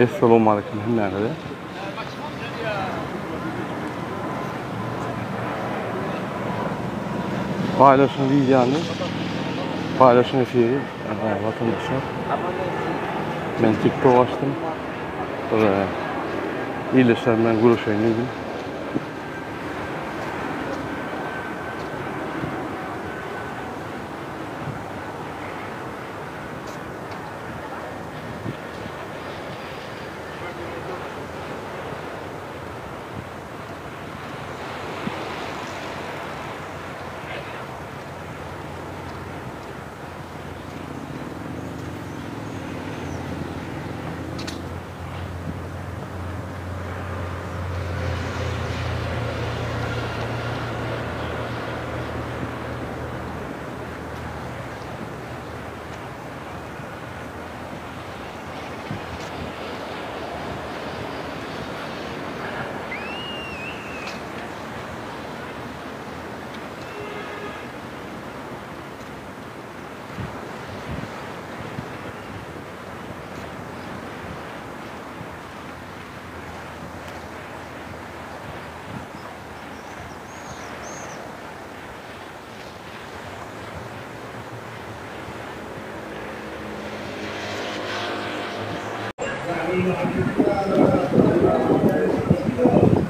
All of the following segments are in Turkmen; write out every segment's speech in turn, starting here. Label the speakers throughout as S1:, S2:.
S1: Essalamualeýkum hemmäňize. Paýlaşyň wideony. Paýlaşyň efiri watandaşlar. Men TikTok açdym. Bir ildeşlerim bilen görüşeýin diýdim.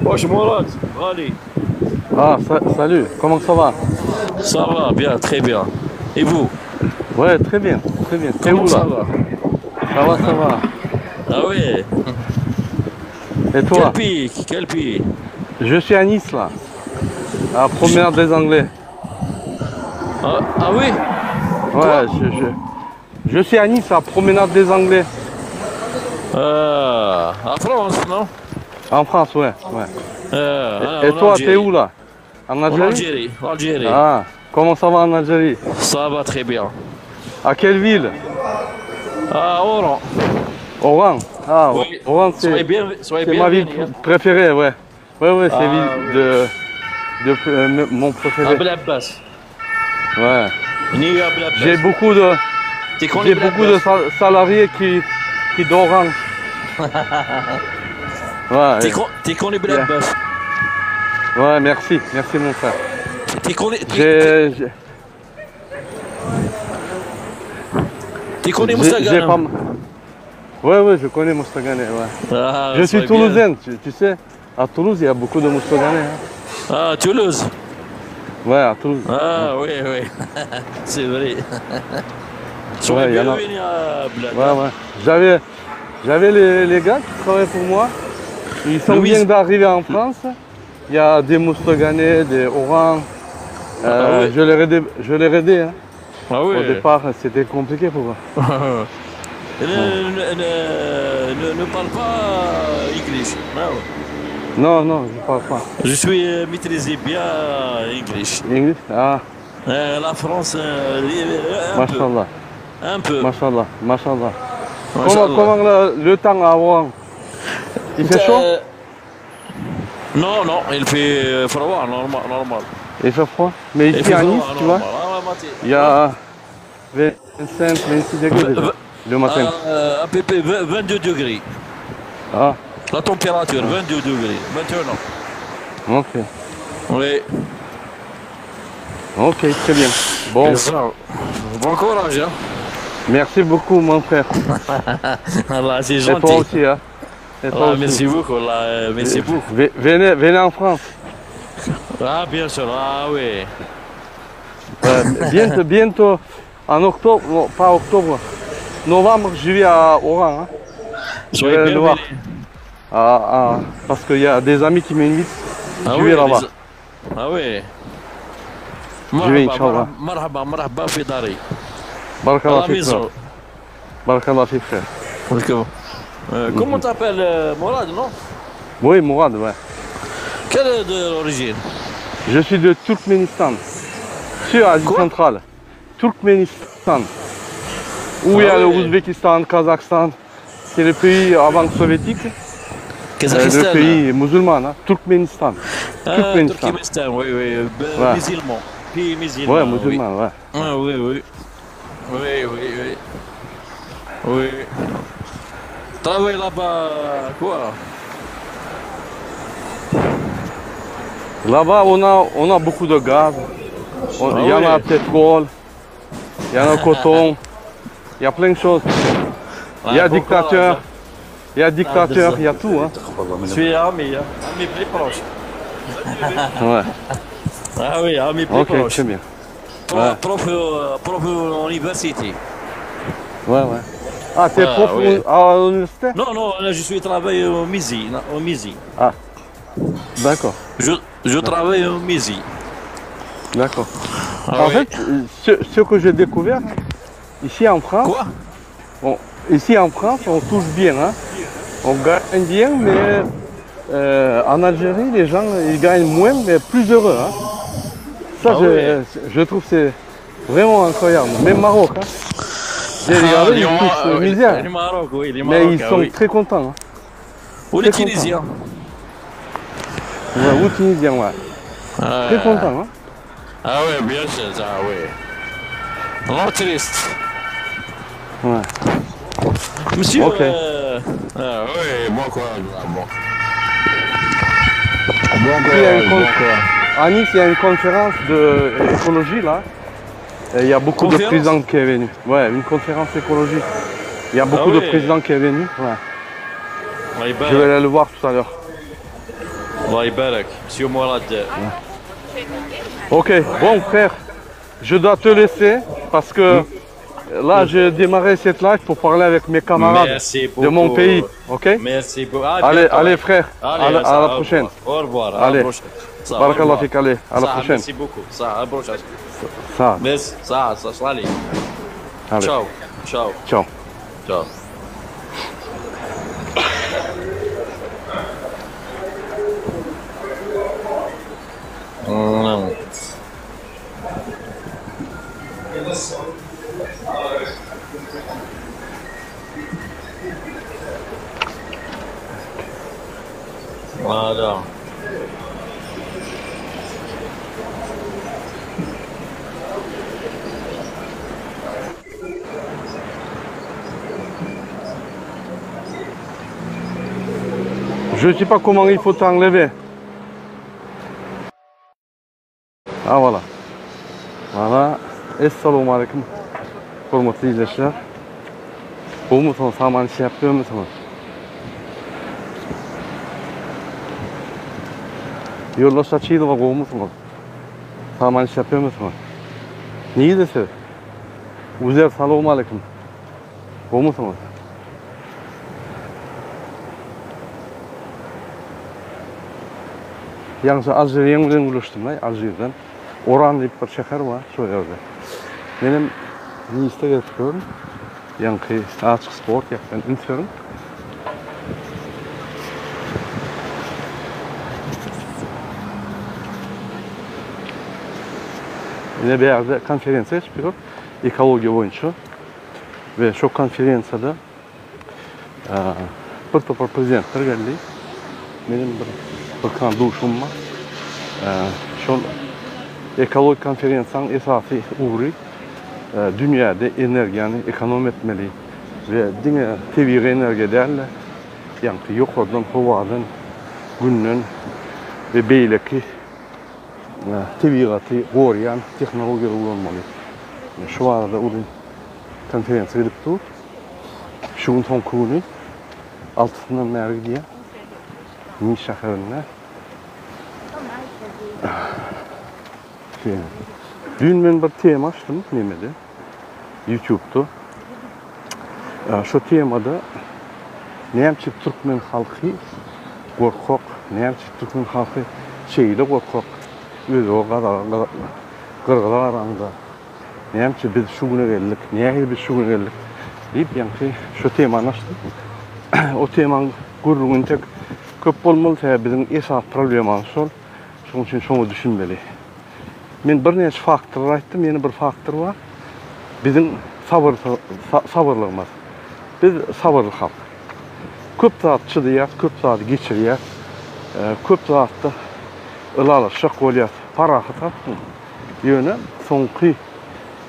S2: Wesh Mourad, Ali.
S1: Ah, salut, comment ça va?
S2: Ça va, bien, très bien. Et vous?
S1: Ouais, très bien, très bien. T'es
S2: Comment
S1: où
S2: ça
S1: là?
S2: va?
S1: Ça va, ça va.
S2: Ah oui.
S1: Et
S2: Quel
S1: toi?
S2: pays? Quel pays?
S1: Je suis à Nice là, à Promenade des Anglais.
S2: Ah, ah oui?
S1: Ouais,
S2: Quoi?
S1: je, je, je suis à Nice, à Promenade des Anglais.
S2: Ah, en France, non?
S1: En France, ouais, ouais.
S2: Ah,
S1: Et, et
S2: en
S1: toi, t'es
S2: Algérie.
S1: où là? En
S2: En
S1: Algérie?
S2: Algérie, Algérie.
S1: Ah, comment ça va en Algérie?
S2: Ça va très bien.
S1: À quelle ville?
S2: Ah, Oran.
S1: Oran. Ah,
S2: Oui.
S1: Oran,
S2: Soyez
S1: c'est
S2: bien, soyez
S1: c'est ma ville
S2: bienvenus. hein.
S1: préférée, ouais. Ouais, ouais, c'est
S2: Ah
S1: ville
S2: oui.
S1: de mon préféré.
S2: À Bel Abbas.
S1: Ouais.
S2: Ni à Bel
S1: J'ai
S2: Abbas.
S1: beaucoup de,
S2: Tu connais
S1: j'ai
S2: Bel
S1: beaucoup de
S2: Abbas?
S1: salariés qui d'Oran. Ouais,
S2: Tu connais Bel
S1: yeah.
S2: Abbas?
S1: Ouais, merci, merci mon frère.
S2: Tu connais, tu, tu,
S1: J'ai, j'ai,
S2: tu connais
S1: j'ai pas.
S2: Mostaganem?
S1: Ouais, ouais, je connais Mostaganem, ouais.
S2: Ah,
S1: Je suis
S2: soyez bien.
S1: toulousain, tu sais. À Toulouse, il y a beaucoup de Mostaganais. Hein.
S2: Ah, Toulouse.
S1: Ouais, à Toulouse. Ouais,
S2: Ah oui, oui, c'est vrai. Soyez
S1: ouais, il y en a.
S2: bienvenus à Bled.
S1: Ouais,
S2: hein.
S1: ouais. J'avais les gars qui travaillaient pour moi. Ils sont bien
S2: Louise.
S1: d'arriver en France. Il y a des Mostaganais, des Orans.
S2: Ah oui.
S1: Je les aidé, je les aidé, hein.
S2: Ah
S1: Au
S2: oui.
S1: départ, c'était compliqué pour eux.
S2: Ne,
S1: Ouais.
S2: ne, ne, ne parle pas English. Non.
S1: Non, non, je parle pas.
S2: Je suis maîtrisé bien English.
S1: English? Ah,
S2: La France, un peu.
S1: mashallah,
S2: Un peu.
S1: mashallah, mashallah. Comment,
S2: Mashallah.
S1: comment le temps à Oran? Il fait chaud?
S2: Non, non, il fait froid, normal, normal.
S1: Il fait froid. Mais
S2: Il
S1: ici
S2: fait
S1: à Nice,
S2: froid,
S1: tu vois,
S2: normal. Ah, ouais, Mathé.
S1: il y a 25, 26 degrés déjà, le matin.
S2: À peu près 22 degrés.
S1: Ah,
S2: La température, 22 degrés. Maintenant.
S1: ok.
S2: Oui.
S1: Ok, très bien. Bon,
S2: C'est ça. Bon courage, hein.
S1: merci beaucoup, mon frère.
S2: Allah, c'est
S1: Et toi
S2: gentil.
S1: aussi, hein. Et toi
S2: Allah,
S1: aussi.
S2: merci beaucoup. Allah, merci beaucoup.
S1: Venez, venez en France.
S2: Ah, bien sûr. Ah, oui.
S1: Bientôt, bientôt, en octobre, non, pas octobre, novembre, je vais à Oran. Hein. Je
S2: Soyez
S1: vais le voir.
S2: bienvenus.
S1: Ah, ah, parce qu'il y a des amis qui m'invitent.
S2: Ah
S1: Je
S2: oui,
S1: vais là-bas.
S2: Ah oui.
S1: Je vais,
S2: مرحبا
S1: Inch'Allah.
S2: مرحبا مرحبا في داري.
S1: Barakallah
S2: La
S1: fik, frère.
S2: maison.
S1: Barakallah fik, frère.
S2: Welcome. Euh, comment t'appelles euh, Mourad, non
S1: Oui, Mourad, ouais.
S2: Quelle est de l'origine
S1: Je suis de Turkménistan. Sur Asie
S2: Quoi
S1: centrale. Turkménistan. Où il y a
S2: Ah
S1: le
S2: oui.
S1: Ouzbékistan, Kazakhstan. C'est le pays avant soviétique. Euh,
S2: Kazakhstan.
S1: le pays musulman, hein. Turkménistan.
S2: Ah,
S1: Turkménistan.
S2: Turkménistan, oui, oui. Ben,
S1: Ouais.
S2: Musulman. Pays musulman.
S1: Ouais,
S2: oui.
S1: musulman, ouais.
S2: Ah, oui, oui. Oui, oui, oui. Oui. Travaille là-bas, quoi
S1: Là-bas, on a, on a beaucoup de gaz. On-
S2: Ah
S1: Il y en a
S2: oui.
S1: pétrole, il y en a coton, il y a plein de choses. Il y a
S2: Ah, pourquoi,
S1: dictateur, il y a dictateur,
S2: ça.
S1: il y a tout. Hein.
S2: Je suis ami, hein. ami plus proche.
S1: Ouais.
S2: Ah oui, ami plus
S1: Ok,
S2: proche.
S1: très bien.
S2: Prof,
S1: Ouais.
S2: prof, euh, prof université.
S1: Ouais, ouais. Ah, t'es
S2: Ah,
S1: prof
S2: oui.
S1: au- à l'université
S2: Non, non, là, je suis travaillé au Misi, non, au Misi.
S1: Ah, d'accord,
S2: Je, je travaille au Misi.
S1: d'accord.
S2: Ah
S1: en
S2: oui.
S1: fait, ce, ce que j'ai découvert, ici en France,
S2: Quoi
S1: on- ici en France, on touche bien, hein. On gagne bien, mais euh, en Algérie, les gens, ils gagnent moins, mais plus heureux. Hein. Ça,
S2: Ah
S1: je,
S2: oui.
S1: je trouve c'est vraiment incroyable. Même Maroc, hein. J'ai regardé,
S2: Ah, les
S1: ils
S2: Mar-
S1: touchent
S2: euh,
S1: misère,
S2: Les Maroc, oui, les
S1: mais
S2: Marocains,
S1: ils sont
S2: oui.
S1: très contents. Hein.
S2: Ou les
S1: très contents.
S2: Tunisiens.
S1: Ouais, ou Tunisiens, ouais.
S2: Ah,
S1: Très contents. Hein.
S2: Ah oui, bien sûr, ça, oui. Non, triste.
S1: Ouais.
S2: Monsieur.
S1: Ok.
S2: euh, ah oui, bon courage, bon. Bon
S1: Il y a une
S2: courage,
S1: con-
S2: bon courage.
S1: À Nice, il y a une conférence de écologie là. Et il y a beaucoup de
S2: Conférence
S1: présidents qui est venu. Ouais, une conférence écologie. Il y a beaucoup
S2: Ah
S1: de
S2: oui.
S1: présidents qui est venu. Ouais.
S2: الله
S1: Je
S2: يبارك
S1: vais aller le voir tout à l'heure.
S2: الله يبارك Monsieur Mourad.
S1: Ok, bon frère, je dois te laisser parce que là j'ai démarré cette live pour parler avec mes camarades
S2: Merci
S1: de mon
S2: beaucoup.
S1: pays. Ok
S2: Merci beaucoup. À
S1: Allez,
S2: bientôt.
S1: allez frère,
S2: Allez,
S1: à la,
S2: ça,
S1: à la
S2: au
S1: prochaine.
S2: revoir. Au revoir. À la
S1: Allez.
S2: prochaine. Ça, au
S1: بارك الله
S2: revoir.
S1: فيك, allez, à la
S2: Ça,
S1: prochaine.
S2: Merci beaucoup. Ça, à la prochaine.
S1: Ça,
S2: Merci. Ça, ça, ça, allez.
S1: allez,
S2: Ciao. Ciao.
S1: ciao.
S2: Ciao. Mm. Voilà.
S1: Je ne sais pas comment il faut t'enlever. Ah voilà. Voilà. Esselamu Aleyküm. Hormatly ildeşler. Gowmysyňyz, saman işläp ýörmüsiňiz? Ýoldaş Açylowa gowmysyňyz? Saman işläp ýörmüsiňiz? Nirede siz? Uzer salowm aleýkum. Gowmysyňyz? Ýaňja Alžiriýaň bilen gürleşdim-laý, Alžirden. Oran diýip bir şäher bar, şo ýerde. Menem Nisde gezip ýörün. Ýaňky açyk sport ýakdan üns beriň. Ine bu ýerde konferensiýa geçip ýör, ekologiýa boýunça. We şo konferensiýada bir topar prezidentler geldi. Menem bir bir kan duşum bar. Şol ekologik konferensiýanyň esasy ugry dünýäde energiýany ekonom etmeli we diňe tebigy energiýa däl-de, ýaňky ýokardan, howadan, günden we beýleki tebigaty goraýan tehnologiýalary ulanmaly. Şu barada uly konferensiýa gidip dur. Şu gün soňky güni altysyndan bäri gidýär. Nis şäherinde. Düýn men bir tema açdym nemede, YouTube'da. Şu temada näme üçin türkmen halky gorkak, näme üçin türkmen halky şeýle gorkak, özbege, gazaga, gyrgyza garanda, näme üçin biz şu güne geldik, nähili biz şu güne geldik diýip, ýaňky şu temany açdym. O temaň gürrüňi entek köp bolmaly, sebäbi biziň esasy problemamyz şol. Şonuň üçin şoňa düşünmeli. Men birnäçe faktorlar aýtdym, ýene bir faktor bar. Biziň sabyr sabyrlygymyz. Biz sabyrly halk. Köp zat çydaýas, köp zady geçirýäs. Köp zatda ylalaşjak bolýas. Parahat halk. Ýöne soňky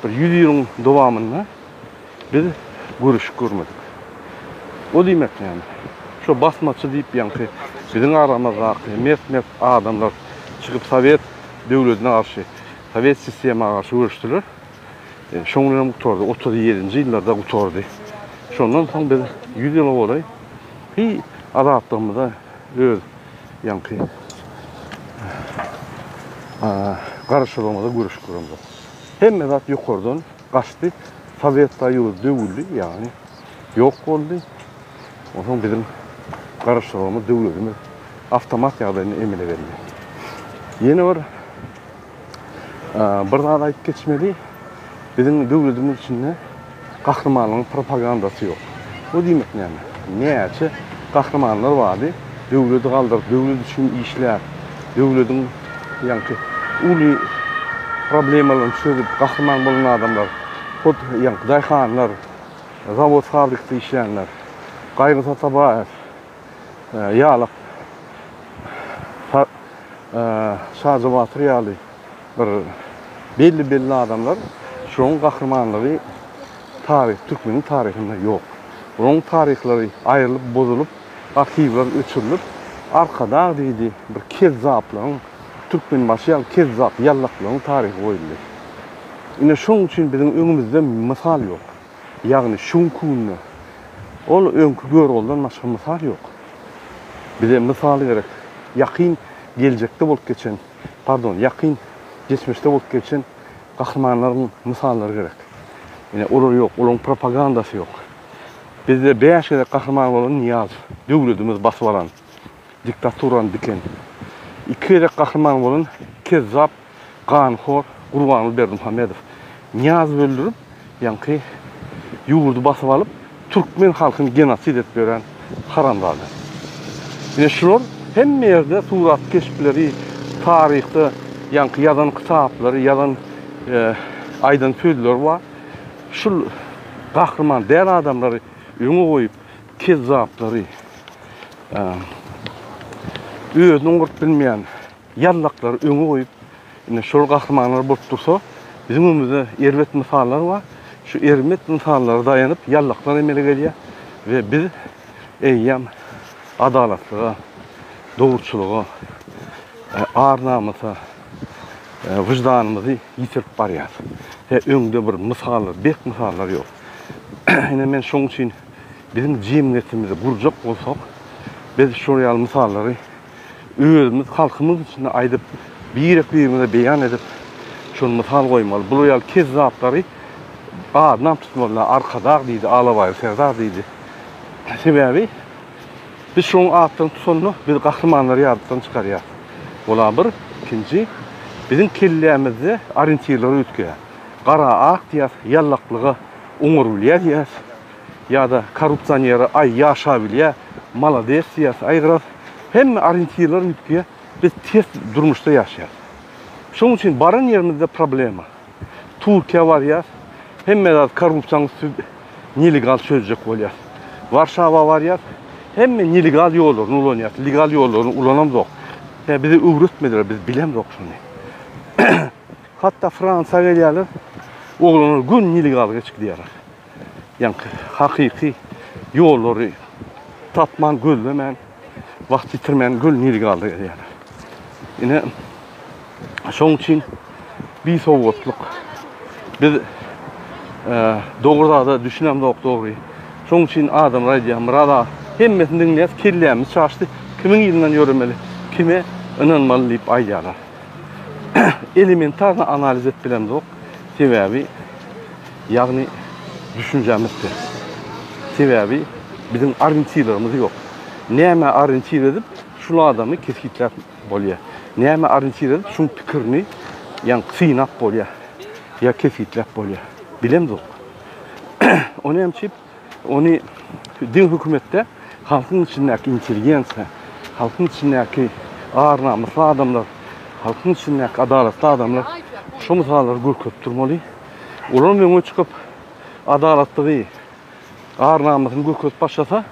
S1: bir ýüz ýylyň dowamynda biz görüşip görmedik. O diýmek näme? Şo basmaçy diýip ýaňky biziň aramyzdaky mert-mert adamlar çykyp sowet döwletine garşy, sowet sistema garşy göreşdiler. Şoň bilenem gutardy. 37-nji ýyllarda gutardy. Şondan soň biz 100 ýyla golaý hiý azatlygymyza öz ýaňky garaşsyzlygymyza göreşip göremzok. Hemme zat ýokardan gaçdy. Sowet Soýuzy döwüldi, ýagny ýok boldy. Onsoň biziň garaşsyzlygymyz, döwletimiz awtomat ýagdaýynda emele geldi. Ýene bir bir zat aýdyp geçmeli. Biziň döwletimiz içinde gahrymanlygyň propagandasy ýok. Bu diýmek näme? Näçe gahrymanlar bardy, döwleti galdyryp, döwlet üçin işläp, döwletiň ýaňky uly problemalaryny çözüp, gahryman bolan adamlar, hut ýaňky daýhanlar, zawod-fabrikde işlänler, Gaýgyz Atabaýew ýaly, Şaja Batyr ýaly bir belli-belli adamlar, şolaryň gahrymanlygy taryh, türkmeniň taryhynda ýok. Olaryň taryhlary aýrylyp, bozulyp, arhiwler öçürilip, Arkadag diýdi bir kezzaplaryň, Türkmenbaşy ýaly kezzap ýallaklaryň taryhy goýuldy. Ine şoň üçin biziň öňümizde mysal ýok. Ýagny şu günki günde ol öňki Göroglydan başga mysal ýok. Bize mysal gerek. Ýakyn geljekde bolup geçen, pardon, ýakyn geçmişde bolup geçen gahrymanlaryň mysallary gerek. Ine olar ýok, olaryň propagandasy ýok. Bizde bäş gezek gahryman bolan Nyýazow, döwletimizi basyp alan, diktaturany diken. Iki gezek gahryman bolan kezzap, ganhor Gurbanguly Berdimuhamedow. Nyýazowy öldürip, ýaňky ýurdy basyp alyp, türkmen halkyny genosid edip ýören haramzada. Ine şular hemme ýerde surat keşpleri, taryhda ýaňky ýazan kitaplary, ýazan aýdan sözleri bar. Şul gahryman däl adamlary öňe goýup, kezzaplary, özüni oňaryp bilmeýän ýallaklary öňe goýup, ine şol gahrymanlar bolup dursa, biziň öňümizde erbet mysallar bar. Şu erbet mysallara daýanyp ýallaklar emele gelýär we biz eýýäm adalatlyga, dogruçylyga, ar-namysa, wyždanymyzy ýitirip barýarys. He öňde bir mysallar, berk mysallar ýok. Ine men şoň üçin biziň jemgyýetimizi gurjak bolsak, biz şol ýaly mysallary özümiz halkymyz içinde aýdyp, birek-birimize beýan edip, şony mysal goýmaly. Bular ýaly kezzaplary adynam tutmaly. Arkadag diýdi, Alabaýly Serdar diýdi. Sebäbi biz şonuň atlaryny tutanda biz gahrymanlary ýatdan çykarýarys. Ola bir, ikinji biziň kellämizde orientirler üýtgeýär. Gara ak diýýäs, ýallaklyga oňarylýar diýýäs. Ýa-da korrupsionere aý ýaşabilýä, malades diýýäs, aý gyraz hemme orientirler üýtgeýär. Biz ters durmuşda ýaşaýarys. Şonuň üçin baran ýerimizde problema. Türkiýä barýas, hemme zat korrupsiýanyň üsti nelegal çözjek bolýas. Warşawa barýas, hemme nelegal ýollaryny ulanýas, legal ýollaryny ulanamzok. Ýa bize öwretmediler, biz bilemzok şony. Hatda Fransiýa gelýärler, oglanlar göni nelegal geçip gidýärler. Ýaňky hakyky ýollary tapman, gözlemän, wagt ýitirmän göni nelegalda gelýärler. Ine, şoň üçin bisowatlyk. Biz dogry zada düşünemzok dogry. Şoň üçin adamlar aýdýar, Myrat aga, hemmesini diňleýäs, kellämiz çaşdy, kimiň yzyndan ýöremeli, kime ynanmaly diýip aýdýarlar. Elementarny analiz edip bilemzok. Sebäbi ýagny düşünjämiz pes. Sebäbi biziň orientirlerimiz ýok. Nämä orientir edip şul adamy kesgitläp bolýar. Nämä orientir edip şuň pikirini ýagny synap bolýar. Ýa kesgitläp bolýar. Bilemzok. Ony hem çip, ony diň hökümetde. Halkyň içindäki intelligensiýa, halkyň içindäki ar-namysly adamlar, halkyň içindäki adalatly adamlar şu mysallary görkezip durmaly. Olar öňe çykyp adalatlygy, ar-namysyny görkezip başlasa,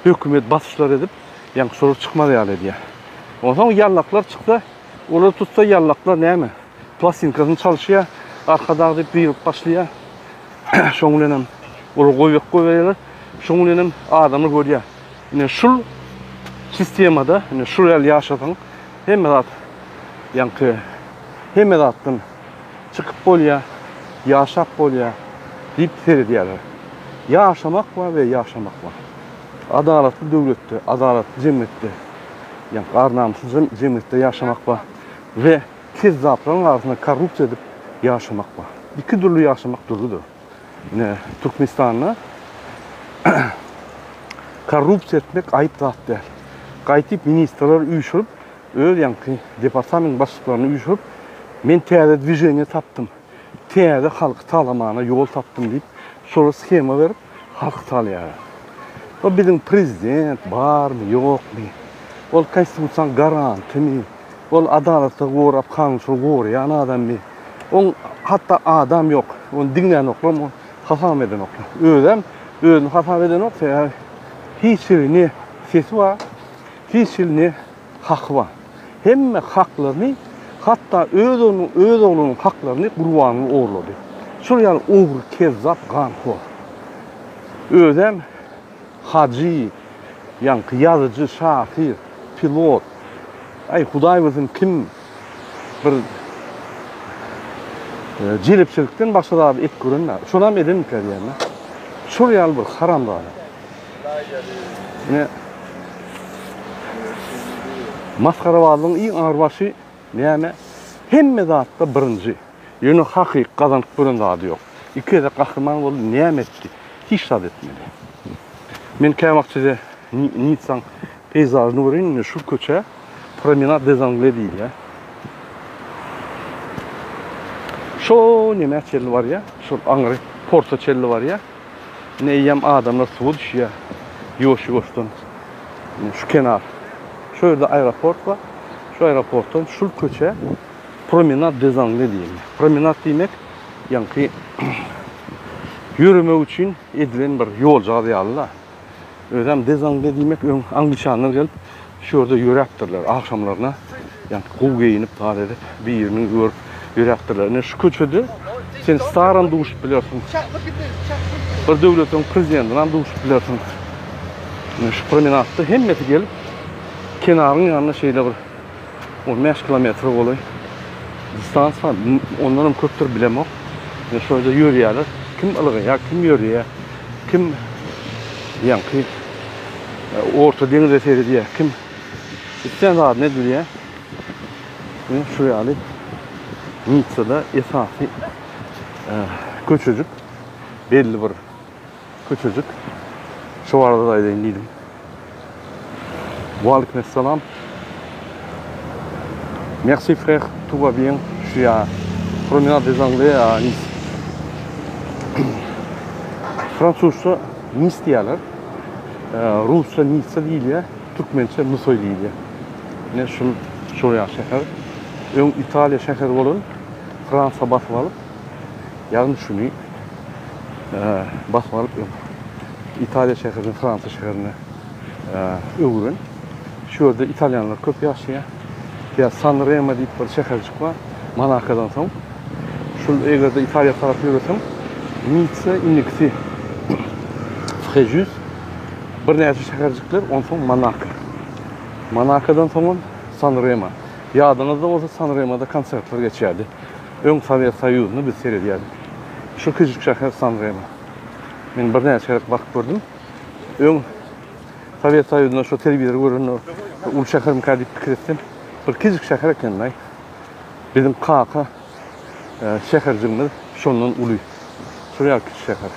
S1: hökümet basyşlar edip, ýaňky şolar çykmaz ýaly edýär. Onsoň ýallaklar çyksa, olary tutsa ýallaklar näme? Plastinkasyny çalyşýar, Arkadag diýip gygyryp başlaýar. Şoň bilenem olar goýbek goýberýärler. Şoň bilenem adamlar görýär. Ine şul sistemada, ine şul ýaly ýaşasaň, hemme zat ýaňky hemme zatdan çykyp bolýar, ýaşap bolýar diýip seredýärler. Ýaşamak bar we ýaşamak bar. Adalatly döwletde, adalatly jemgyýetde, ýaňky ar-namysly jemgyýetde ýaşamak bar we Kezzaplaryň arasynda korrupsiýa edip ýaşamak bar. Iki dürli ýaşamak dürlüdir. Ine, Türkmenistanda korrupsiýa etmek aýyp zat däl. Gaýtyp ministrleri üýşürip, öz ýaňky departament başlyklaryny üýşürip, men täze dwiženiýe tapdym, täze halky talamana ýol tapdym diýip, şolara shema berip, halky talaýarlar. O biziň prezident barmy, ýokmy? Ol konstitusiýanyň garantymy? Ol adalaty gorap, kanunçylygy goraýan adammy? Oň hatda adam ýok. Ony diňlänoklar, ony hasap edenoklar. Özem özüni hasap edenok, sebäbi hiç hili ne sesi bar, hiç hili ne haky bar. Hemme haklaryny, hatda öz oglunyň, öz oglunyň haklaryny Gurbanguly ogurlady. Şol ýaly ogry, kezzap, ganhor. Özem Hajy, ýaňky ýazyjy, şahyr, pilot, aý, Hudaý bilsin kim bir jelepçilikden başga zady et gören däl. Şonam edenmikä diýýän-de. Şol ýaly bir haramzada. Ine, masgarabazlygyň iň agyr başy näme? Hemme zatda birinji. Ýöne hakyky gazanyp gören zady ýok. Iki gezek gahryman boldy, näme etdi? Hiç zat etmedi. Men käwagt size Nitsaň peýzažyny göreýin, ine şu köçe Promenad des Anglais diýilýär. Şo nämä çenli barýar? Şol aňry porta çenli barýar. Ine eýýäm adamlar suwa düşýär. Ýuwaş-ýuwaşdan. Ine şu kenar. Şu ýerde aeroport bar. Şu aeroportdan şul köçe Promenad des Anglais diýilýär. Promenad diýmek ýaňky ýöremek üçin edilen bir ýoljagaz ýaly-da. Özem des Anglais diýmek öň angliçanlar gelip şu ýerde ýöräpdirler. Agşamlaryna ýaňky gowy geýinip, zat edip, birini görüp ýöräpdirler. Ine şu köçede sen staram duşup bilersiň. Bir döwletiň prezidentine duşup bilersiň. Ine şu promenadda hemmesi gelip kenaryň ýanynda şeýle bir 15 kilometre golaý distans bar. Ondan hem köpdür bilemok. Ine şu ýerde ýörýärler. Kim ylgaýar, kim ýörýär, kim ýaňky e, orta deňize seredýär, kim islän zadyny edilýär. Ine şu ýaly Nitsada esasy e, köçejik belli bir Köçejik. Şu barada da aýdaýyn diýdim. Waleýkim essalam. Merci frère, tout va bien. Je suis à Promenade des Anglais à Nice. Fransuzça Nice diýýärler. Rusça Nitsa diýilýär, türkmençe Nusaý diýilýär. Ine şul şol ýaly şäher. Öň Italiýa şäheri bolan Fransiýa basyp alyp, Ýagny şuny basyp alyp öň Italiýa şäherini Fransiýa şäherine öwüren. Şu ýerde italýanlar köp ýaşaýar. Ýa San Remo diýip bir şäherjik bar. Monakodan soň. Şul eger-de Italiýa tarap ýöreseň, Nitsa, indikisi Frejus, birnäçe şäherjikler, onsoň Monako. Monakodan soňam San Remo. Ýadyňyzda bolsa San Remoda konsertler geçýärdi. Öň Sowet Soýuzyny biz seredýärdik. Şu kiçijik şäher San-Remo. Men birnäçe gezek baryp gördüm. Öň Sowet Soýuzynda şu telewizory görende uly şähermikä diýip pikir etsem, bir kiçijik şäher eken-laý. Biziň Kaka e, şäherjigimiz şondan uly. Şol ýaly kiçi şäher.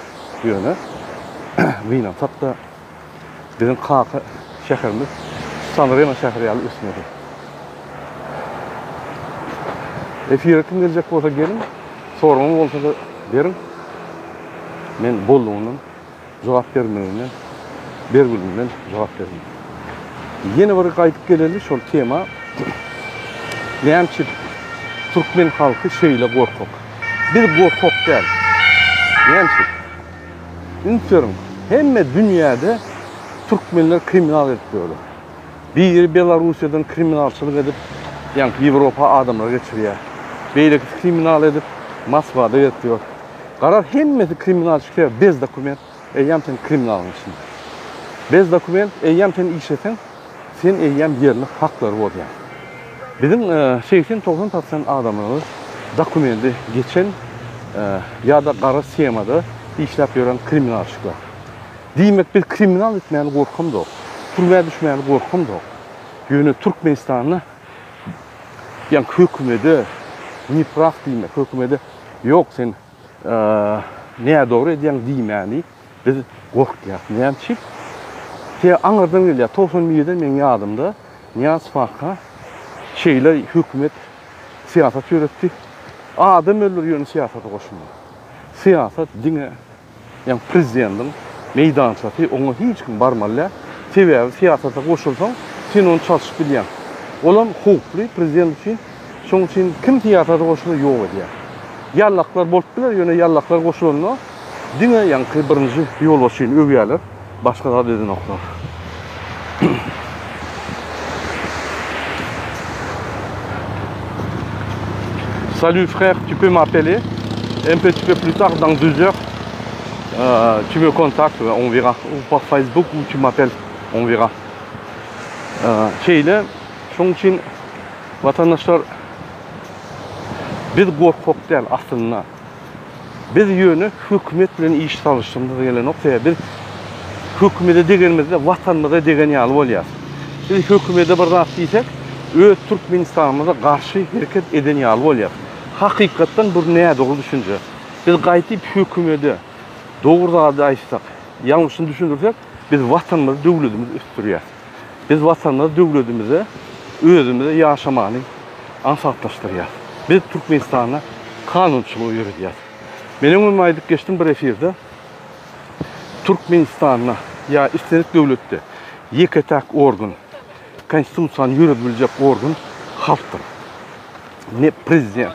S1: Ýöne gynansak-da Biziň Kaka şäherimiz San-Remo şäheri ýaly ösmedi. Efire kim geljek bolsa geliň, soragyňyz bolsa-da beriň. Men boldugyndan jogap bermeginden. Bergülinden jogap bermeli. Ýene bir gaýdyp geleli şol tema. Näme üçin türkmen halky şeýle gorkak? Biz gorkak däl. Näme üçin? Üns beriň, hemme dünýäde türkmenler kriminal edip ýörler. Biri Belarussiýadan kriminalçylyk edip, ýaňky Ýewropa adamlary geçirýär. Beýlekisi kriminal edip, Moskwada gezip ýör. Garaz hemmesi kriminalçyk sebäbi bez dokument eýýäm sen kriminalyň içinde. Bez dokument eýýäm sen işleseň, sen eýýäm ýerli haklary bozýaň. Biziň 80-90 prosent adamymyz dokumendi geçen ýa-da gara shemada işläp ýören kriminalçyklar. Diýmek biz kriminal etmäni gorkamzok. Türmä düşmäni gorkamzok. Ýöne Türkmenistanda ýa hökümede nepraw diýmek, hökümede ýok sen nädogry edýäň diýmäni biz gorkýas. Näme üçin? Te aňyrdan gelýär. 91-de meň ýadymda Nyýazow aka şeýle hökümet syýasat ýöretdi. Adam öldür ýöne syýasata goşulma. Syýasat diňe Ýagny prezidentiň meýdançasy, oňa hiç kim barmaly däl. Sebäbi syýasata goşulsaň, sen ony çalşyp bilýäň. Olam howply prezident üçin. Şonuň üçin kim syýasata goşulsa ýok edýär. Ýallaklar bolup biler, ýöne ýallaklar goşulanda diňe ýaňky birinji ýolbaşçyny öwýärler, başga zat edenoklar. Salut frère, tu peux m'appeler un petit peu plus tard, dans deux heures. Euh, tu me contactes, on verra. Ou par Facebook ou tu m'appelles, on verra. Euh, şeýle, şoň üçin vatandaşlar biz gorkak däl aslynda. Biz ýöne hökümet bilen iş salyşdyrymyz gelenok, sebäbi biz hökümete degenimizde watanymyza degen ýaly bolýar. Biz hökümete bir zat diýsek, öz Türkmenistanymyza garşy hereket eden ýaly bolýar. Hakykatdan bu nädogry düşünje. Biz gaýtyp hökümete dogry zady aýtsak, ýalňyşyny düşündirsek, biz watanymyzy, döwletimizi ösdürýäs. Biz watanymyza, döwletimize, özümize ýaşamany aňsatlaşdyrýas. Biz Türkmenistanda kanunçylygy ýöredýäs. Men öňem aýdyp geçdim bir efirde, Türkmenistanda ýa islendik döwletde ýeke-täk organ, konstitusiýany ýöredip biljek organ halkdyr. Ne prezident,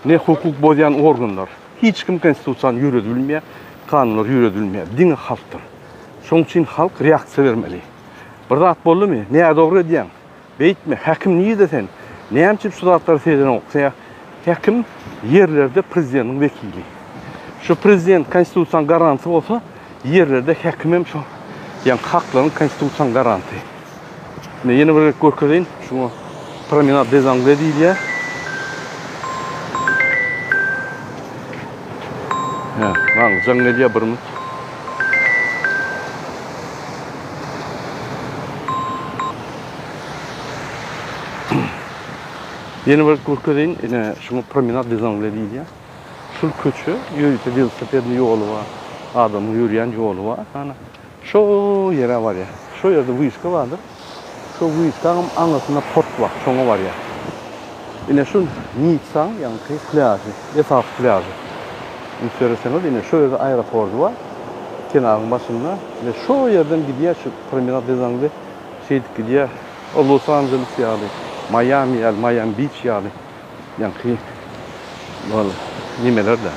S1: ne hukuk bozýan organlar, hiç kim konstitusiýany ýöredip bilmeýär, kanunlary ýöredip bilmeýär. Diňe halkdyr. Şoň üçin halk reaksiýa bermeli. Bir zat boldumy? Nädogry edýäň. Beýtme, häkim nirde sen? Näme üçin şu zatlary seredeňok? Sen häkim ýerlerde prezidentiň wekili. Şu prezident konstitusiýanyň garanty bolsa, ýerlerde häkim hem şo ýa haklaryň konstitusiýanyň garanty. Ine ýene bir gezek görkezeýin. Şuňa Promenade des Anglais diýilýär. Hä, maňa jaň gelýär bir minut. Ýene bir görkezeýin, ine şuňa Promenade des Anglais diýilýär. Şul köçe ýörite welosipedli ýoly bar, adamyň ýörýän ýoly bar. Ana, şo ýere barýar. Şo ýerde wyşka bardyr. Şo wyşkaňam aňyrsynda port bar, şoňa barýar. Ine şu Nitsaň ýaňky plýažy, esasy plýažy. Üns berseňiz, ine şo ýerde aeroporty bar. Kenaryň başynda. Ine şo ýerden gidýär şu Promenade des Anglais şeýdip gidýär. O Los Anjeles ýaly, Maýami ýaly, Maýami Biç ýaly ýaňky ol nemeler-de.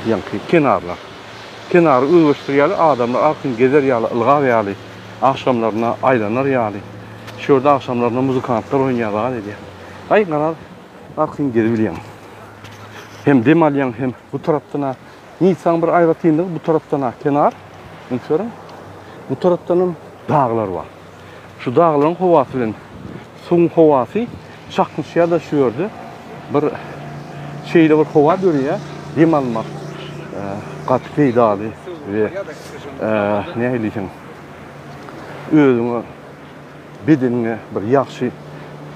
S1: Ýaňky kenarlar. Kenary özleşdirýärler, adamlar arkaýyn gezer ýaly, ylgar ýaly, agşamlaryna aýlanar ýaly. Şu ýerde agşamlaryna muzykantlar oýnaýar, zat edýär. Aý, garaz, arkaýyn gezibilýäň. Hem dem alýaň, hem bu tarapdan-a Nitsaň bir aýratynlygy bu tarapdan-a kenar, üns beriň. Bu tarapdanam daglar bar. Şu daglaryň howasy bilen suwuň howasy çaknyşýar-da şu ýerde bir şeýle bir howa döreýär, dem almak gaty peýdaly we nähili diýseň özüňe bedeniňe bir ýagşy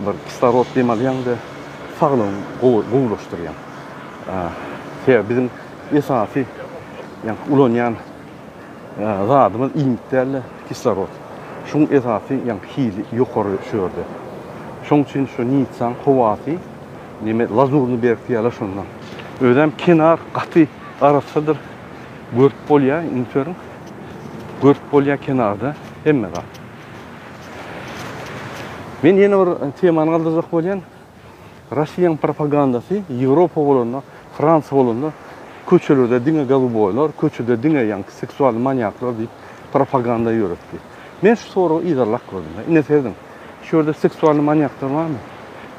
S1: bir kislorod dem alýaň-da saglygyňy gowulaşdyrýaň. Sebäbi biziň esasy ulanýan Zadymyz iýmit däl-de, kislorod. Şuň esasy ýaňky hili ýokary şu ýerde. Şoň üçin şu Nitsaň howasy neme lazurny berg diýýärler şondan. Özem kenar gaty arassadyr. Görüp bolýar, üns beriň. Görüp bolýar kenarda hemme zat. Men ýene bir temany galdyrjak bolýan. Russiýanyň propagandasy Ýewropa bolanda, Fransiýa bolanda köçelerde diňe goluboýlar, köçede diňe ýaňky seksualny manýaklar diýip propaganda ýöretdi. Men şu soragy yzarlap gördüm. Ine serediň. Şu ýerde seksualny manýaklar barmy?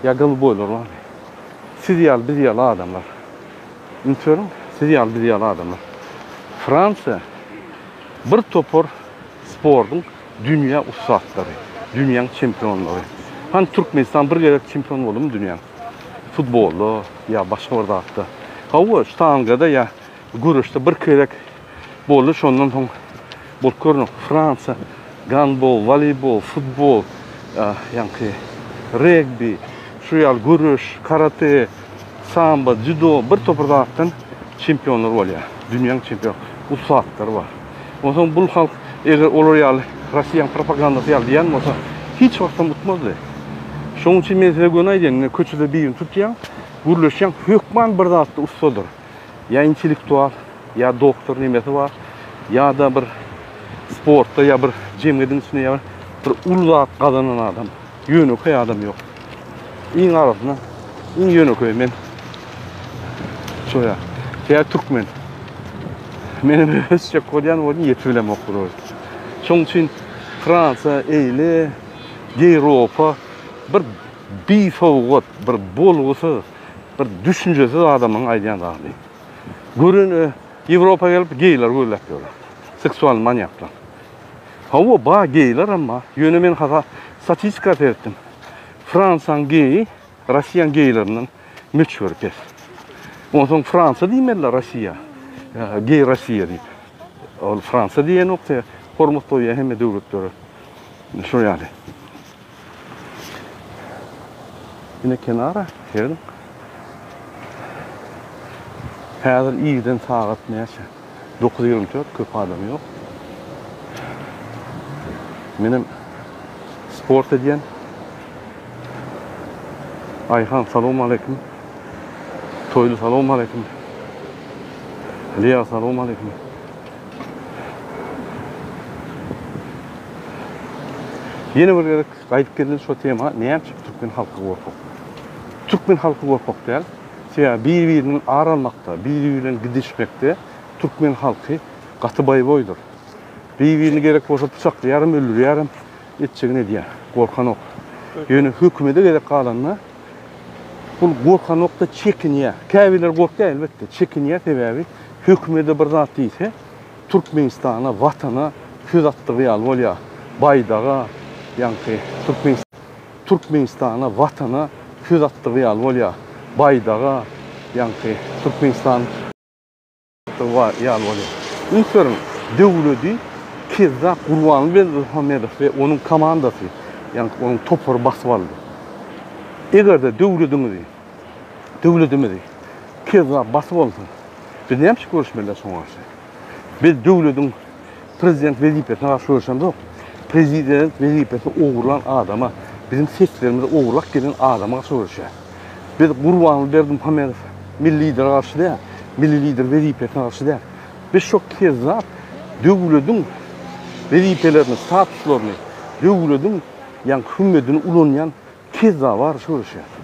S1: Ýa goluboýlar barmy? Siz ýaly, biz ýaly adamlar. Üns beriň, siz ýaly, biz ýaly adamlar. Fransiýa bir topar sportuň dünýä ussatlary, dünýäň çempionlary. Hany Türkmenistan bir gezek çempion boldumy dünýäň? Futbolda ýa başga bir zatda. Hawa, ştangada ýa göreşde bir gezek boldy, şondan soň bolup görnok. Fransiýa gandbol, woleýbol, futbol, ýaňky regbi, şu ýaly göreş, karate, sambo, dzýudo bir topar zatdan çempionlar bolýar. Dünýäň çempion ussatlary bar. Onsoň bul halk eger olar ýaly Rossiýanyň propagandasy ýaly diýen bolsa hiç wagtam utmazdy. Şonuň üçin men size göni aýdýan, indi köçede birini tutýaň, gürleşýäň, hökman bir zatda ussadyr. Ýa intellektual, ýa doktor nemesi bar, ýa-da bir sportda ýa bir jemgyýetiň içinde ýa bir uly zat gazanan adam. Ýönekeý adam ýok. Iň arasynda iň ýönekeý men. Şoýa. Tä türkmen. Menem ösjek bolýan bolýan ýetip bilemok bulara. Şoň üçin Fransiýa eýle Ýewropa bir bisowgat, bir bolgusyz, bir düşünjesiz adamyň aýdýan zady. Gören Ýewropa gelip geýler gözläp ýörler. Seksual manýaklar. Hawa, bar geýler hem bar. Ýöne men hasa statistika seretdim. Fransiýanyň geýi Russiýanyň geýlerinden möçberi pes. Onsoň Fransiýa diýmeliler Russiýa. Geý Russiýa diýip. Ol Fransiýa diýenok, hormat goýýar hemme döwletlere. Şol ýaly. Ine kenara, serediň. Häzir irden sagat näçe? 9:24 köp adam ýok. Menem sport edýän. Aýhan salam aleyküm. Toýly salam aleyküm. Liya salam aleyküm. Ýene bir gezek gaýdyp geldim şo tema, näme üçin türkmen halky gorkak? Türkmen halky gorkak däl. Sebäbi bir-biriniň ar almakda, bir-biri bilen gidişmekde türkmen halky gaty boýboýdyr. Bir-birini gerek bolsa pyçaklaýaram, öldürýärem, etjegini edýär. Gorkanok. Ýöne hökümede gezek galanda bul gorkanok-da çekinýär. Käbirleri gorkýar elbetde, çekinýär sebäbi hökümede bir zat diýse, Türkmenistana, Watana söz atdygy ýaly bolýar. Baýdaga, ýaňky Türkmen Türkmenistana, Watana söz atdygy ýaly bolýar. Baýdaga, ýaňky Türkmenistan ýaly bolýar. Üns beriň, döwledi kezzap Gurbanguly Berdimuhamedow we onuň komandasy, ýaňky onuň topary basyp aldy. Eger-de döwlediňizi, döwledimizi kezzap basyp alsa, Biz näme üçin göreşmeli şoňa garşy? Biz döwlediň prezident wezipesine garşy göreşemzok. Prezident wezipesini ogurlan adama, biziň seslerimizi ogurlap gelen adama garşy göreşýäris. Biz Gurbanguly Berdimuhamedow milli lidere garşy däl, milli lider wezipesine garşy däl. Biz şo kezzap döwlediň wezipelerini, statuslaryny, döwlediň ýaňky hümmedini ulanýan kezzaba garşy göreşýäris.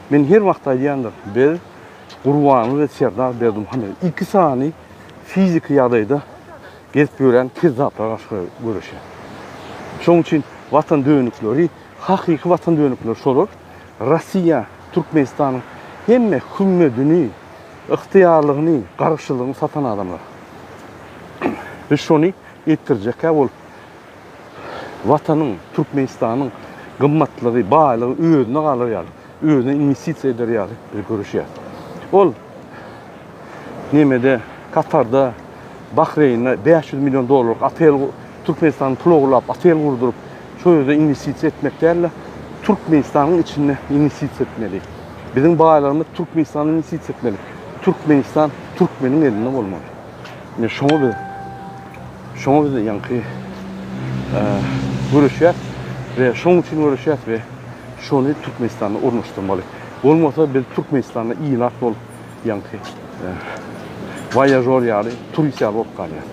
S1: Men her wagt aýdýandyryn, biz Gurbanguly we Serdar Berdimuhamedow iki sany fiziki ýagdaýda gezip ýören kezzaplara garşy göreşýär. Şonuň üçin watan dönükleri, hakyky watan dönükleri şolar. Russiýa Türkmenistanyň hemme hümmedini, ygtyýarlygyny, garaşsyzlygyny satan adamlar. Biz şony etdirjek-ä bolup Watanyň, Türkmenistanyň gymmatlygy, baýlygy özüne galar ýaly, özüne inwestisiýa eder ýaly biz göreşýäris. Ol nemede, Katarda, Bahreýnde 500 million dollarlyk otel Türkmenistanyň pul ogurlap otel gurduryp, şo ýerde inwestisiýa etmek däl-de, Türkmenistanyň içinde inwestisiýa etmeli. Biziň baýlarymyz Türkmenistanda inwestisiýa etmeli. Türkmenistan türkmeniň elinde bolmaly. Ine şoňa biz şoňa biz ýaňky göreşýäs we şoň üçin göreşýäs we şony Türkmenistanda ornaşdyrmaly. Bolmasa biz Türkmenistanda ilat bolup ýaňky waýažor ýaly, turist ýaly bolup galýas.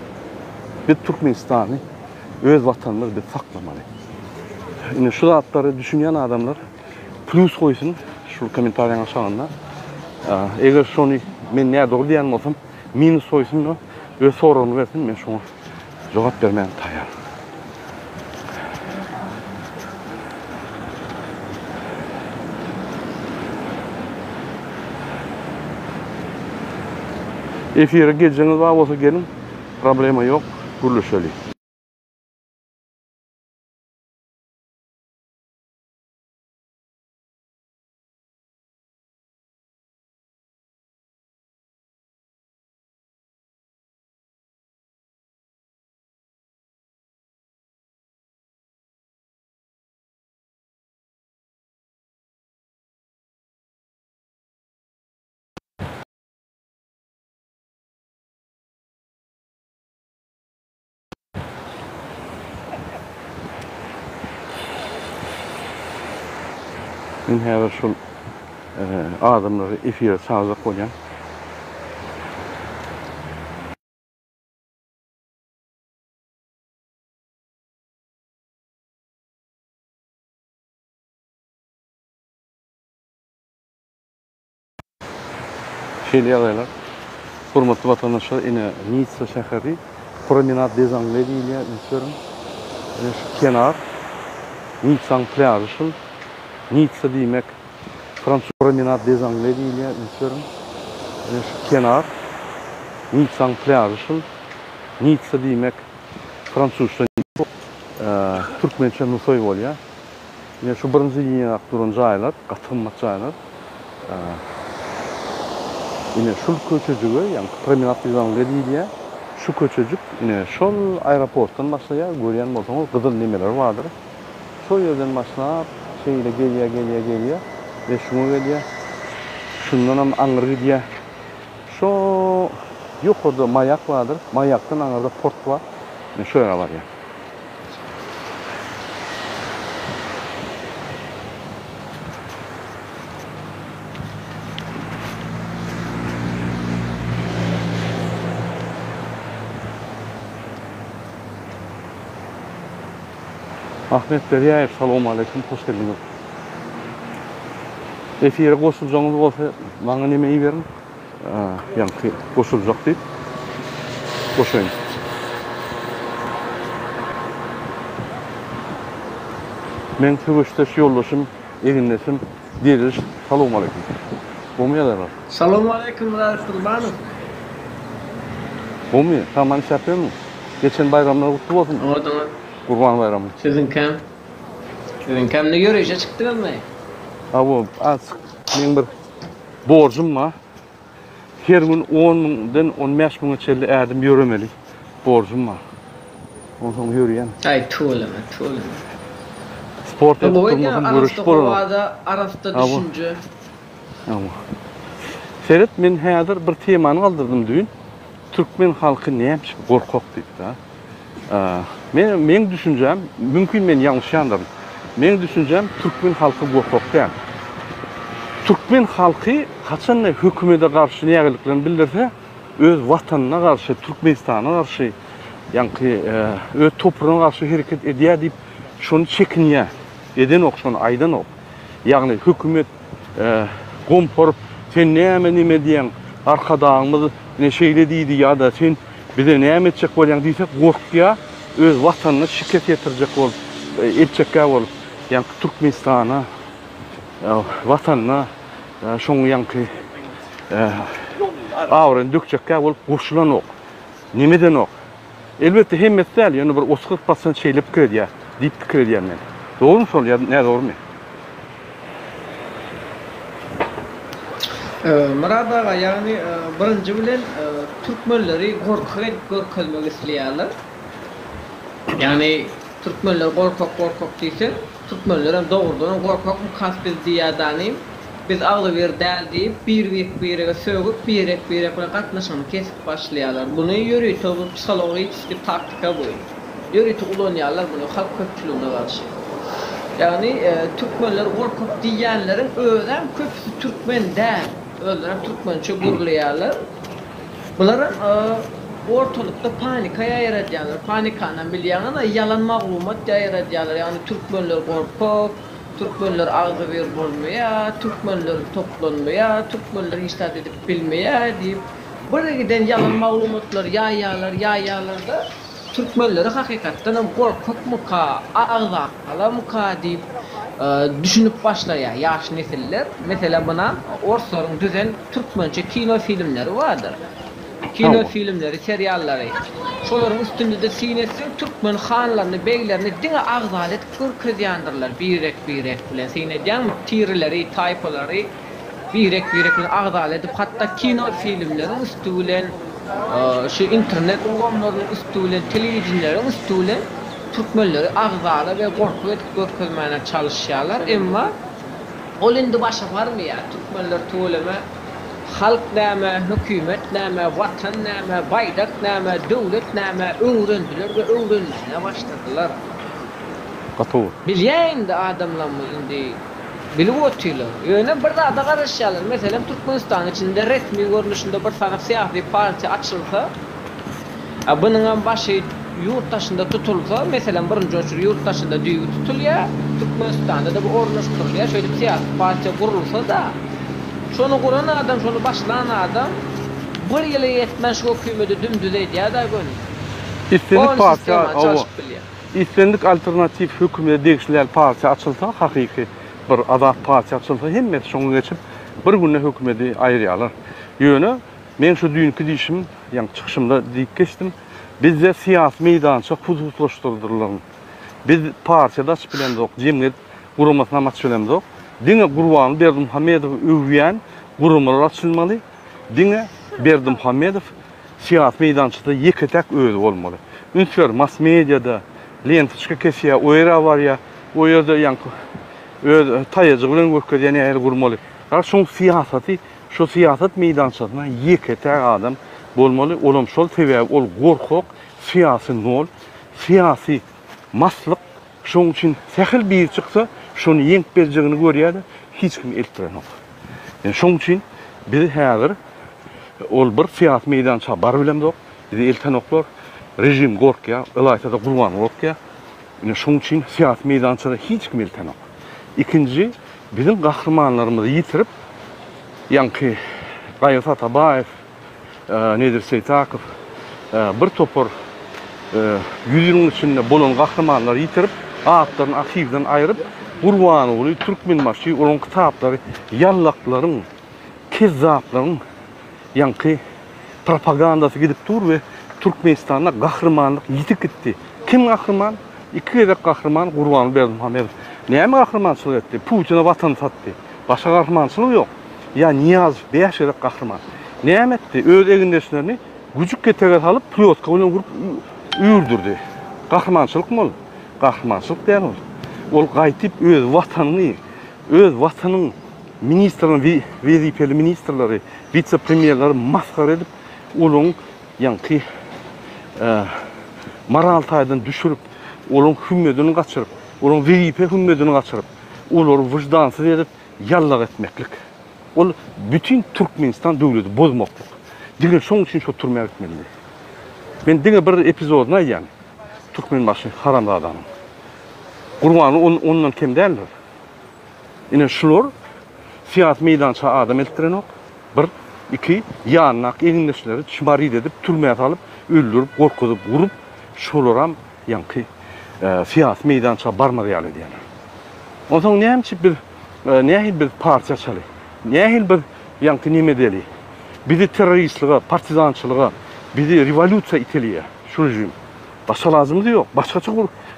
S1: Biz Türkmenistany öz watanymyz biz saklamaly. Indi şu zatlary düşünýän adamlar plýus goýsun şu kommentariýaň aşagynda. Eger şony men nädogry diýen bolsam minus goýsun-da öz soragyny bersin men şoňa jogap bermäge taýýar. Efire geljegiňiz bar bolsa geliň. Problema ýok, gürleşeli. Men häzir şol adamlary efire çagyrjak bolýan. Şeýle ýagdaýlar. Hormatly watandaşlar, ine Nitsa şäheri, Promenad des Anglais diýilýär, üns beriň. Ine şu kenar, Nitsaň plýažy şul. Nitsa diýmek fransuz Promenad des Anglais diýilýär, üns beriň. Ine şu kenar, Nitsaň plýažy şul. Nitsa diýmek fransuzça türkmençe Nusaý bolýar. Ine şu birinji liniýadaky duran jaýlar, gaty gymmat jaýlar. Ine şul köçejige, ýagny Promenad des Anglais diýilýär. Şu köçejik ine şol aeroportdan başlaýar, görýän bolsaňyz gyzyl nemeler bardyr. Şol ýerden başlap şeýle gelýär, gelýär, gelýär we şuňa gelýär. Şundanam aňry gidýär. Şo ýokarda maýak bardyr, maýakdan aňyrda port bar. Ine şo ýere barýar. Ahmet Derýaýew salowmaleýkim hoş geldiňiz. Efire goşuljagyňyz bolsa maňa neme iberiň. Ýaňky goşuljak diýip goşaýyn. Meň söweşdeş ýoldaşym, egindeşim Diriliş salowmaleýkim. Gowmy ýagdaýlar?
S3: Salowmaleýkim Myrat Gurbanow.
S1: Gowmy? Sag-aman işläp ýörmüň? Geçen baýramlar gutly bolsun.
S3: Oňat oňat.
S1: Gurban baýramy.
S3: Siziňkäm? Siziňkäm ne ýörişe çykdyňyzmy?
S1: Hawa, azjyk meň bir Borjum bar. Her gün on müňden on bäş müňe çenli ädim ýöremeli borjum bar. Onsoň ýörýän.
S3: Aý tüweleme, tüweleme.
S1: Sport edip
S3: Gowy edýäň,
S1: durmasam göreşip
S3: arassa
S1: bolanok.
S3: howada, arassa
S1: Hawa.
S3: düşünje.
S1: Hawa. Seret men häzir bir temany galdyrdym düýn. Türkmen halky näme üçin gorkak diýip-de. Men meň düşünjem, mümkin men ýalňyşýandyryn. Meň düşünjem türkmen halky gorkak däl. Türkmen halky haçanda hökümede garşy nägiliklerini bildirse, öz watanyna garşy, Türkmenistana garşy, ýaňky öz topragyna garşy hereket edýär diýip, şony çekinýär. Edenok, şony aýdanok. Ýagny hökümet gomparyp, sen näme neme diýýäň, Arkadagymyz ine şeýle diýdi ýa-da sen Bize näme etjek bolýaň diýse gorkýa öz watanyna şikes ýetirjek bolup etjekkä bolup ýaňky Türkmenistana watanyna şoň ýaňky abraýyny dökjekkä bolup goşulanok nemedenok elbetde hemmesi däl ýöne bir otuz 40 prosent şeýle pikir edýär diýip pikir edýän men dogrymy şol ýa nädogrymy.
S3: Myrat aga ýagny birinji bilen türkmenleri gorkak edip görkezmek isleýärler. Ýagny türkmenler gorkak gorkak diýseň türkmenlerem dogrudanam gorkakmykas biz diýýär danym biz agzybir däl diýip bir birege sögüp birek birek bilen gatnaşygyny kesip başlaýarlar. Buny ýörite bu psihologiçeskiý taktika bu. Ýörite ulanýarlar muny halk köpçüligine garşy. Ýagny türkmenler gorkak diýýänleriň özem köpüsi türkmen däl. Özlerem türkmençe gürleýärler. Bularam. Ortalykda panika ýaýradýarlar. Panikanam bilýäňiz-a, ýalan maglumat ýaýradýarlar. Ýagny türkmenler gorkak, türkmenler agzybir bolmaýar, türkmenler toplanmaýar, türkmenler hiç zat edip bilmeýär diýip, birgiden ýalan maglumatlary ýaýýarlar, ýaýýarlar-da, türkmenleri hakykatdanam gorkakmyka, agzalamyka diýip düşünip başlaýar ýaş nesiller. Meselem, munam orslaryň düzen türkmençe kino filmleri bardyr. Kino filmleri, seriallary. Şolaryň üstünde-de syn etseň, türkmen hanlaryny, beglerini diňe agzaly edip görkezýändirler, birek-birek bilen. Syn edýäňmi, tireleri, taýpalary birek-birek bilen agzaly edip, hatda kino filmleriň üsti bilen, şu internet ulgamlarynyň üsti bilen, telewideniýeleriň üsti bilen türkmenleri agzala we gorkak edip görkezmäne çalyşýarlar. Emma ol indi başa barmaýar. Türkmenler tüweleme Halk näme, hökümet näme, watan näme, baýdak näme, döwlet näme öwrendiler we öwrenmäne başladylar.
S1: Gaty gowy.
S3: Bilýä indi adamlarymyz indi bilip otyrlar. Ýöne bir zada garaşýarlar. Meselem Türkmenistanyň içinde resmi görnüşinde bir sany syýasy partiýa açylsa, A bunuňam başy ýurt daşynda tutulsa, meselem, birinji oçur ýurt daşynda düýbi tutulýar, Türkmenistanda-da bu ornaşdyrylýar, şeýdip syýasy partiýa gurulsa-da, şony guran adam, şony başlan adam bir ýyla ýetmän şu hökümeti düm-düz edýär-dä göni.
S1: Islendik
S3: Doly
S1: partiýa,
S3: sistemany
S1: hawa,
S3: çalşyp bilýär.
S1: islendik alternatiw hökümete degişli däl partiýa açylsa, hakyky bir azat partiýa açylsa, hemmesi şoňa geçip, bir günde hökümeti aýyrýarlar. Ýöne Meň şu düýnki diýşim, ýaňky çykyşymda diýip geçdim. Bizde syýasy meýdança hususlaşdyrdyrylan. Biz partiýa-da açyp bilemzok, jemgyýet guramasynam açyp bilemzok. Diňe Gurbanguly Berdimuhamedowy öwýän guramalar açylmaly. Diňe Berdimuhamedow syýasy meýdançada ýeke-täk özi bolmaly. Üns ber, mass-mediada lentoçka kesýär, o ýere barýar, o ýerde ýaňky öz taýajygy bilen görkezýär nähili gurmaly. Garaz, şoň syýasaty Şu syýasat meýdançasynda ýeke-täk adam bolmaly, olam şol, sebäbi ol gorkak, syýasy nol, syýasy maslyk, şonuň üçin sähel biri çyksa, şony ýeňip berjegini görýär-de, hiç kim eltdirenok. Ýöne şonuň üçin biz häzir ol bir syýasy meýdança barybilemzok, bizi eltenoklar, režim gorkýar, ylaýta-da Gurban gorkýar. Ine şonuň üçin syýasy meýdançada hiç kim eltenok. Ikinji, biziň gahrymanlarymyzy ýitirip, ýaňky Gaýgysyz Atabaýew, Nedir Seýtäkow, bir topar ýüz ýylyň içinde bolan gahrymanlary ýitirip, atlaryny arhiwden aýryp, Gurbanguly, Türkmenbaşy, olaryň kitaplary ýallaklaryň, kezzaplaryň ýaňky propagandasy gidip dur we Türkmenistanda gahrymanlyk ýitip gitdi. Kim gahryman? Iki gezek gahryman Gurbanguly Berdimuhamedow. Näme gahrymançylyk etdi? Putine watany satdy. Başga gahrymançylygy ýok. Ýa Nyýazow bäş gezek gahryman. Näme etdi? Öz egindeşlerini güjük ketege salyp plýotka bilen urup üýrdürdi. Gahrymançylykmy ol? Gahrymançylyk däl ol. Ol gaýtyp öz watanyny, öz watanyň ministrlerini, wezipeli ministrleri, wise-premýerleri masgara edip, olaryň ýaňky moral taýdan düşürip, olaryň hümmedini gaçyryp, olaryň wezipe hümmedini gaçyryp, olary wyždansyz edip, ýallak etmeklik. Ol bütin Türkmenistan döwleti bozmaklyk. Diňe şoň üçin şo türmä gitmelidi. Men diňe bir epizodyny aýdýan. Türkmenbaşy haramzadanyň. Gurbanguly ondan kem däldir. Ine şular syýasy meýdança adam eltdirenok. Bir, iki, ýanyndaky egindeşleri çmarit edip, türmä salyp, öldürip, gorkuzyp, urup, şolaram ýaňky syýasy meýdança barmaz ýaly edýärler. Onsoň näme üçin biz, nähili biz partiýa açaly? Nähili biz ýaňky neme edeli? Bizi terroristlige, partizançylyga, bizi rewolýusiýa iteleýär şu režim. Başga alajymyz ýok. Başgaça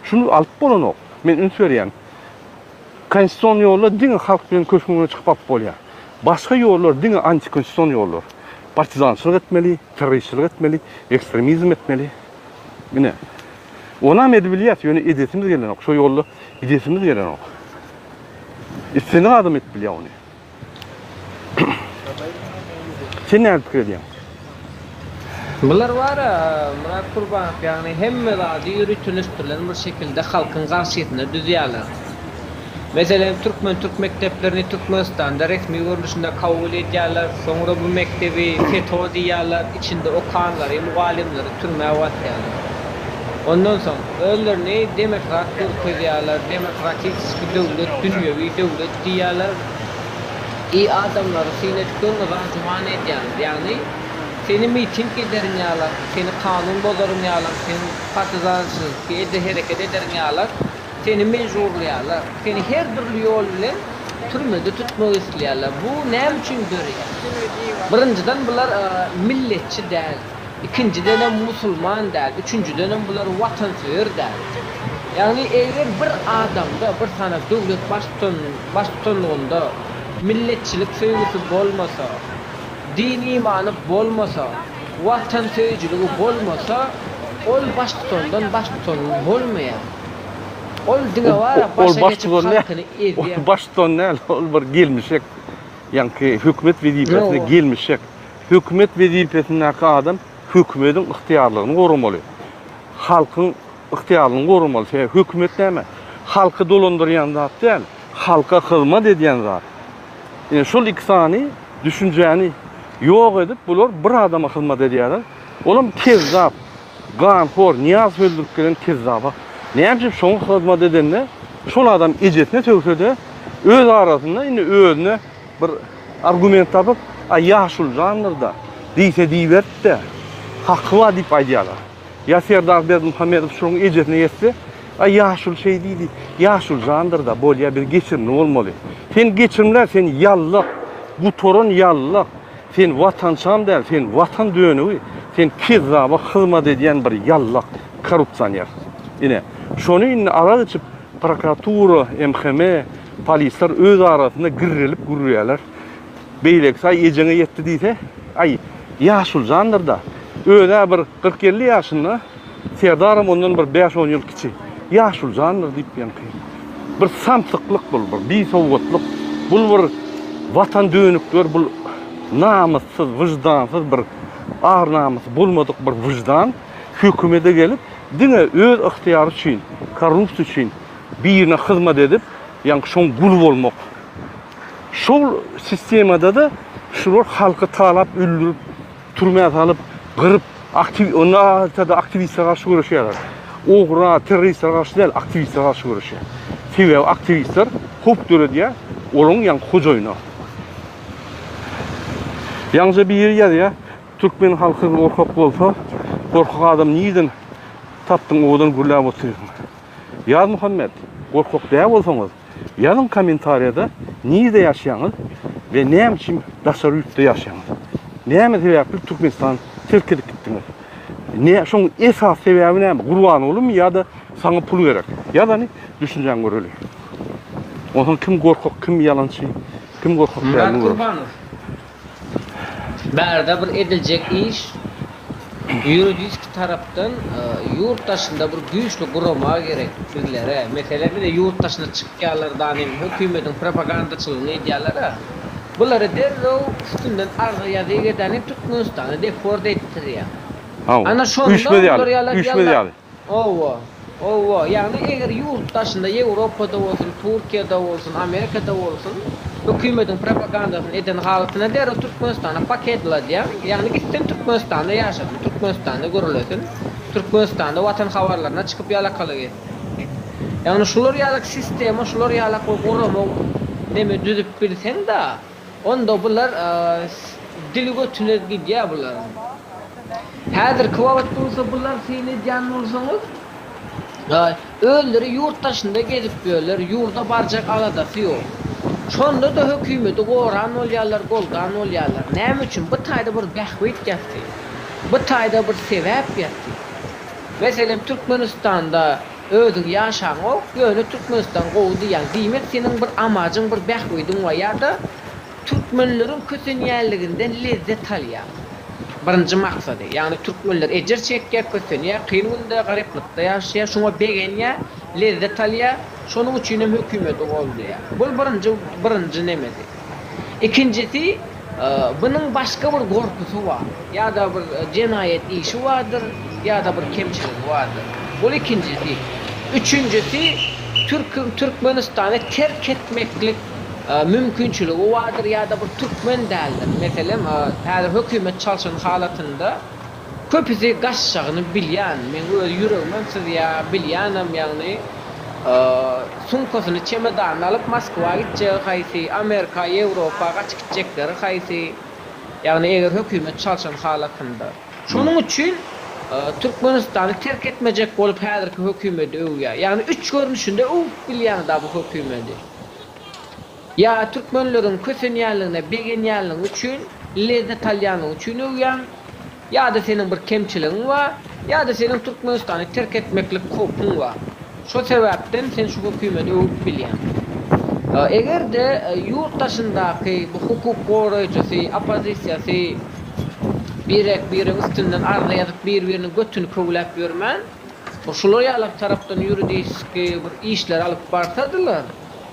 S1: şuny alyp bolanok. Men üns berýän. Konstitusion ýollar diňe halk bilen köşgüň öňüne çykyp alyp bolýar. Başga ýollar diňe antikonstitusion ýollar. Partizançylyk etmeli, terroristçilik etmeli, ekstremizm etmeli. Ine. Onam edibilýäs, ýöne edesimiz gelenok. Şo ýolda gidesimiz gelenok. Islendik adam edip bilýär ony. Sen näme pikir edýäň?
S3: Bular bar-a, Myrat Kurbanow, ýagny hemme zady ýöriteleşdirilen bir şekilde halkyň garşysyna düzýärler. Meselem, türkmen-türk mekdeplerini Türkmenistanda resmi görnüşinde kabul edýärler, soňra bu mekdebi FETO diýýärler, içinde okanlary, mugallymlary türmä basýarlar. Ondan soň, özlerini demokrat görkezýärler, demokratiçeskiý döwlet, dünýewi döwlet diýýärler. I adamlary syn edip gör, yza-juwan edýärler. Ýagny, seni miting ederin ýalak, seni kanun bozaryň ýalak, sen partizançylyk ede hereket ederiň ýalak, Seni mejburlaýarlar. Seni her dürli ýol bilen türmede tutmak isleýärler. Bu näme üçin döreýär? Birinjiden bular milletçi däl. Ikinjidenem musulman däl. Üçünjidenem bular watansöýer däl. Ýagny eger bir adamda bir sany döwlet baştutanlygynda milletçilik söýgüsi bolmasa, din-imany bolmasa, watansöýüjiligi bolmasa, ol baştutandan baştutan bolmaýar. Ol diňe bar
S1: Ol
S3: başa geçip
S1: baştutan däl.
S3: halkyny
S1: Ol
S3: ezýär.
S1: baştutan däl, ol bir gelmişek. Ýaňky hökümet wezipesine
S3: Ýok.
S1: gelmişek. Hökümet wezipesindäki adam hökümediň ygtyýarlygyny goramaly. Halkyň ygtyýarlygyny goramaly. Sebäbi hökümet näme? Halky dolandyrýan zat däl, halka hyzmat edýän zat. Ine şol iki sany düşünjäni ýok edip, bular bir adama hyzmat edýärler. Olam kezzap. Ganhor Nyýazow öldürip gelen kezzaba näme üçin şoňa hyzmat edende şol adam ejesine sögse-de öz arasynda indi özüne bir argument tapyp aý ýaşulyjandyr-da diýse diýiberdi-de haky bar diýip aýdýarlar. Ýa Serdar Berdimuhamedow şoň ejesine ýetse aý ýaşuly şeý diýdi ýaşulyjandyr-da bolýa biz geçirimli bolmaly. Sen geçirimlä sen ýallak gutaran ýallak. Sen watançam däl, sen watan dönügi, sen kezzaba hyzmat edýän bir ýallak, korrupsioner. Ine, şony indi arak içip prokuratura, MHM, polisler öz arasynda girrelip gürrýärler. Beýlekisi aý ejeňe ýetdi diýse, aý ýaşulyjandyr-da. Öz-ä bir 40-50 ýaşynda, Serdaram ondan bir bäş-on ýyl kiçi. Ýaşulyjandyr diýip ýaňky. Bir samsyklyk bul, bir bisowatlyk. Bul bir watan dönükler, bul namyssyz, wyždansyz bir ar-namysy bolmadyk bir wyždan hökümete gelip, diňe öz ygtyýary üçin, korrupsiýa üçin birine hyzmat edip, ýaňky şoň guly bolmak. Şol sistemada-da şular halky talap, öldürip, Türmä salyp, gyryp, aktiw, onda aýtsa-da aktiwistlere garşy göreşýärler. Ogra, terroristlere garşy däl, aktiwistlere garşy göreşýär. Sebäbi aktiwistler howp döredýär, olaryň ýaňky hojaýyna. Ýaňja biri ýazýar, türkmen halky gorkak bolsa, gorkak adam nirden tapdyň owadan gürläp otyrsyň. Ýazmuhammet, gorkak däl bolsaňyz, Ýazyň kommentariýada nirde ýaşaýaňyz we näme üçin daşary ýurtda ýaşaýaňyz? Näme sebäpli Türkmenistany terk edip gitdiňiz? Ne şoň esasy sebäbi näme? Gurbangulymy ýa-da saňa pul gerek? Ýaz hany düşünjäňi göreli. Onsoň kim gorkak, kim ýalançy, kim gorkak
S3: Myrat
S1: dälini göreli.
S3: Gurbanow. Bärde bir ediljek iş ýuridiski tarapdan ýurt daşynda bir güýçli gurama gerek bizlere. Meselem ine ýurt daşyna çykýarlar danym hökümediň propagandaçylygyny edýärler-ä. Bulary derrew üstünden arza ýazyp edänim Türkmenistana deport etdirýär.
S1: Hawa.
S3: Ana şonda
S1: Üýşmez
S3: bular
S1: ýaly.
S3: ýaly
S1: Üýşmez ýaly.
S3: Hawa, hawa, ýagny eger ýurt daşynda Ýewropada bolsun, Türkiýede bolsun, Amerikada bolsun, hökümediň propagandasyny eden halatynda derrew Türkmenistana paketladýaň, ýagny gitsin Türkmenistanda ýaşasyn, Türkmenistanda gürlesin, Türkmenistanda Watan habarlaryna çykyp ýalakalyk etsin. Ýagny şular ýalak sistema, şular ýalak bir gurama neme düzüp bilseň-da, Onda bular dili götüne gidýär bularyň. Häzirki wagt bolsa bular syn edýän bolsaňyz özleri ýurt daşynda gezip ýörler, ýurda barjak aladasy ýok. Şonda-da hökümeti goran bolýarlar, goldan bolýarlar. Näme üçin? Bu taýda bir bähbit ýatyr. Bu taýda bir sebäp ýatyr. Meselem Türkmenistanda Özüň ýaşaňok, ýöne Türkmenistan gowy diýýäň. Diýmek seniň bir amajyň, bir bähbidiň bar ýa-da türkmenleriň kösenýänliginden lezzet alýaň. Birinji maksady, ýagny türkmenler ejir çekýär, kösenýär, kyn günde, garyplykda ýaşaýar, şoňa begenýär, lezzet alýar, şonuň üçinem hökümeti goldaýar. Bul birinji birinji nemesi. Ikinjisi, Bunuň başga bir gorkusy bar. Ýa-da bir jenaýat işi bardyr, ýa-da bir kemçiligi bardyr. Bul ikinjisi. Üçünjisi, Türküň Türkmenistany terk etmeklik mümkinçiligi bardyr ýa-da bir türkmen däldir. Meselem, häzir hökümet çalşan halatynda köpüsi gaçjagyny bilýän, meň öz ýüregimem syzýar, bilýänem, ýagny sumkasyny, çemodanyny alyp Moskwa gitjegi haýsy, Amerika, Ýewropa gaçyp gitjekleri haýsy, ýagny eger hökümet çalşan halatynda. Şonuň üçin Türkmenistany terk etmejek bolup häzirki hökümedi öwýär. Ýagny üç görnüşinde öwüp bilýäň-da bu hökümedi. Ýa türkmenleriň kösenýänligine begenýänligiň üçin, lezzet alýanlygyň üçin öwýäň, ýa-da seniň bir kemçiligiň bar, ýa-da seniň Türkmenistany terk etmeklik howpuň bar. Şo sebäpden sen şu hökümedi öwüp bilýäň. Eger-de ýurt daşyndaky bu hukuk goraýjysy, oppozisiýasy birek-biregiň üstünden arza ýazyp bir-biriniň götüni köwläp ýörmän, şular ýalak tarapdan ýuridiski bir işleri alyp barsadylar,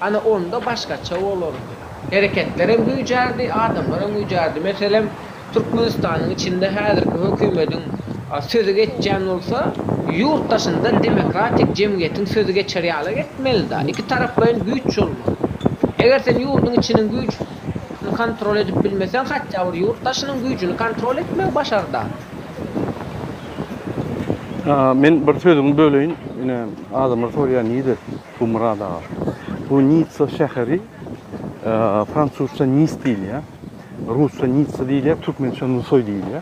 S3: ana onda başgaça bolardy. Hereketlerem güýjärdi, adamlaram güýjärdi. Meselem, Türkmenistanyň içinde häzirki hökümediň sözi geçýän bolsa, ýurt daşynda demokratik jemgyýetiň sözi geçer ýaly etmeli-da. Ikitaraplaýyn güýç bolmaly. Eger sen ýurduň içiniň güýjüni kontrol edip bilmeseň, hatda bir ýurt daşynyň güýjüni kontrol etmegi başar-da.
S1: Men bir sözüňi böleýin. Ine, adamlar soraýar, nirde bu Myrat aga? Bu Nitsa şäheri, fransuzça Nis diýilýär. Rusça Nitsa diýilýär, türkmençe Nusaý diýilýär.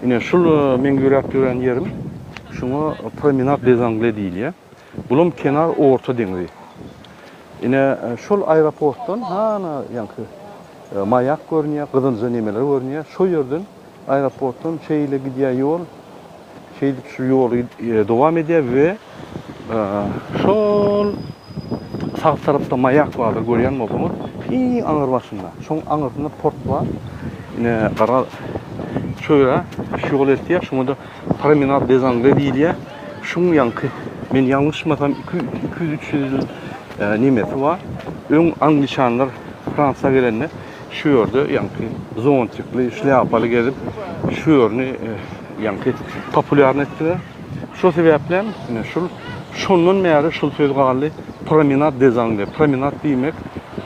S1: Ine, şul meň ýöräp ýören ýerim, şuňa Promenad des Anglais diýilýär. Bulam kenar Orta deňzi. Ine, şol aeroportdan hana ýaňky maýak görünýär, gyzylja nemeler görünýär. Şo ýerden aeroportdan şeýle gidýär ýol. Şeýdip şu ýoly dowam edýär we şol sag tarapda maýak bardyr görýän bolsaňyz, iň aňyr başynda. Şoň aňyrsynda port bar. Ine gara şu ýere şu ýol eltýär. Şuňa-da Promenad des Anglais diýilýär. Şuň ýaňky men ýalňyşmasam 200-300 ýyl nemesi bar. Öň angliçanlar Fransiýa gelende şu ýerde ýaňky zontikli, şlýapaly gezip şu ýerini ýaňky populýarny etdiler. Şo sebäplem ine şul şondan bäri şul söz galdy. Promenad des Anglais. Promenad diýmek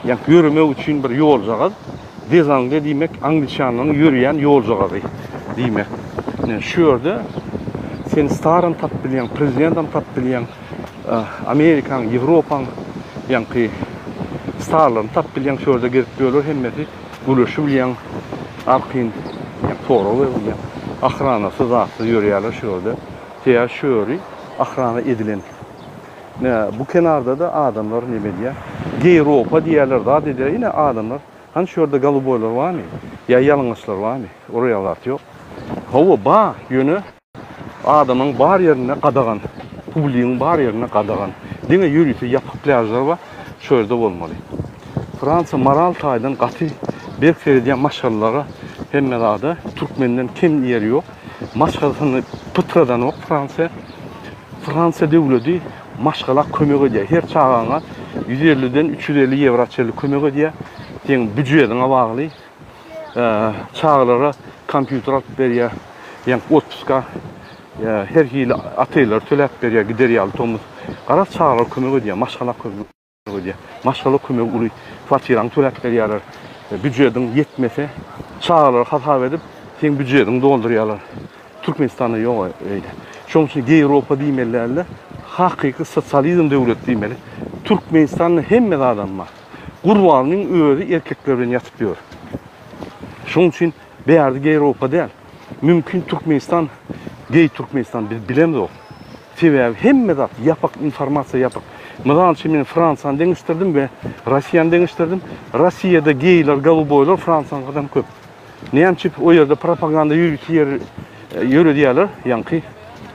S1: ýaňky ýöremek üçin bir ýoljagaz. Des Anglais diýmek angliçanlaryň ýöreýän ýoljagazy diýmek. Ine şu ýerde sen staram tapyp bilýäň, prezidentam tapyp bilýäň, Amerikaň, Ýewropaň ýaňky starlaryny tapyp bilýäň, şu ýerde gezip ýörler hemmesi. Gürleşip bilýäň, arkaýyn sorag berip bilýäň. Ahranasyz zatsyz ýörýärler şu ýerde. Sebäbi şu ýeri ahrana edilen. Ine bu kenarda-da adamlar neme edýär? Geýropa diýýärler, zat edýär. Ine adamlar, hany şu ýerde goluboýlar barmy? Ýa ýalaňaçlar barmy? Olar ýaly zat ýok. Hawa, bar, ýöne Adamyň bar ýerinde gadagan. Publigiň bar ýerinde gadagan. Diňe ýörite ýapyk plýažlar bar, şo ýerde bolmaly. Fransiýa moral taýdan gaty berk seredýän maşgalalara hemme zada türkmenden kem ýeri ýok. Maşgalasyny pytradanok Fransiýa. Fransiýa döwledi maşgala kömek edýär. Her çagaňa 150-den 350 ýewra çenli kömek edýär. Seň býujetiňe bagly. Çagalara kompýuter alyp berýär. Ýaňky otpuska her hili otelleri töläp berýär, gider ýaly tomus. Garaz çagalara kömek edýär, maşgala kömek edýär. Maşgala kömegi uly. Kwartiraňy töläp berýärler. Býujetiň ýetmese, çagalary hasap edip, seň býujetiňi doldurýarlar. Türkmenistanda ýok eýle. Şonuň üçin Ýewropa diýmeli däl-de, hakyky sosializm döwleti diýmeli. Türkmenistanda hemme zadam bar. Gurbanyň özi erkekler bilen ýatyp ýör. Şonuň üçin bärde Ýewropa däl. Mümkin Türkmenistan geý Türkmenistan biz bilemzok. Sebäbi hemme zat ýapyk, informasiýa ýapyk. Mysal üçin men Fransiýany deňeşdirdim we Russiýany deňeşdirdim. Russiýada geýler, goluboýlar Fransiýaňkydan köp. Näme üçin o ýerde propaganda ýörite ýer ýöredýärler, ýaňky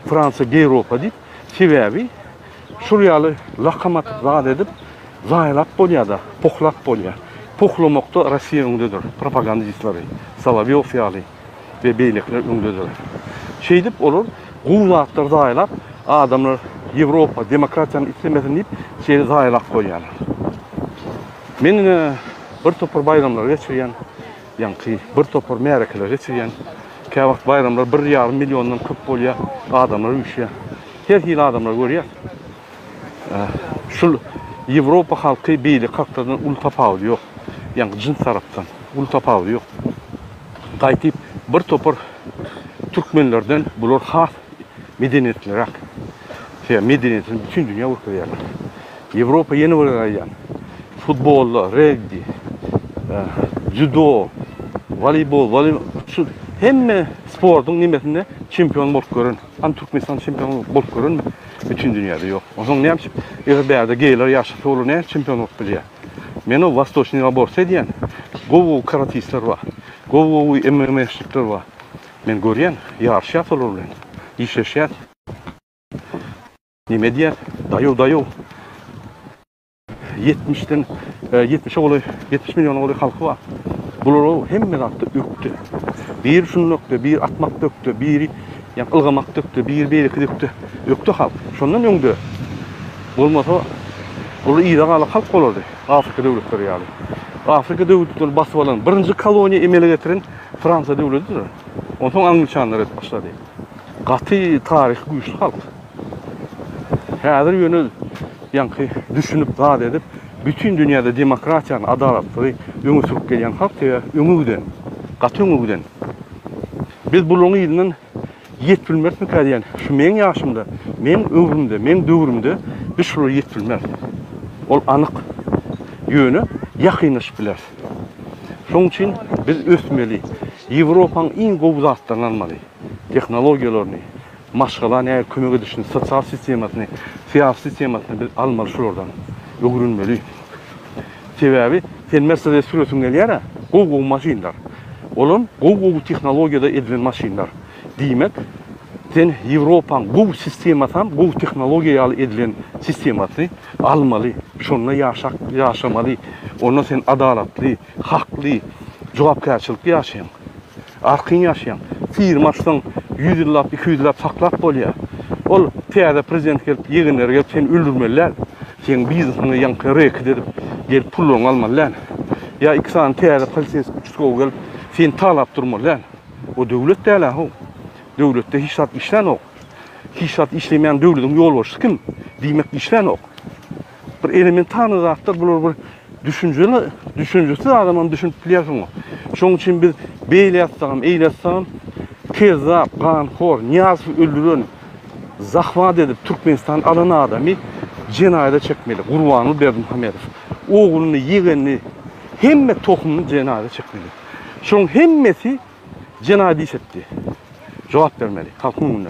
S1: Fransiýa Ýewropa diýip. Sebäbi şul ýaly lakam atyp zat edip zaýalap bolýada, pohlap bolýar. Pohlamakda Russiýa öňdedir, propagandistleri, Solowýow ýaly we beýlekiler öňdedir. Şeýdip olar gowy zatlary zaýalap, adamlar Ýewropa demokratiýany islemesin diýip şeýle zaýalap goýýarlar. Men ine bir topar baýramlary geçirýän, ýaňky bir topar märekeleri geçirýän. Käwagt baýramlar bir ýarym milliondan köp bolýar, adamlar üýşýär. Her hili adamlary görýäs. Şul. Ýewropa halky beýleki halklardan uly tapawudy ýok. Ýagny jyns tarapdan uly tapawudy ýok. Gaýtyp bir topar türkmenlerden bular has medeniýetliräk. Sebäbi medeniýetini bütin dünýä görkezýärler. Ýewropa ýene bir gezek aýdýan. Futbolda, regbi, dzýudo, woleýbol, woleýbol şu hemme sportuň nemesinde çempion bolup gören. Hany Türkmenistan çempion bolup görenmi? Bütin dünýäde ýok. Onsoň näme üçin eger bärde geýler ýaşasa olar näme çempion bolup bilýär? Men o wostoçnyý naborsa edýän. Gowy-gowy karatistler bar. Gowy-gowy MMA-şnikler bar. Men görýän, ýaryşýas olar bilen. Işleşýäs. Neme edýäs? Daýaw, daýaw. Ýetmişden, ýetmişe golaý, 70 milliona golaý halky bar. Bular hemme zatda ökde. Biri şunda ökde, biri atmakda ökde, biri ýa ylgamakda ökde, biri beýlekide ökde. Ökde halk. Şondan öňde bolmasa bular yza galan halk bolardy. Afrika döwletleri ýaly. Afrika döwletlerini basyp alan, birinji koloniýa emele getiren Fransiýa döwletidir. Onsoň angliçanlar edip başlady. Gaty taryhy güýçli halk. Häzir ýöne ýaňky düşünip zat edip, bütin dünýäde demokratiýany, adalatlygy öňe sürüp gelýän halk sebäbi öňe giden, gaty öňe giden. Biz bularyň yzyndan ýetip bilmerismikä diýen, şu meň ýaşymda, meň öwrümde, meň döwrümde biz şulara ýetip bilmeris. Ol anyk. Ýöne ýakynlaşyp bileris. Şonuň üçin biz ösmeli. Ýewropanyň iň gowy zatlaryny almaly. Tehnologiýalaryny, maşgala nähili kömek edişini, sosial sistemasyny, syýasy sistemasyny biz almaly şulardan. Öwrenmeli. Sebäbi sen Mercedes süresiň gelýär-ä, gowy-gowy maşynlar. Olam gowy-gowy tehnologiýada edilen maşynlar. Diýmek, sen Ýewropaň gowy sistemasam, gowy tehnologiýa ýaly edilen sistemasyny almaly. Şonda ýaşak, ýaşamaly. Onda sen adalatly, hakly, jogapkärçilikli ýaşaýaň. Arkaýyn ýaşaýaň. Firma açsaň, ýüz ýyllap, 200 ýyllap saklap bolýar. Ol täze prezident gelip, ýegenleri gelip seni öldürmeli däl. Seň biznesiňe ýaňky reket edip, gelip pullaryňy almaly däl. Ýa iki sany täze poliseýskiý uçastkowy gelip, seni talap durmaly däl. O döwlet däl-ä how. Döwletde hiç zat işlänok. Hiç zat işlemeýän döwletiň ýolbaşçysy kim? Diýmek işlänok. Bir elementarny zatlar bular bir düşünjeli, düşünjesiz adamam düşünip bilýär şoňa. Şoň üçin biz beýle ýatsagam, eýle ýatsagam kezzap, ganhor, Nyýazowy öldüren, zahwat edip Türkmenistany alan adamy jenaýata çekmeli. Gurbanguly Berdimuhamedow. Ogluny, ýegenini, hemme tohumyny jenaýata çekmeli. Şoň hemmesi jenaýat iş etdi. Jogap bermeli halkyň öňünde.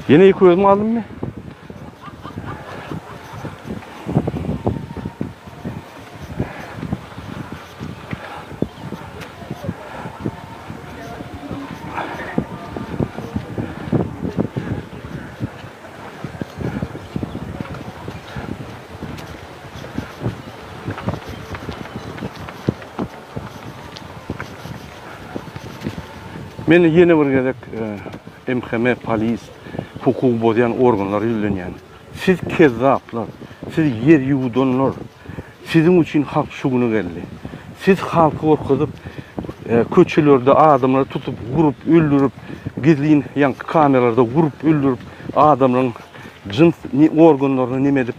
S1: Ýene iki özüm galdymmy? Men ýene bir gezek MHM, polis, hukugy bozýan organlara ýüzlenýän. Siz kezzaplar, siz ýer ýuwudanlar, siziň üçin halk şu güne geldi. Siz halky gorkuzyp, köçelerde adamlary tutup, urup, öldürip, gizlin ýaňky kameralarda urup, öldürip, adamlaryň jyns organlaryny neme edip,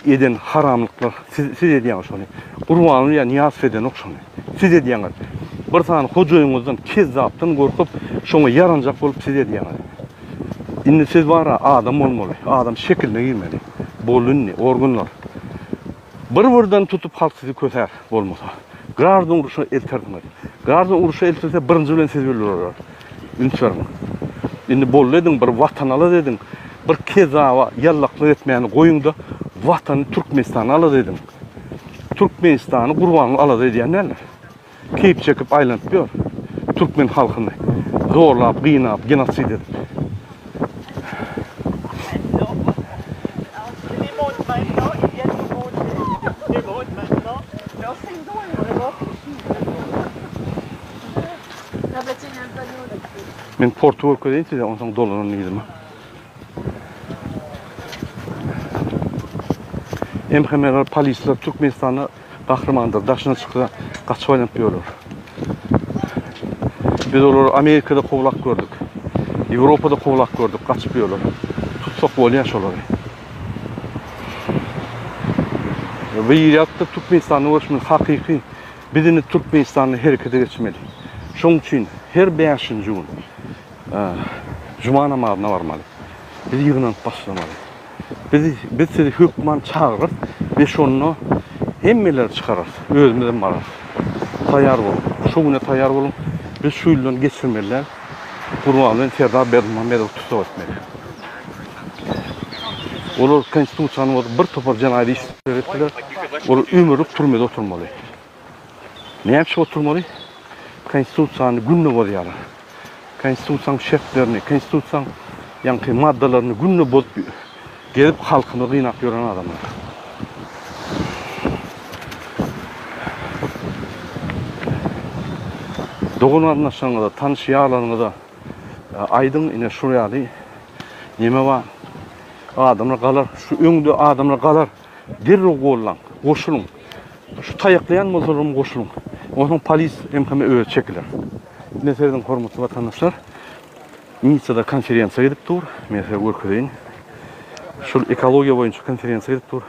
S1: Eden haramlyklar siz siz edýäňiz şony. Gurbanguly ýa Nyýazow edenok şony. Siz edýäňiz. Bir sany hojaýyňyzdan kezzapdan gorkup şoňa ýaranjak bolup siz edýäňiz. Indi siz bara adam bolmaly. Adam şekiline girmeli. Boldy indi organlar. Bir birden tutup halk sizi kösär bolmasa. Graždan uruşa eltersiňiz. Graždan uruşa eltilse birinji bilen sizi öldürerler. Üns beriň. Indi boldy ediň, bir Watany alada ediň. Bir kezzaba ýallaklyk etmäni goýuň-da, Watany Türkmenistany alada ediň. Türkmenistany Gurbanguly alada edýän däldir. Keýp çekip aýlanyp ýör. Türkmen halkyny zorlap, gynap, genosid edip. Men porty görkezeýin size, onsoň dolanan yzyma. MHM-ler, polisler Türkmenistanda gahrymandyr. Daşyna çyksa gaçyp aýlanyp ýörler. Biz olary Amerikada kowlap gördük. Ýewropada kowlap gördük, gaçyp ýörler. Tutsak bolýar şolary. Wýatda Türkmenistanda görüşmeli hakyky biz indi Türkmenistanda herekete geçmeli. Şoň üçin her bäşinji gün juma namazyna barmaly. Biz ýygnanyp başlamaly. Biz biz sizi hökman çagyrarys we şonda hemmeleri çykararys. Özümizem bararys. Taýýar boluň. Şu güne taýýar boluň. Biz şu ýyldan geçirmeli däl. Gurbanguly bilen Serdar Berdimuhamedowy tussag etmeli. Olar konstitusiýany bozup bir topar jenaýat işler etdiler. Olar ömürlik türmede oturmaly. Näme üçin oturmaly? Konstitusiýany günde bozýarlar. Konstitusiýanyň şertlerini, konstitusiýanyň ýaňky maddalaryny günde bozup gezip halkymyzy gynap ýören adamlar. Dogan garyndaşlaryňyza, tanyş ýarlaryňyza aýdyň ine şul ýaly neme bar. Adamlar galar, şu öňde adamlar galar. Derrew gollaň, goşulyň. Şu taýaklaýan bolsalaram goşulyň. Onsoň polis MHM özi çekiler. Ine serediň hormatly watandaşlar. Nitsada konferensiýa gidip dur. Men size görkezeýin. Şul ekologiýa boýunça konferensiýa gidip dur.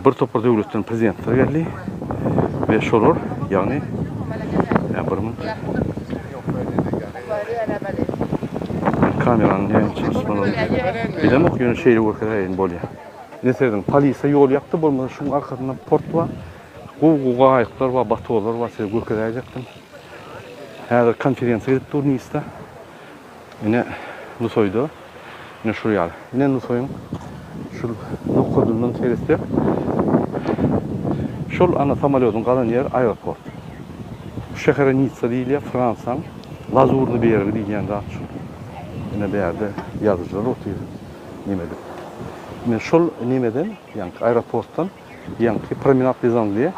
S1: Bir topar döwletden prezidentler geldi. We şolar, ýagny bir minut. Kamerany näme çalışmaly bilemok, ýöne şeýle görkezäýin bolýar. Ine serediň, polisiýa ýol ýapdy, bolmasa şuň arkasynda port bar. Gowy-gowy gaýyklar bar, batolar bar, size görkezäýjekdim. Häzir konferensiýa gidip dur Nisda. Ine Nusaýda. Ine şul ýaly. Ine Nusaýyň şul nokadyndan seretsek, şol ana samolýodyň galan ýeri aeroport. Bu şähere Nitsa diýilýär, Fransiýaň Lazurny beregi diýilýän zat şul. Ine bärde ýazyjylar otyr neme edip. Ine şol nemeden, ýaňky aeroportdan ýaňky Promenad des Anglais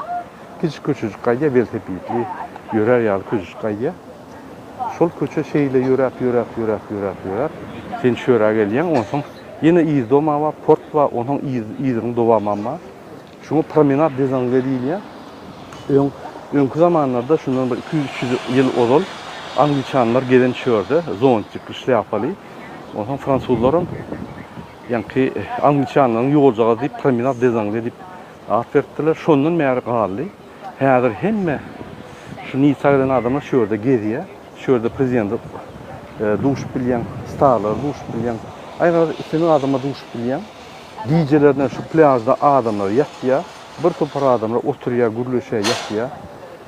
S1: kiçijik köçejik gaýdýar, welosipedli ýörär ýaly köçejik gaýdýar. Şol köçe şeýle ýöräp, ýöräp, ýöräp, ýöräp, ýöräp, sen çöre gelýäň, onsoň ýene yz doma bar, port bar, onsoň yz, yzynyň dowamam bar. Şuňa Promenad des Anglais diýilýär. Öň, öňki zamanlarda, şundan bir 200-300 ýyl ozal angliçanlar gezen çörde, zontikli, şlýapaly. Onsoň fransuzlaram ýaňky angliçanlaryň ýoljagazy diýip, Promenad des Anglais diýip at beripdirler. Şondan bäri galdy. Häzir hemme şu Nitsa gelen adamlar şu ýerde gezýär. Şu ýerde prezidente duşup bilýäň, starlara duşup bilýäň. Aý garaz islendik adama duşup bilýäň. Gijelerine şu plýažda adamlar ýatýar. Bir topar adamlar oturýar, gürleşýär, ýatýar.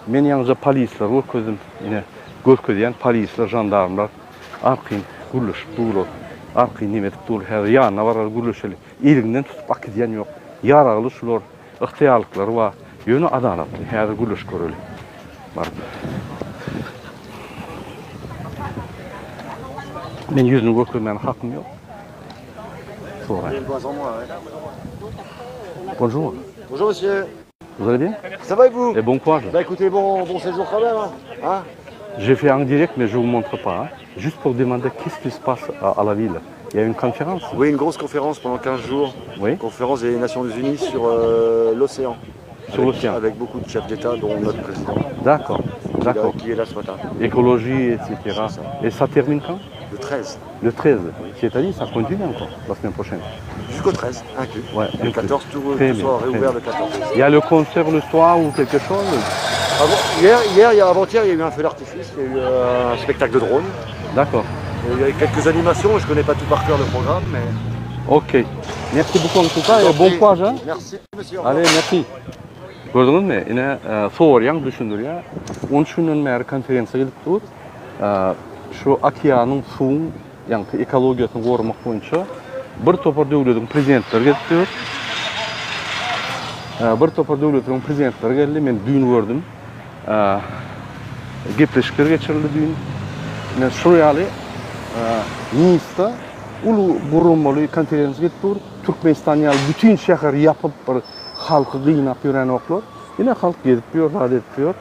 S1: Men ýaňyja polisleri görkezdim. Ine, görkezýän polisler, žandarmlar arkaýyn gürleşip durlar. Arkaýyn neme edip dur. Häzir ýanyna baraly gürleşeli. Eliňden tutup akidýän ýok. Ýaragly şular. Ygtyýarlyklary bar. Ýöne adalatly. Häzir gürleşip göreli. Baryp. Men ýüzüni görkezmäne hakym ýok. Soraýyn. Bonjour.
S4: Bonjour monsieur.
S1: Vous allez bien?
S4: Ça va et vous?
S1: Et bon courage.
S4: Bah écoutez, bon, bon séjour quand même. Hein? Hein?
S1: J'ai fait en direct, mais je vous montre pas. Hein. Juste pour demander qu'est-ce qui se passe à, à la ville. Il y a une conférence
S4: Oui, une grosse conférence pendant 15 jours.
S1: Oui.
S4: Conférence des Nations Unies sur euh, l'océan.
S1: Sur l'océan.
S4: Avec beaucoup de chefs d'État, dont notre président.
S1: D'accord. D'accord.
S4: Qui est là ce matin.
S1: Écologie, etc.
S4: Ça.
S1: Et ça termine quand
S4: Le 13.
S1: Le 13. C'est-à-dire, ça continue encore la semaine prochaine.
S4: Jusqu'au 13, inclus.
S1: Ouais,
S4: le
S1: inclus.
S4: 14, tout,
S1: Très
S4: tout
S1: bien,
S4: sera
S1: très
S4: réouvert
S1: bien.
S4: le 14.
S1: Il y a le concert le soir ou quelque chose
S4: Avant, hier, hier, il y a- avant-hier, il y a eu un feu d'artifice, il y a eu euh, un spectacle de drone.
S1: D'accord.
S4: Il y a eu quelques animations, je ne connais pas tout par cœur le programme, mais.
S1: Ok. Merci beaucoup en tout cas et bon courage. Hein?
S4: Merci, monsieur. Au revoir.
S1: Allez, merci. Gördüňizmi? Ine, e, soraýaň, düşündirýär. 13 günden bäri konferensiýa gidip dur. E, Şu okeanyň suwuň, ýaňky ekologiýasyny goramak boýunça bir topar döwletiň prezidentleri gelip dur. E, Bir topar döwletleriň prezidentleri geldi. Men düýn gördüm. E, Gepleşikler geçirildi düýn. Ine şu ýaly e, Nisda uly gurulmaly konferensiýa gidip dur. Türkmenistan ýaly bütin şäheri ýapyp bir halky gynap ýörenoklar. Ine halk gezip ýör, zat edip ýör.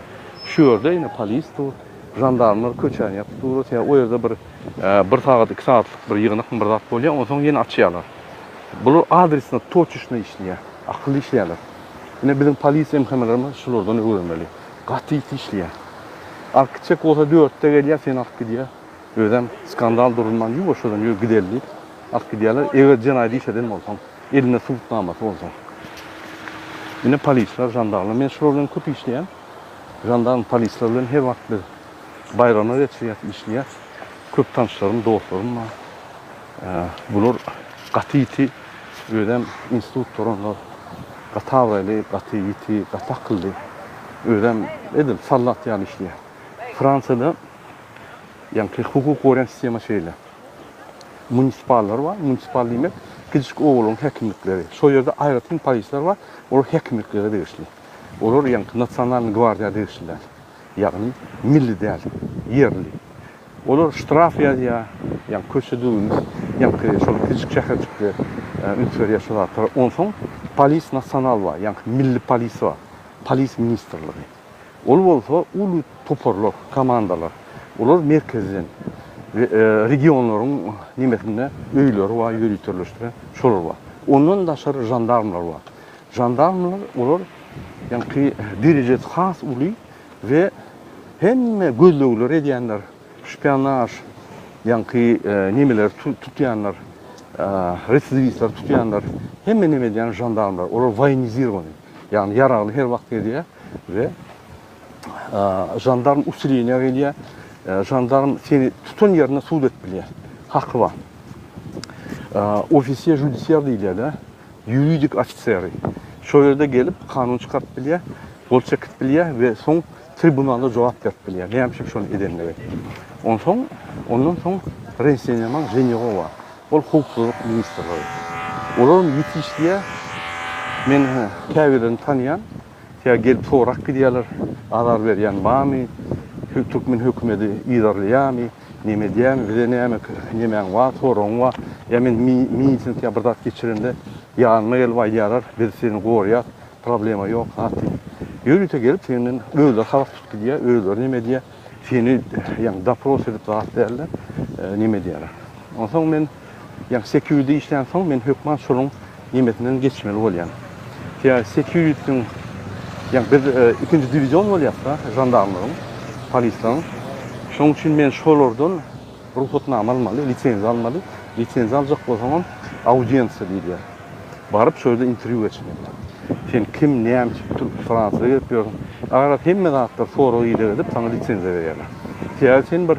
S1: Şu ýerde ine polis dur, žandarmlar köçäni ýapyp dur. Ýa o ýerde bir e, bir sagat, iki sagatlyk bir ýygnak bir zat bolýar, onsoň ýene açýarlar. Bular adresine toçeçno işleýär, akylly işleýärler. Ine biziň polis MHM-lerimiz şulardan öwrenmeli. Gaty ýiti işleýär. Alyp gitjek bolsa dörtde gelýär, seni alyp gidýär. Özem skandal durulman ýuwaşjadan ýör gideli diýip alyp gidýärler. Eger jenaýat iş eden bolsaň, elinde subutnamasy bolsa. Ine polisler, žandarmlar. Men şular bilen köp işleýän. Žandarm, polisler bilen her wagt biz baýramlar geçirýäs, işleýäs. Köp tanyşlarym, dostlarym bar. Bular gaty ýiti, özem institut duranlar. Gaty abraýly, gaty ýiti, gaty akylly. Özem edil soldat ýaly işleýär. Fransiýada ýaňky hukuk goraýan sistema şeýle. Munisipallar bar. Munisipal diýmek kiçijik obalaryň häkimlikleri. Şo ýerde aýratyn polisler bar. Olar häkimliklere degişli. Olar ýaňky nasionalnyý gwardiýa degişli däl. Ýagny milli däl, ýerli. Olar ştraf ýazýar, ýagny köçe düzgüni, ýaňky şol kiçijik şäherjikde üns berýär şo zatlara. Onsoň polis nasional bar, ýaňky milli polis bar, polis ministrligi. Ol bolsa uly toparlar, komandalar. Olar merkezden we regionlaryň nemesinde öýleri bar, ýöriteleşdiren şolar bar. Ondan daşary žandarmlar bar. Žandarmlar olar ýaňky derejesi has uly we hemme gözlegleri edýänler, şpionaž, ýaňky nemeleri tutýanlar, residiwistleri tutýanlar, hemme neme edýän žandarmlar, olar woýenizirowanyý, ýagny ýaragly her wagt gezýär we žandarm usileniýa gelýär, žandarm seni tutan ýerinde sud edip bilýär, haky bar. Ofisier žudisiar diýilýär-de, ýuridik ofiseri şo ýerde gelip kanun çykaryp bilýär, gol çekip bilýär we soň tribunalda jogap berip bilýär, näme üçin şony edenligi. Onsoň, ondan soň renseýneman Ženýogo bar. Ol howpsuzlyk ministrligi. Olaram ýiti işleýär. Men käbirlerini tanýan. Tä gelip sorap gidýärler, azar berýän barmy, türkmen hökümeti yzarlaýarmy, neme edýärmi, bize näme nemäň bar, soragyň bar. Ýa men miting ýa bir zat geçirende ýanyma gelip aýdýarlar, biz seni goraýas, problema ýok zat diýip. Ýörite gelip senden özleri habar tutup gidýär, özleri neme edýär, seni ýagny dopros edip zat dälde neme edýärler. Onsoň men Ýa security işlän soň men hökman şolaň nemesinden geçmeli bolýan. Ýa security-niň ýa biz ikinji diwizion bolýas-da žandarmlaryň, polislaryň. Şoň üçin men şolardan rugsatnama almaly, lisenziýa almaly. Lisenziýa aljak bolsaňam audiensiýa diýilýär. Baryp şo ýerde interwýu geçmeli. Sen kim, näme üçin Türk Fransiýa gelip ýörsüň? Garaz hemme zatlar sorag-ideg edip saňa lisenziýa berýärler. Sebäbi sen bir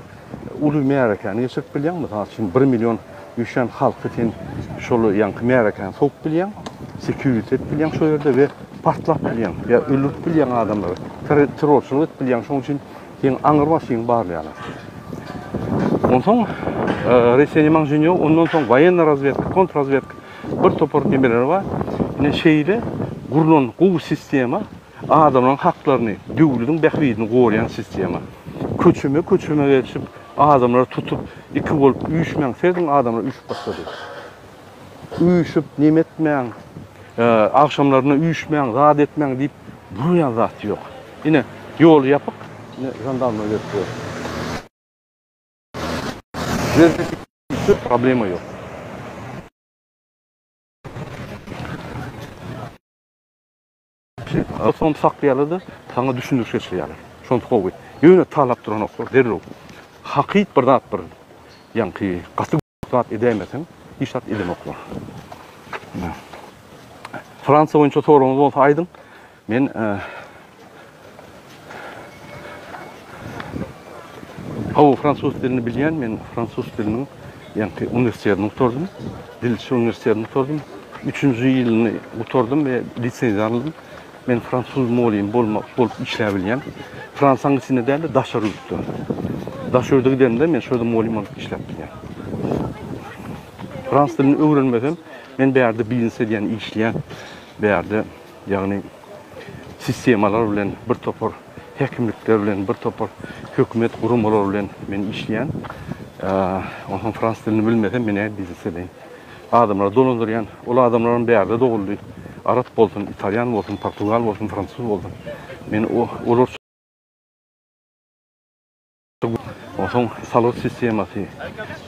S1: Uly märekäni geçirip bilýäň, mysal üçin, bir million üýşen halky sen şol ýaňky märekäni sowup bilýäň, security edip bilýäň şo ýerde we partlap bilýäň, ýa öldürip bilýäň adamlary, terrorçylyk edip bilýäň, şonuň üçin seň aňry başyňy barlaýarlar. Onsoň Renseignement Généraux, ondan soň woýenna razwedka, kontrrazwedka bir topar nemeler bar. Ine şeýle gurlan gowy sistema Adamlaryň haklaryny, döwlediň bähbidini goraýan sistema. Köçeme köçeme geçip, adamlary tutup, iki bolup üýşmäň, serediň adamlar üýşüp başlady. Üýşüp, neme etmäň, agşamlaryna üýşmäň, zat etmäň diýip, bular ýaly zat ýok. Ine, ýol ýapyk, ine žandarmlar gelip dur. Problema ýok. Soň saklaýarlar-da, saňa düşündiriş geçirýärler. Şonysy gowy. Ýöne talap duranoklar derrew. Hakyt bir zat bir ýaňky gaty zat edäýmeseň, hiç zat edenoklar. Fransiýa boýunça soragyňyz bolsa aýdyň. Men Hawa, fransuz dilini bilýän. Men fransuz diliniň ýaňky uniwersitetini gutardym. Dilçi uniwersitetini gutardym. Üçünji ýylyny gutardym we lisenziýa aldym. Men fransuz mugallym bolmak bolup işläp bilýän. Fransiýanyň içinde däl-de, daşary ýurtda. Daşary ýurda gidemde men şo ýerde mugallym bolup işläp bilýän. Frans dilini öwrenmesem, men bärde biznes edýän, işleýän. Bärde Ýagny sistemalar bilen bir topar häkimlikler bilen bir topar hökümet guramalary bilen men işleýän. Onsoň frans dilini bilmesem men nädip biznes edeýin. Adamlary dolandyrýan. Ol adamlaram bärde doguldy. Arap bolsun, italýan bolsun, portugal bolsun, fransuz bolsun. Men olar Onsoň salgyt sistemasy,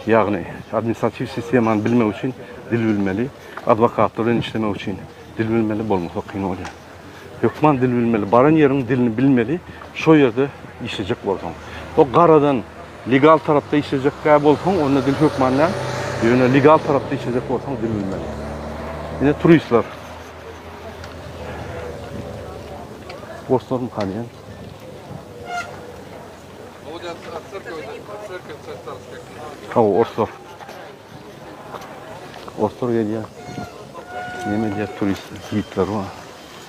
S1: ýagny administratiw sistemany bilmek üçin dil bilmeli, adwokatlar bilen işlemek üçin dil bilmeli, bolmasa kyn bolýar. Hökman dil bilmeli, baran ýeriň dilini bilmeli, şo ýerde işlejek bolsaň. O garadan legal tarapda işlejekkä bolsaň, onda dil hökman däl, ýöne legal tarapda işlejek bolsaň dil bilmeli. Ine turistler. Orslarmyka diýen. Hawa, orslar. Orslar gelýär. Neme diýýär, turist gidler bar.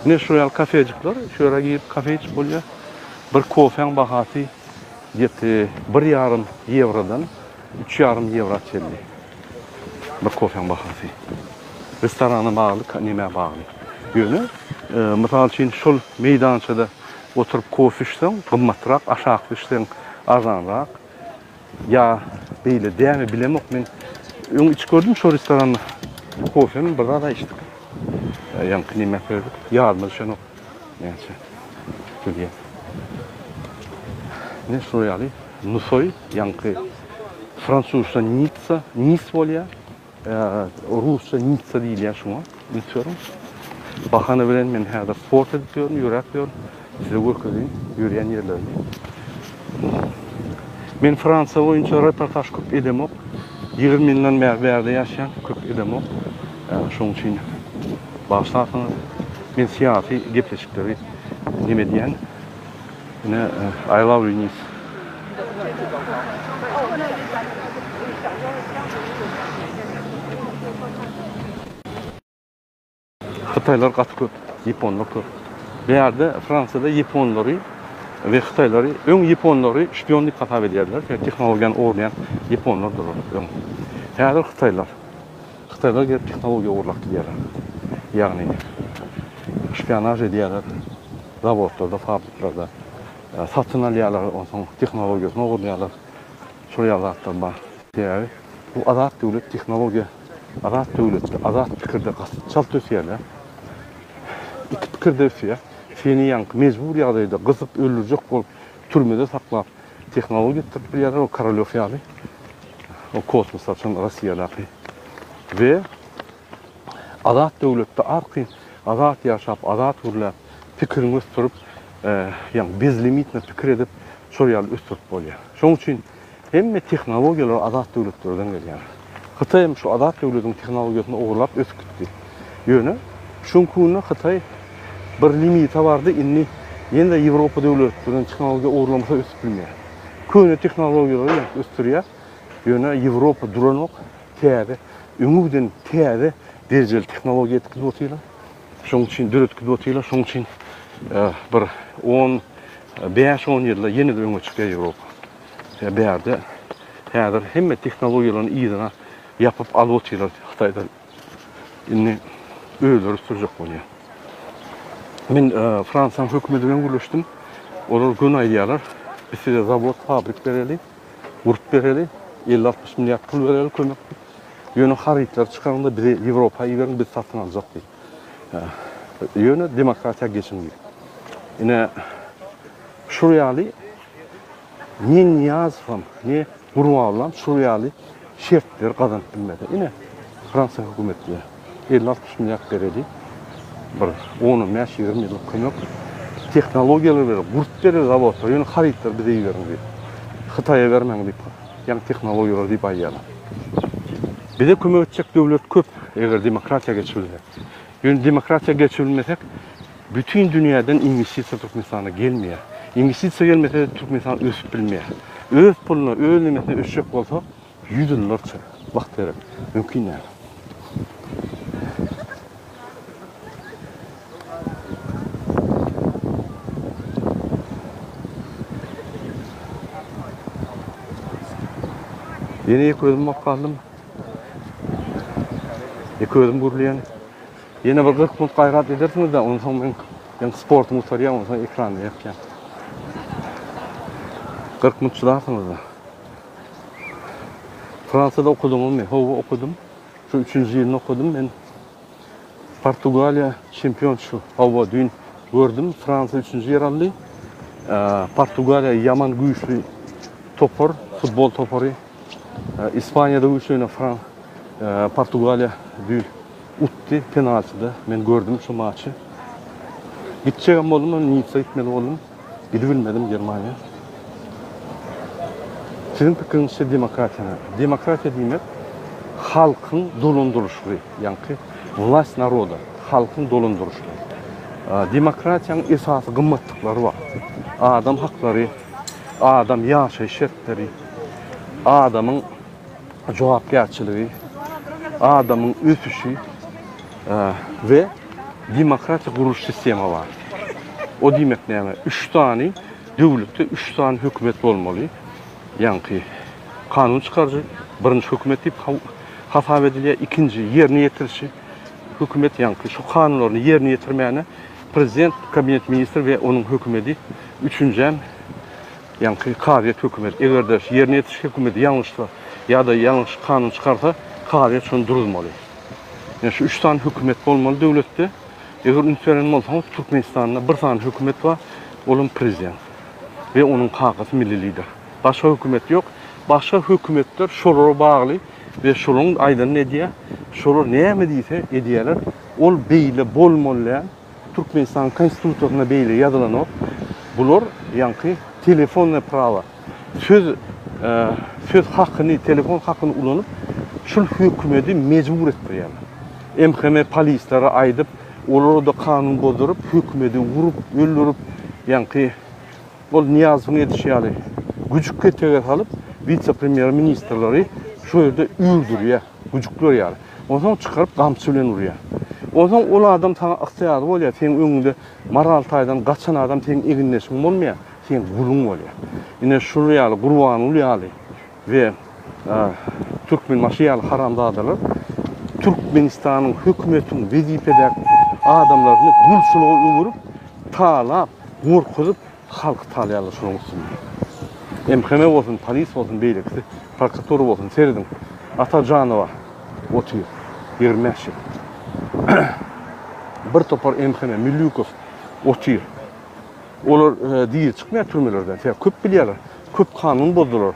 S1: Ine şu ýaly kafejikler, şu ýere girip kafe içip bolýar. Bir kofäň bahasy ýeti bir ýarym ýewrodan üç ýarym ýewra çenli. Bir kofäň bahasy. Restorana bagly, nämä bagly. Ýöne, mysal üçin, şol meýdançada oturyp kofe içseň, gymmatrak, aşakda içseň arzanrak. Ýa beýle dämi bilemok men. Öň içip gördüm şo restoranda. Kofemi bir zat içdik. Ýaňky neme söyledik. Ýadyma düşenok. Näçe. Tölýär. Ne şo ýaly Nusoý ýaňky fransuzça Nitsa, Nis bolýar. Rusça Nitsa diýilýär şuňa. Üns beriň. Bahana bilen men häzir sport edip ýörün, ýöräp ýörün. Size görkezeýin ýörýän ýerlerimi. Men Fransiýa boýunça reportaž köp edemok. 20 ýyldan bäri bärde ýaşaýan, köp edemok. Şonuň üçin bagyşlarsyňyz. Men syýasy gepleşikleri neme edýän. Ine, I love you Nice. Hytaýlar gaty köp, ýaponlar köp. Bu ýerde Fransiýada ýaponlary we hytaýlary öň ýaponlary şpion diýip hasap edýärdiler. Sebäbi tehnologiýany ogurlaýan ýaponlardyr olar öň. Häzir hytaýlar. Hytaýlar gelip tehnologiýa ogurlap gidýärler. Ýagny şpionaž edýärler zawodlarda, fabriklerde. Satyn alýarlar, onsoň tehnologiýasyny ogurlaýarlar. Şol ýaly zatlar bar. Sebäbi bu azat döwlet tehnologiýa azat döwletde azat pikirde gaty çalt ösýärler. Iki pikirde ösýär. Seni ýaňky mejbur ýagdaýda gysyp öldürjek bolup türmede saklap tehnologiýa etdirip bilýärler o Korolýow ýaly. O kosmos açan Rossiýadaky. We azat döwletde arkaýyn azat ýaşap, azat gürläp, pikiriňi ösdürip, ýagny bezlimitno pikir edip şol ýaly ösdürip bolýar. Şonuň üçin Hemme tehnologiýalar azat döwletlerden gelýär. Hytaý hem şu azat döwletiň tehnologiýasyny ogurlap ösüp gitdi. Ýöne şu günki günde Hytaý bir limite bardy, indi ýene-de Ýewropa döwletlerinden tehnologiýa ogurlamasa ösüp bilmeýär. Köne tehnologiýalary ýaňky ösdürýär. Ýöne Ýewropa duranok, täze, öňi giden täze derejeli tehnologiýa etgizip otyrlar. Şonuň üçin döretgizip otyrlar. Şonuň üçin bir on bäş-on ýylda ýene-de öňe çykýar Ýewropa. Bärde häzir hemme tehnologiýalaryny yzyna ýapyp alyp otyrlar Hytaýdan. Indi özleri ösdürjek bolýar. Men Fransiýanyň hökümeti bilen gürleşdim. Olar göni aýdýarlar, biz size zawod, fabrik bereli, gurup bereli, 50-60 milliard pul bereli kömek diýip. Ýöne harytlary çykaryň-da bize Ýewropa iberiň, biz satyn aljak diýip. Ýöne demokratiýa geçiň diýip. Ine şul ýaly Ne Nyýazowam, ne Gurbangulam şul ýaly şertleri gazanyp bilmedi. Ine, Fransiýa hökümeti diýýär. 50-60 milliard bereli. Bir on-on bäş, 20 ýyllyk kömek. Tehnologiýalar berer, gurup berer zawodlar, ýöne harytlary bize iberiň diýip. Hytaýa bermäň diýip, ýaňy tehnologiýalar diýip aýdýarlar. Bize kömek etjek döwlet köp, eger demokratiýa geçibilsek. Ýöne demokratiýa geçibilmesek, Bütin dünýäden inwestisiýa Türkmenistana gelmeýär. Inwestisiýa gelmese Türkmenistan ösüp bilmeýär. Öz puluna, öz nemesine ösjek bolsa ýüz ýyllarça wagt gerek. Mümkin däl. Ýene ýeke özüm bolup galdym. Ýeke özüm gürleýän. Ýene bir 40 minut gaýrat edersiňiz-de, onsoň men men sportumy gutarýan, onsoň ekrany ýapýan. 40 minut çydarsyňyz-da. Fransiýada okadyňyzmy? Hawa, okadym. Şu üçünji ýylyny okadym men. Portugaliýa çempion şu. Hawa, düýn gördüm, Fransiýa üçünji ýer aldy. Portugaliýa ýaman güýçli topar, futbol topary. Ispaniýada güýçli, ýöne Portugaliýa düýn Utdy penaltyda men gördüm şu maçy. Gitjegem boldum ýöne Nitsa gitmeli boldum. Gidibilmedim Germaniýa. Siziň pikiriňizçe demokratiýa näme? Demokratiýa diýmek halkyň dolandyryşy, ýaňky vlast naroda, halkyň dolandyryşy. Demokratiýanyň esasy gymmatlyklary bar. Adam haklary, adam ýaşaýyş şertleri, adamyň jogapkärçiligi, adamyň ösüşi we demokratik gurluş sistema bar. O diýmek näme? Üç sany döwletde üç sany hökümet bolmaly. Ýaňky kanun çykaryjy birinji hökümet diýip hasap edilýär, ikinji ýerine ýetiriji hökümet ýaňky şu kanunlaryny ýerine ýetirmäne prezident, kabinet ministr we onuň hökümedi, üçünjem Ýaňky kazyýet hökümet eger-de ýerine ýetiriş hökümeti ýalňyşsa ýa-da ýalňyş kanun çykarsa, kazyýet şony duruzmaly. Ýa şu üç sany hökümet bolmaly döwletde. Eger üns beren bolsaňyz, Türkmenistanda bir sany hökümet bar, olam prezident we onuň kakasy milli lider. Başga hökümet ýok. Başga hökümetler şolara bagly we şolaryň aýdanyny edýär. Şolar näme diýse edýärler. Ol beýle bolmaly däl. Türkmenistanyň konstitusiýasynda beýle ýazylanok. Bular ýaňky telefonnoe prawo, söz söz hakyny, telefon hakyny ulanyp, şul hökümedi mejbur etdirýärler. MHM polislere aýdyp, olara-da kanun bozduryp, hökümedi urup, öldürip, ýaňky ol Nyýazowyň edişi ýaly güjük ketege salyp, wise-premýer ministrleri şu ýerde ürdürýär, güjükler ýaly. Onsoň çykaryp gamçy bilen urýar. Onsoň ol adam saňa ygtyýarly bolýar, seň öňüňde moral taýdan gaçan adam seň egindeşiň bolmaýar, seň guluň bolýar. Ine şul ýaly Gurbanguly ýaly we Türkmenbaşy ýaly haramzadalar Türkmenistanyň hökümetiň wezipedäki adamlaryny gulçulyga öwürip, talap, gorkuzyp, Halky talýarlar şonuň üstünde. MHM bolsun, polis bolsun, beýlekisi, prokuratura bolsun, serediň. Atajanowa otyr 25 ýyl. Bir topar MHM, Milýukow otyr. Olar e, diri çykmaýar türmelerden. Sebäbi köp bilýärler. Köp kanun bozdular.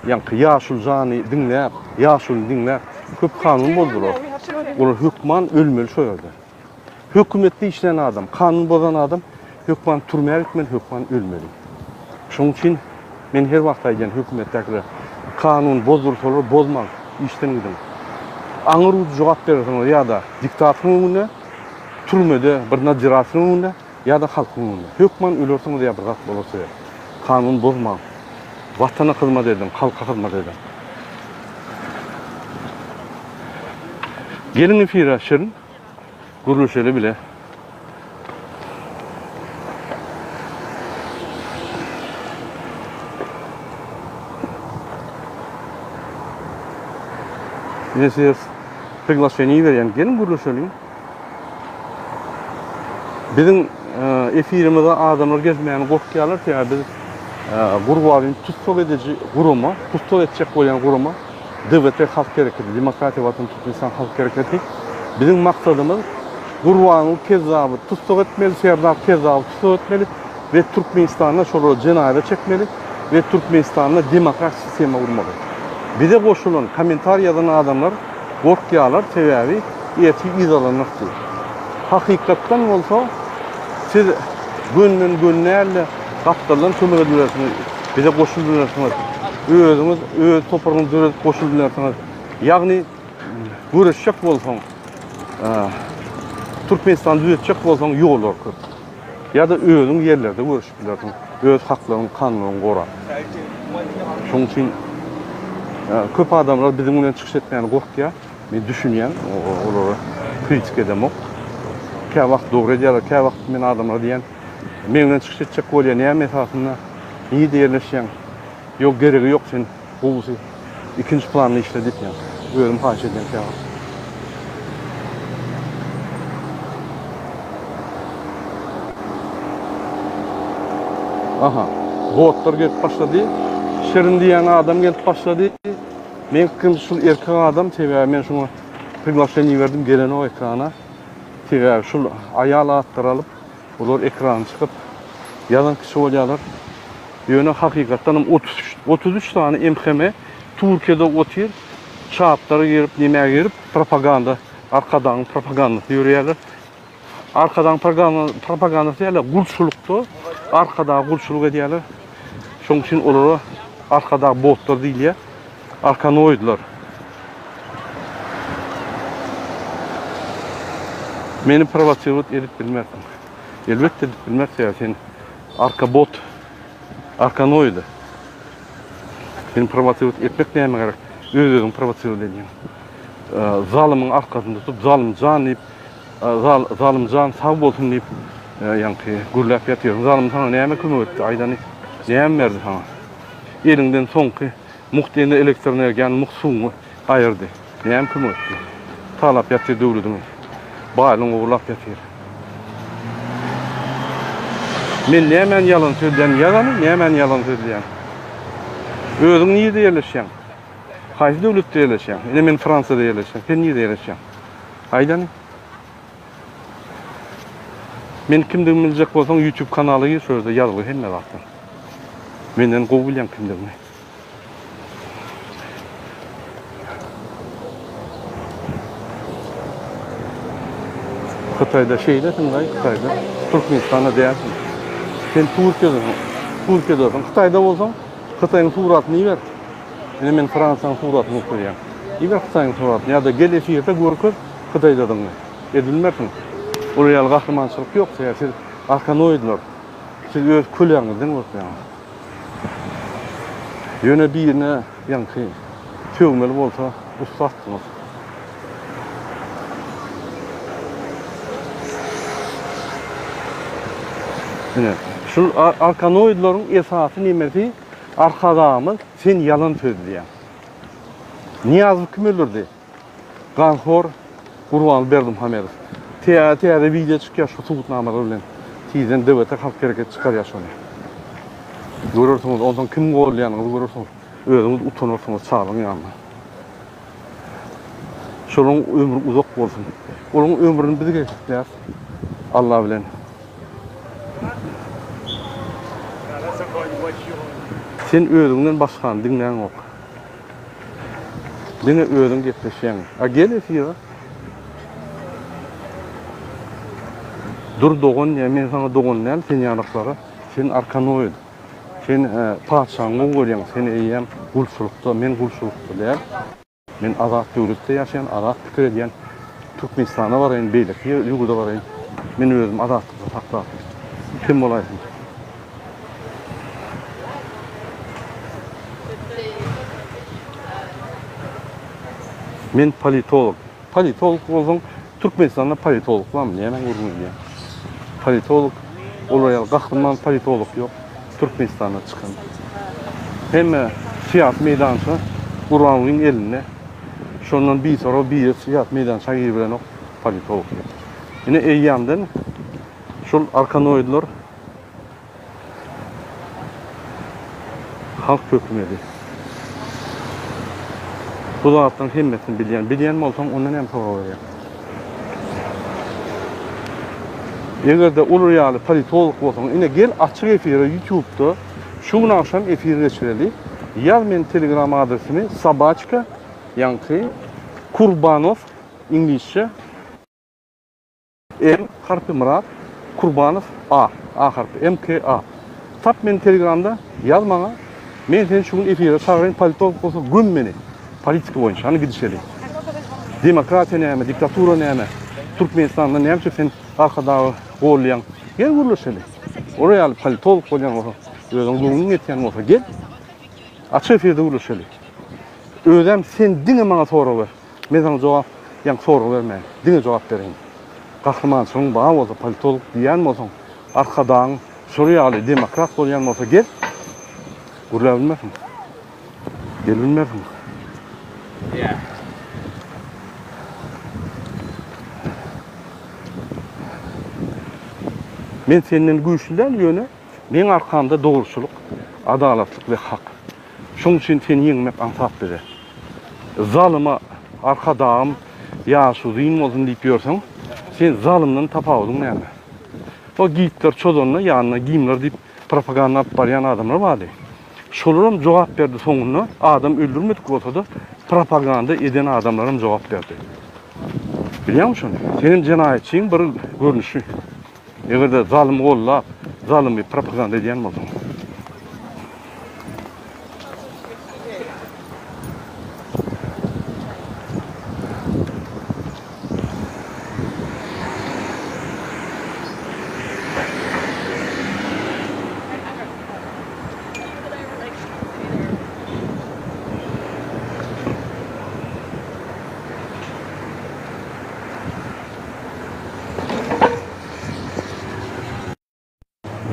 S1: Ýaňky ýaşuly jany diňläp, ýaşulyny diňläp, köp kanun bozdular. Olar hökman ölmeli şo ýerde. Hökümetde işlän adam, kanun bozan adam hökman türmä gitmeli, hökman ölmeli. Şonuň üçin men her wagt aýdýan hökümetdäkilere, kanun bozdursalar bozmaň, işden gidiň. Aňyr ujy jogap berersiňiz ýa-da diktatoryň öňünde, türmede bir nadziratelniň öňünde ýa-da halkyň öňünde. Hökman ölersiňiz ýa bir zat bolar size. Kanun bozmaň. Watana hyzmat ediň, halka hyzmat ediň. Geliň efire Şirin. Gürleşeli bile. Men size priglaşeniýe berýän. Geliň gürleşeliň. Biziň e, efirimize adamlar gezmäni gorkýarlar, sebäbi biz e, Gurbalyny tussag ediji gurama, tussag etjek bolýan gurama. DWT Halk Hereketi, Demokratiýa Watan Türkmenistan Halk Hereketi. Biziň maksadymyz Gurbanguly Kezzaby tussag etmeli, Serdar Kezzaby tussag etmeli we Türkmenistanda şolary jenaýata çekmeli we Türkmenistanda demokratik sistema gurmaly. Bize goşulan, kommentariý ýazan adamlar gorkýarlar, sebäbi ertir yzarlanarys diýip. Hakykatdan bolsa siz gönden gön däl-de gapdaldan kömek edibersiňiz, bize goşulyp bilersiňiz. Özüňiz öz toparyňyzy döredip goşulyp bilersiňiz. Ýagny göreşjek bolsaň, Türkmenistany düzetjek bolsaň ýollar köp. Ýa-da özüň ýerlerde göreşip bilersiň, öz haklaryňy, kanunlaryňy gorap. Şonuň üçin köp adamlar biziň bilen çykyş etmäni gorkýar. Men düşünýän, olara kritika edemok. Käwagt dogry edýärler, käwagt men adamlara diýýän, Meň bilen çykyş etjek bolýar, näme esasynda, nirede ýerleşýäň? Ýok, geregi ýok, sen gowusy ikinji planda işle diýip ýa. Özüm haýyş edýän käwagt. Aha, botlar gelip başlady. Şirin diýen adam gelip başlady. Men pikirimçe şul erkek adam, sebäbi men şuňa priglaşeniýe berdim, gelenok ekrana. Sebäbi şul aýal atlary alyp, olar ekrana çykyp ýazan kişi bolýarlar. Ýöne hakykatdan hem 33 33 sany MHM Türkiýede otyr, çatlara girip, nämä girip, propaganda, Arkadagyň propagandasyny ýörýärler. Arkadagyň propagandasy däl-de, gulçulykda Arkadaga gulçulyk edýärler. Şonuň üçin olara Arkadag botlar diýilýär. Arkanoidler. Meni prowosirowat edip bilmersiň. Elbetde edip bilmez sebäbi sen arkabot, arkanoid. Seni prowosirowat etmek näme gerek? Öz-özüňi prowosirowat edýäň. Zalymyň arkasyny tutup, zalym jan diýip, zalym jan sag bolsun diýip, ýaňky gürläp ýatyrsyň. Zalym saňa näme kömek etdi? Aýdany näme berdi saňa? Eliňden soňky mugt elektr energiýany, mugt suwuňy aýyrdy. Näme kömek etdi? Talap ýatyr döwlediňi. Baýlygyňy ogurlap ýatyr. Men nämäni ýalan sözleýän ýazany, nämäni ýalan sözleýän? Özüň nirde ýerleşýäň? Haýsy döwletde ýerleşýäň? Ine men Fransiýada ýerleşýän. Sen nirde ýerleşýäň? Aýdany. Men kimdigimi biljek bolsaň YouTube kanala gir, şo ýerde ýazgyly hemme zatlar. Menden gowy bilýäň kimdigimi. Hytaýda şeýlesiň gaý Hytaýda Türkmenistanda dälsiň. Sen Türkiýedesiň. Türkiýedesiň. Hytaýda bolsaň Hytaýyň suratyny iber. Ine men Fransiýanyň suratyny görkezýän. Iber Hytaýyň suratyny ýa-da gel efirde görkez Hytaýdadygyňy. Edilmersiň. Olar ýaly gahrymançylyk ýok. Sebäbi siz arkanoidler. Siz öz köleňizden gorkýaňyz. Ýöne birine ýaňky sögmeli bolsa ussatsyňyz. Ine, şul arkanoidleriň esasy nemesi Arkadagymyz sen ýalan sözleýäň. Nyýazowy kim öldürdi? Ganhor Gurbanguly Berdimuhamedow. Täze täze wideo çykýar şu subutnamalar bilen. Tizden DWT halk hereketi çykarýar şony. Görersiňiz, onsoň kim golýanyňyzy görersiňiz. Özüňiz utanarsyňyz çagaň ýanynda. Şolaryň ömri uzak bolsun. Olaryň ömrüni biz kesgitläris. Alla bilen. Sen özüňden başgany diňläňok. Diňe özüň gepleşýäň. A gel efire. Dur dogan diýýär, men saňa dogan däl, sen ýalaklara. Sen arkanoid. Sen patyşaňy gowy görýäň, sen eýýäm gulçulykda, men gulçulykda däl. Men azat döwletde ýaşaýan, azat pikir edýän. Türkmenistana baraýyn, beýleki ýurda baraýyn. Men özümi azatlykda saklap. Kim bolaýsyn? Men politolog. Politolog bolsaň, Türkmenistanda politolog barmy? Näme gürrüň edýäň? Politolog, olar ýaly gahryman politolog ýok. Türkmenistanda çykan. Hemme syýasy meýdança Gurbangulyň elinde. Şondan bisorag biri syýasy meýdança giribilenok politolog diýip. Ine eýýämden şol arkanoidler Halk hökümedi. Bu zatlaryň hemmesini bilýän. Bilýän bolsaň, onda näme sorag berýäň? Eger-de olar ýaly politolog bolsaň, ine gel açyk efire YouTube-da şu gün agşam efir geçireli. Ýaz meniň Telegram adresimi sobaçka ýaňky Kurbanow iňlisçe. M harpy Myrat Kurbanow A A harpy MKA Tap meni telegramda ýaz maňa men seni şu gün efire çagyraýyn politolog bolsa göm meni politika boýunça hany gidişeli demokratiýa näme diktatura näme Türkmenistanda näme üçin sen Arkadagy gollaýaň gel gürleşeli olar ýaly politolog bolýan bolsa özüň göwnüň ýetýän bolsa gel açyk efirde gürleşeli özem sen diňe maňa sorag ber Men saňa jogap, ýaňky sorag bermäýin. Diňe jogap bereýin. Gahrymançylygyň bar bolsa, politolog diýýän bolsaň, Arkadagyň şol ýaly demokrat bolýan bolsa gel. Gürläp bilmersiň. Gel bilmersiň. Men senden güýçli däl, ýöne meň arkamda dogruçylyk, adalatlyk we hak. Şoň üçin seni ýeňmek aňsat bize. Zalyma Arkadagym ýaşy uzyn bolsun diýip ýörseň, sen zalymdan tapawudyň näme? O Gitler çozanda ýanyna Gimler diýip propaganda alyp barýan adamlar bardy. Şolaram jogap berdi soňunda, adam öldürmedik bolsa-da propaganda eden adamlaram jogap berdi. Bilýäňmi şony? Senem jenaýatçyň bir görnüşi. Eger-de zalymy gollap, zalymy propaganda edýän bolsaň.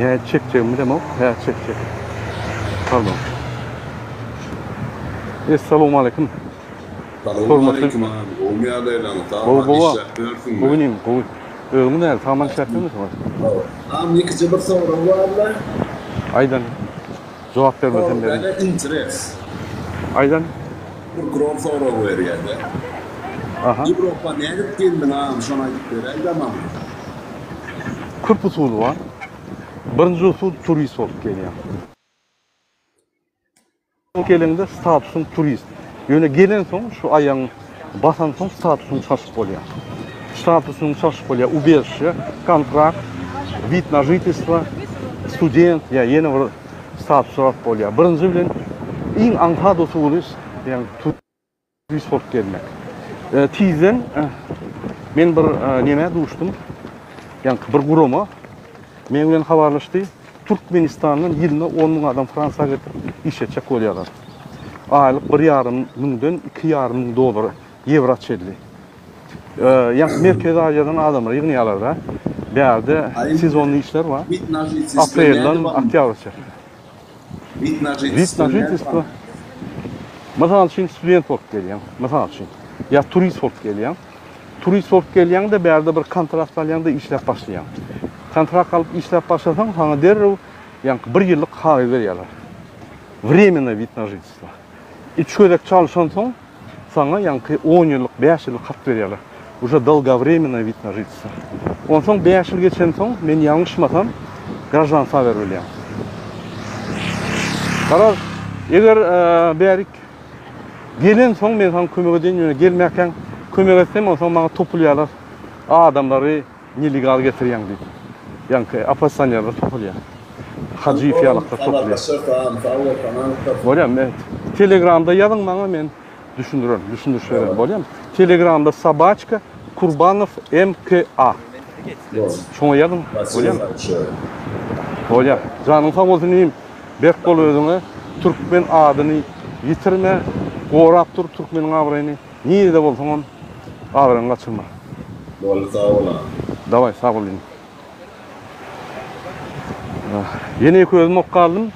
S1: Nädip çekjegimi bilemok. Hä çekjek. Pardon. Essalawmaleýkim.
S5: Salowmaleýkim agam gowmy ýagdaýlaryňyz
S1: Gowy
S5: sag-aman
S1: gowy.
S5: işläp ýörsüňmi?
S1: Gowy inim gowy. Özüňiz nähili sag-aman işläp ýörmisiňiz?
S5: Agam ýekeje bir sorag barla.
S1: Aýdan. Jogap bermesem
S5: Sorag
S1: berin.
S5: däl interes.
S1: Aýdan.
S5: Prokuror sorag berýärde.
S1: Aha.
S5: Ýewropa nädip geldiň agam şony aýdyp beräýdä maňa.
S1: Köp usuly bar. Birinji usul turist bolup gelýäň. Geleňde statusyň turist. Ýöne gelensoň şu aýagyň basansoň statusyňy çalşyp bolýar. Statusyňy çalşyp bolýar. Ubežişe, kontrakt, wid na žitelstvo, student ýa ýene bir status alyp bolýar. Birinji bilen iň aňsat usuly ýagny Turist bolup gelmek. Tizden men bir nemä duşdum. Ýaňky bir gurama meň bilen habarlaşdy. Türkmenistandan ýylynda 10 müň adam Fransiýa getirip işletjek bolýarlar. Aýlyk bir ýarym müňden iki ýarym müň dollara, ýewro çenli. Ýaňky Merkezi Aziýadan adamlar ýygnaýarlar-da. Bärde sezonly işler bar. Aprelden oktýabra çenli.
S5: Wid na
S1: Wid na žitelstvo. Mysal üçin student bolup gelýäň, mysal üçin. Ýa turist bolup gelýäň. Turist bolup gelýäň-de bärde bir kontrakt alýaň-da işläp başlaýaň. Kontrakt alyp işläp başlasaň, saňa derrew ýaňky bir ýyllyk kagyz berýärler. Временное wid na žitelstvo. Üç gezek çalşansoň, Saňa ýaňky on ýyllyk, bäş ýyllyk hat berýärler. Uje dolgowremennoý wid na žitelstvo. Onsoň bäş ýyl geçensoň, men ýalňyşmasam, graždanstwa berilýär. Garaz, eger bärik gelensoň men saňa kömek edeýin, ýöne gelmäkäň kömek etsem, onsoň maňa topulýarlar. Adamlary nelegal getirýäň diýip. Ýaňky oppozisionerler topulýar. Hajyýew ýalaklar topulýar. Bolýar, men Telegramda ýazyň maňa men düşündirerin, düşündiriş bererin. Bolýarmy? Telegramda sobaçka Kurbanow MKA. Şoňa ýazyň. Bolýarmy? Bolýar. Janyň sag bolsun inim. Berk bol özüňe. Türkmen adyny ýitirme. Gorap dur türkmeniň abraýyny. Nirede bolsaňam abraýyňy gaçyrma.
S5: Boldy sag bol agam.
S1: Daway sag bol inim. Ýene ýeke özüm bolup galdym.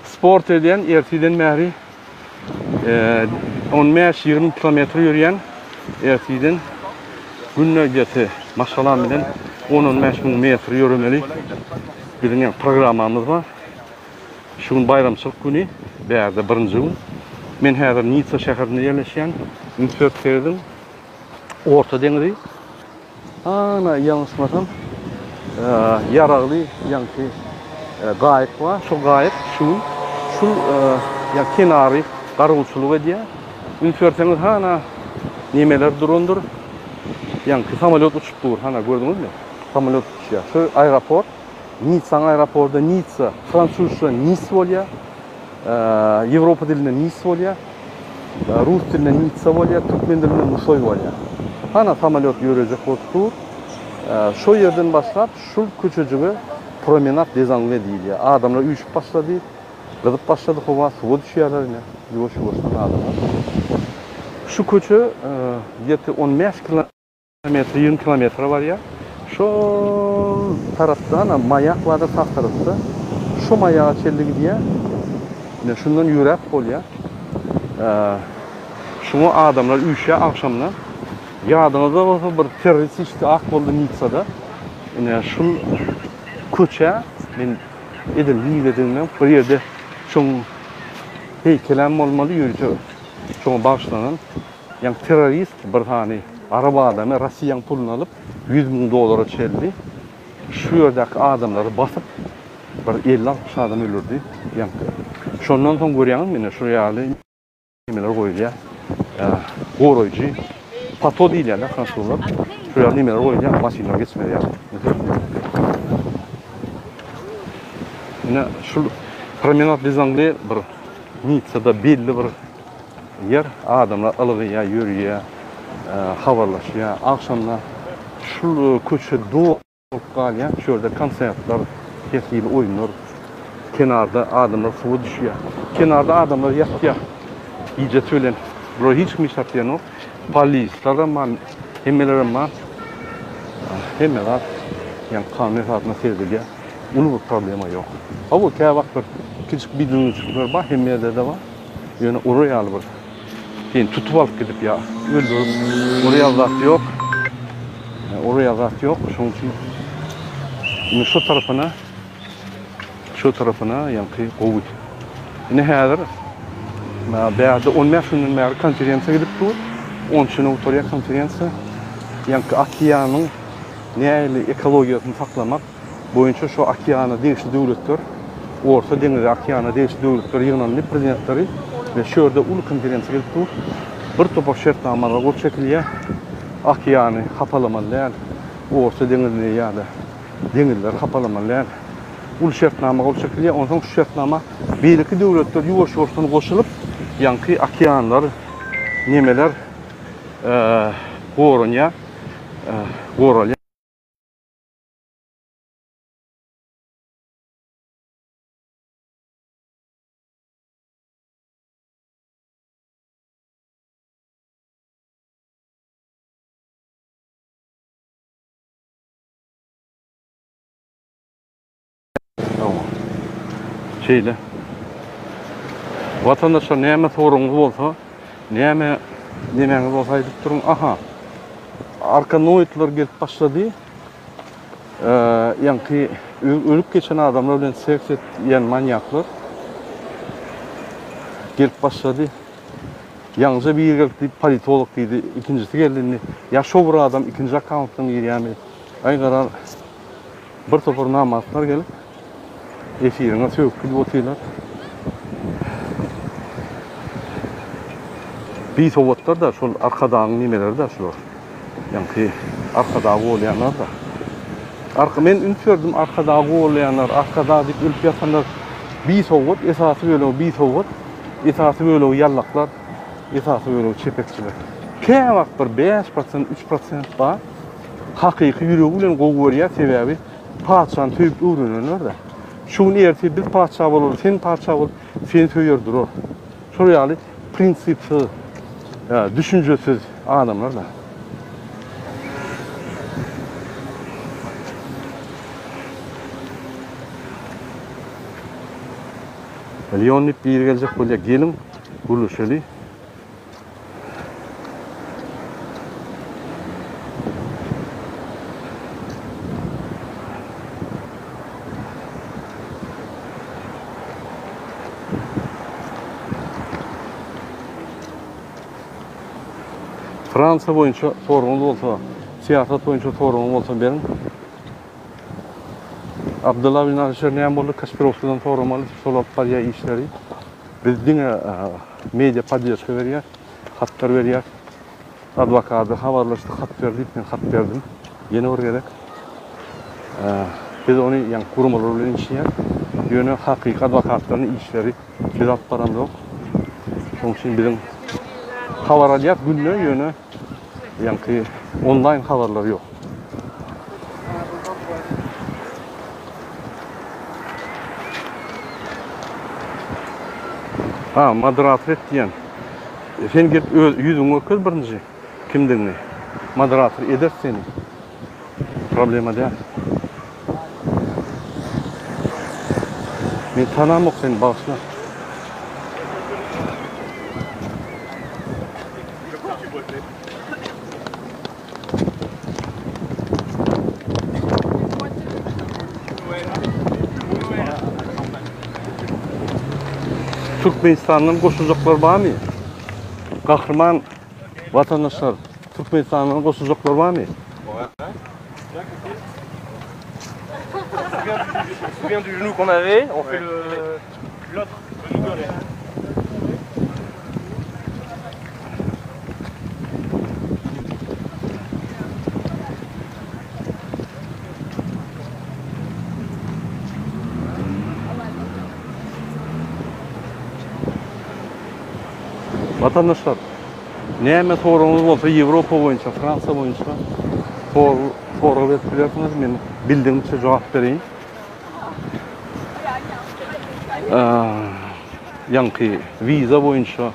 S1: Sport edýän ertiden bäri 15-20 kilometr ýörýän ertiden günde gelse maşgalam bilen 10-15 müň metr ýöremeli. Biziň ýa programmamyz bar. Şu gün baýramçylyk güni, bärde birinji gün. Men häzir Nitsa şäherinde ýerleşýän. Üns berip serediň. Orta deňizi. Ana, ýalňyşmasam, ýaragly ýaňky gaýyk bar. Şol gaýyk şu gün şul ýa kenary garawulçylyk edýär. Üns berseňiz, hana nemeler durandyr. Ýaňky samolýot uçup dur. Hana gördüňizmi? Samolýot uçýar. Şu aeroport. Nitsaň aeroporty Nitsa, fransuzça Nis bolýar. Ýewropa dilinde Nis bolýar. Rus dilinde Nitsa bolýar, türkmen dilinde Nusoý bolýar. Hana samolýot ýörejek bolup dur. Şo ýerden başlap şul köçejige Promenad des Anglais diýilýär. Adamlar üýşüp başlady. Gyzyp başlady howa, suwa düşýärler ine, ýuwaş-ýuwaşdan adamlar. Şu köçe gdýe-to 15 kilo. Kilometr, 20 kilometre barýar. Şol tarapda ana maýak bardyr sag tarapda. Şo maýaga çenli gidýär. Ine şundan ýöräp bolýar. Şuňa adamlar üýşýär agşamdan. Ýadyňyzda bolsa bir terroristik akt boldy Nitsada. Ine şul köçä men edil nirediginem bir ýerde şoň heýkelem bolmaly ýörite şoňa bagyşlanan. Ýaňky terrorist bir sany arap adamy Rossiýaň puluny alyp 100 müň dollara çenli şu ýerdäki adamlary basyp bir 50-60 adam öldürdi ýaňky. Şondan soň görýäňizmi ine şu ýaly nemeler goýulýar. Goraýjy pato diýilýär-de fransuzlar. Şu ýaly nemeler goýulýar maşynlar geçmez ýaly. Ine şul Promenad des Anglais bir Nitsada belli bir Ýer, adamlar ylgaýar, ýörýär, habarlaşýar. Agşamda şul köçe doly bolup galýar. Şu ýerde konsertler, her hili oýunlar. Kenarda adamlar suwa düşýär. Kenarda adamlar ýatýar. Gijesi bilen. Bular hiç kim hiç zat diýenok. Polislerem bar, hemmelerem bar. Hemme zat ýaňky kanun esasynda seredilýär. Uly bir problema ýok. Hawa, käwagt bir kiçijik bidüzgünçilikler bar, hemme ýerde-de bar. Ýöne urar ýaly bir seni tutup alyp gidip ýa öldürip urar ýaly zat ýok. Urar ýaly zat ýok. Şonuň üçin indi şu tarapyna şu tarapyna ýaňky gowy. Indi häzir bärde 15 günden bäri konferensiýa gidip dur. 13-üne gutarýar konferensiýa. Ýaňky okeanyň nähili ekologiýasyny saklamak boýunça şu okeana degişli döwletler, Orta deňize, okeana degişli döwletler ýygnandy, prezidentleri we şu ýerde uly konferensiýa gelip dur. Bir topar şertnamalara gol çekilýär. Okeany hapalamaly däl, Orta deňizini ýa-da deňizleri hapalamaly däl. Uly şertnama gol çekilýär. Onsoň şu şertnama beýleki döwletler ýuwaş-ýuwaşdan goşulyp, ýaňky okeanlar, nemeler goranýar, goralýar. Şeýle. Watandaşlar näme soragyňyz bolsa, näme nemäňiz bolsa aýdyp duruň. Aha. Arkanoidler gelip başlady. Ýaňky ölüp geçen adamlar bilen seks etýän manýaklar gelip başlady. Ýaňyja biri gelip diýip politolog diýdi, ikinjisi geldi indi. Ýa şo bir adam ikinji akkauntdan girýärmi? Aý garar bir topar namartlar gelip efiriňe sögüp gidip otyrlar. Bisowatlar-da şol Arkadagyň nemeleri-de şular. Ýaňky Arkadagy golýanlar-da. Arka men üns berdim Arkadagy golýanlar, Arkadag diýip ölüp ýatanlar bisowat, esasy bölegi bisowat, esasy bölegi ýallaklar, esasy bölegi çepekçiler. Käwagt bir 5%, 3% bar. Hakyky ýüregi bilen gowy görýär, sebäbi patyşany söýüp öwrenenler-de. Şu gün ertir biz patyşa bolaly, sen patyşa bol, seni söýer durar. Şol ýaly prinsipsiz, düşünjesiz adamlar-da. Leon diýip biri geljek bolýar. Geliň, gürleşeli. Fransiýa boýunça soragyňyz bolsa, syýasat boýunça soragyňyz bolsa beriň. Abdylla bilen Alişer näme boldy? Kaspirowskidan soramaly, şol alyp barýar işleri. Biz diňe media poddežka berýäs, hatlar berýäs. Adwokady habarlaşdy, hat ber diýip, men hat berdim. Ýene bir gezek. Biz ony ýaňky guramalar bilen işleýäs. Ýöne hakyky adwokatlaryň işleri biz alyp baramzok. Şonuň üçin biziň habar alýas günde, ýöne ýaňky onlaýn habarlar ýok. Ha, moderator et diýen. Sen gelip öz ýüzüňi görkez birinji kimdigiňi. Moderator eder seni. Problema däl. Men tanamok seni bagyşla. Türkmenistandan goşuljaklar barmy? Gahryman watandaşlar, Türkmenistandan goşuljaklar barmy?
S6: Souviens du genou qu'on avait, on fait le l'autre genou derrière.
S1: Watandaşlar, näme soragyňyz bolsa Ýewropa boýunça, Fransiýa boýunça sorag berip bilersiňiz. Men bildigimçe jogap bereýin. Ýaňky wiza boýunça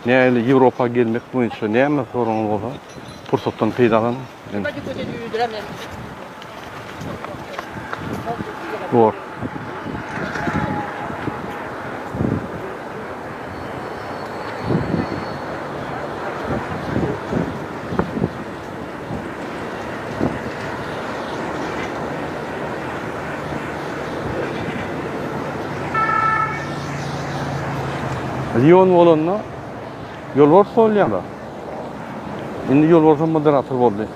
S1: Nähili Ýewropa gelmek boýunça näme soragyňyz bolsa pursatdan peýdalanyň. Lion bolanda Ýolbars bolýar-da. Indi Ýolbarsam moderator boldy.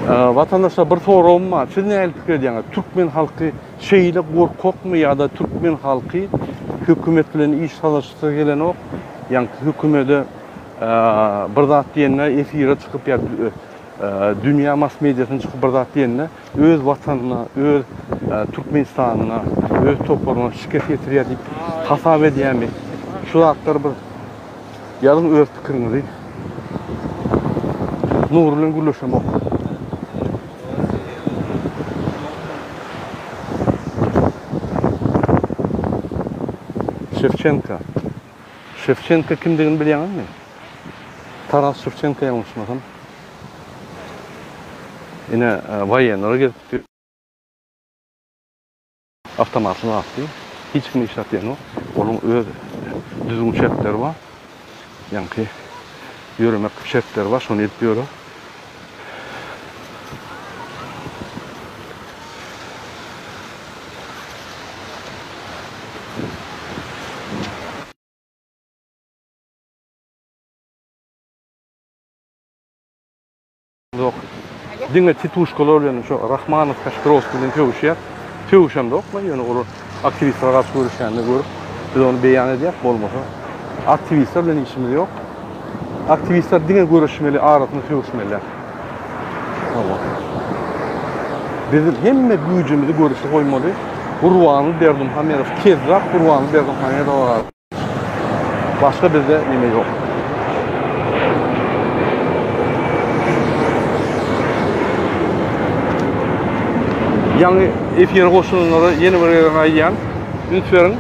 S1: Watandaşlar bir soragym bar. Siz nähili pikir edýäňiz? Türkmen halky şeýle gorkakmy ýa-da türkmen halky hökümet bilen iş salyşsa gelenok? Ýaňky hökümede bir zat diýende efire çykyp ýa dünýä mass mediasyna çykyp bir zat diýende öz watanyna, öz Türkmenistanyna, öz topragyna şikes ýetirýär diýip hasap edýärmi? Şu zatlary bir ýazyň öz pikiriňizi. Nury bilen gürleşemok. Şewçenko. Şewçenko kimdigini bilýäňizmi? Taras Şewçenko ýalňyşmasam. Ine, waýenlara gezip awtomatly zatdy. Hiç kim işläp diýenok. Onuň öz düzgün şertleri bar. Ýaňky ýöremek şertleri bar, şony edip ýöre. Ýok. Diňe tituşkalar bilen şo Rahmanow, Kaşpirowskiý bilen sögüşýär. Sögüşemzokmy, ýöne olar aktiwistlere garşy göreşýänini görüp, biz ony beýan edýäris, bolmasa aktiwistler bilen işimiz ýok. Aktiwistler diňe göreşmeli, arasynda sögüşmeliler. Hawa. Biz hemme güýjümizi göreşe goýmaly. Gurbanguly Berdimuhamedow kezzap Gurbanguly Berdimuhamedowa garşy. Başga bizde neme ýok. Ýaňy efire goşulanlara ýene bir gezek aýdýan, üns beriň.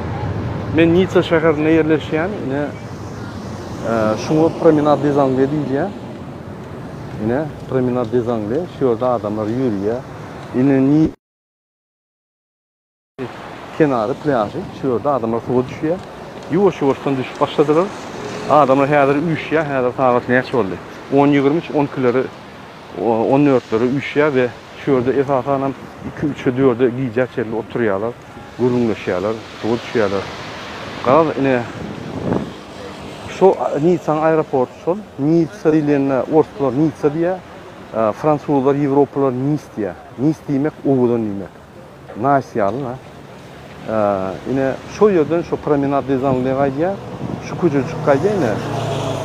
S1: Men Nitsa şäherinde ýerleşýän. Ine, şuňa Promenade des Anglais diýilýär. Ine, Promenade des Anglais. Şu ýerde adamlar ýörýär. Ine, Kenary, plýažy, şu ýerde adamlar suwa düşýär. Ýuwaş-ýuwaşdan düşüp başladylar. Adamlar häzir üýşýär, häzir sagat näçe boldy? On 23, on ikileri, on dörtlere üýşýär we şu ýerde esasanam iki, üçe, dörde gijä çenli oturýarlar, gürrüňleşýärler, suwa düşýärler. Garaz, ine, şu Nitsanyň aeroporty şol. Nitsa diýlende orslar Nitsa diýýär, fransuzlar, ýewropalylar Nis diýýär. Nis diýmek owadan diýmek. Nice ýaly la. Ine şo ýerden şo promenad des Anglais gaýdýar. Şu köçejik gaýdýar ine.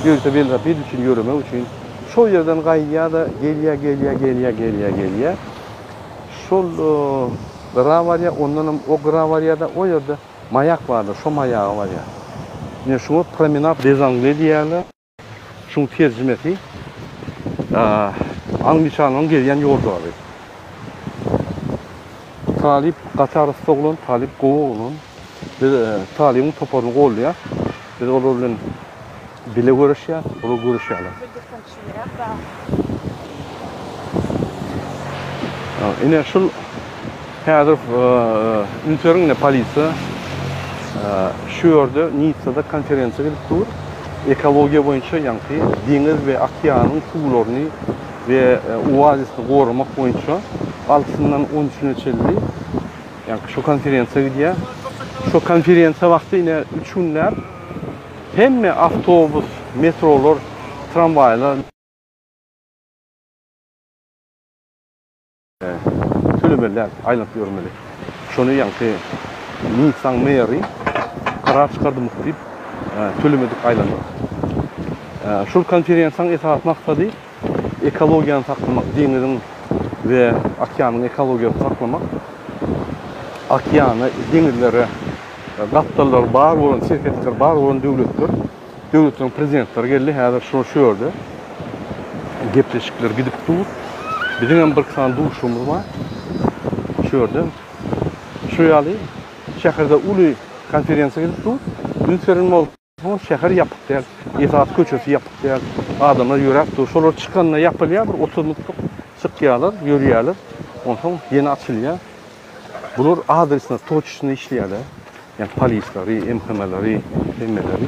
S1: Ýörite welosiped üçin ýöremek üçin. Şo ýerden gaýdýar-da gelýär, gelýär, gelýär, gelýär, gelýär. Şol gyra barýar, ondanam o gyra barýar-da, o ýerde maýak bardyr, şo maýaga barýar. Ine şuňa promenad des Anglais diýýärler. Şuň terjimesi Angliçanlaryň gezýän ýoljagazy. Talyp gaty arassa oglan, Talyp gowy oglan. Biz Talybyň toparyny goldaýas. Biz olar bilen bile göreşýäs, olar göreşýärler. Ine şul häzir üns beriň ine polisiýa şu ýerde Nitsada konferensiýa gidip dur. Ekologiýa boýunça ýaňky deňiz we okeanyň suwlaryny we oazisini goramak boýunça altysyndan on üçüne çenli ýaňky şu konferensiýa gidýär. Şu konferensiýa wagty ine üç günläp hemme awtobus, metrolar, tramwaýlar, Tölemeli däl, aýlanyp ýörmeli. Şony ýaňky Nissan meri karar çykardymyk diýip, tölemedik aýlandyk. Şul konferensiýanyň esasy maksady ekologiýany saklamak, deňiziň we okeanyň ekologiýasyny saklamak. Okeana, deňizlere gapdallary bar bolan, serhetleri bar bolan döwletler Döwletleriň prezidentleri geldi, häzir şular şu ýerde gepleşikler gidip dur. Biziň hem bir sany duşuşygymyz bar. Şu ýerde. Şu ýaly şäherde uly konferensiýa gidip dur. Üns beren bolsaňyz, şäher ýapyk däl. Esasy köçesi ýapyk däl. Adamlar ýöräp dur. Şolar çykanda ýapylýar, bir 30 minutlyk çykýarlar, ýörýärler. Onsoň ýene açylýar. Bular adresine, toçna işleýärler. Ýagny polislary, MHM-leri, hemmeleri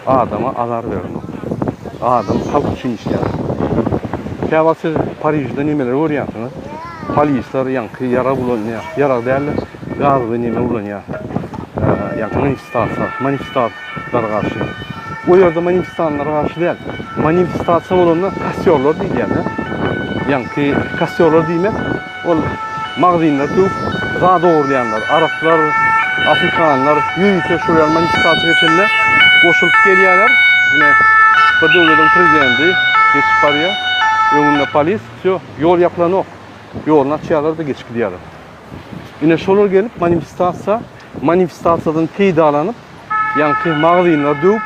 S1: adama azar berenok. Adam halk üçin işleýär. Käwagt siz Parižde nemeleri görýänsiňiz. Polisler ýaňky ýarag ulanýar. Ýarag däl-de, Gazly neme ulanýar. Ýagny manifestasiýa, manifestantlara garşy. O ýerde manifestantlara garşy däl. Manifestasiýa bolanda kostýorlar diýilýär-de. Ýaňky kostýorlar diýmek, ol magazynlar döwüp zat ogurlaýanlar, araplar, afrikanlar ýörite şol ýaly manifestasiýa geçende goşulyp gelýärler. Ine, bir döwletiň prezidenti geçip barýar. Öňünde polis, wsýo, ýol ýapylanok. Ýoluny açýarlar-da geçip gidýärler. Ine şolar gelip manifestasiýa, manifestasiýadan peýdalanyp, ýaňky magazynlary döwüp,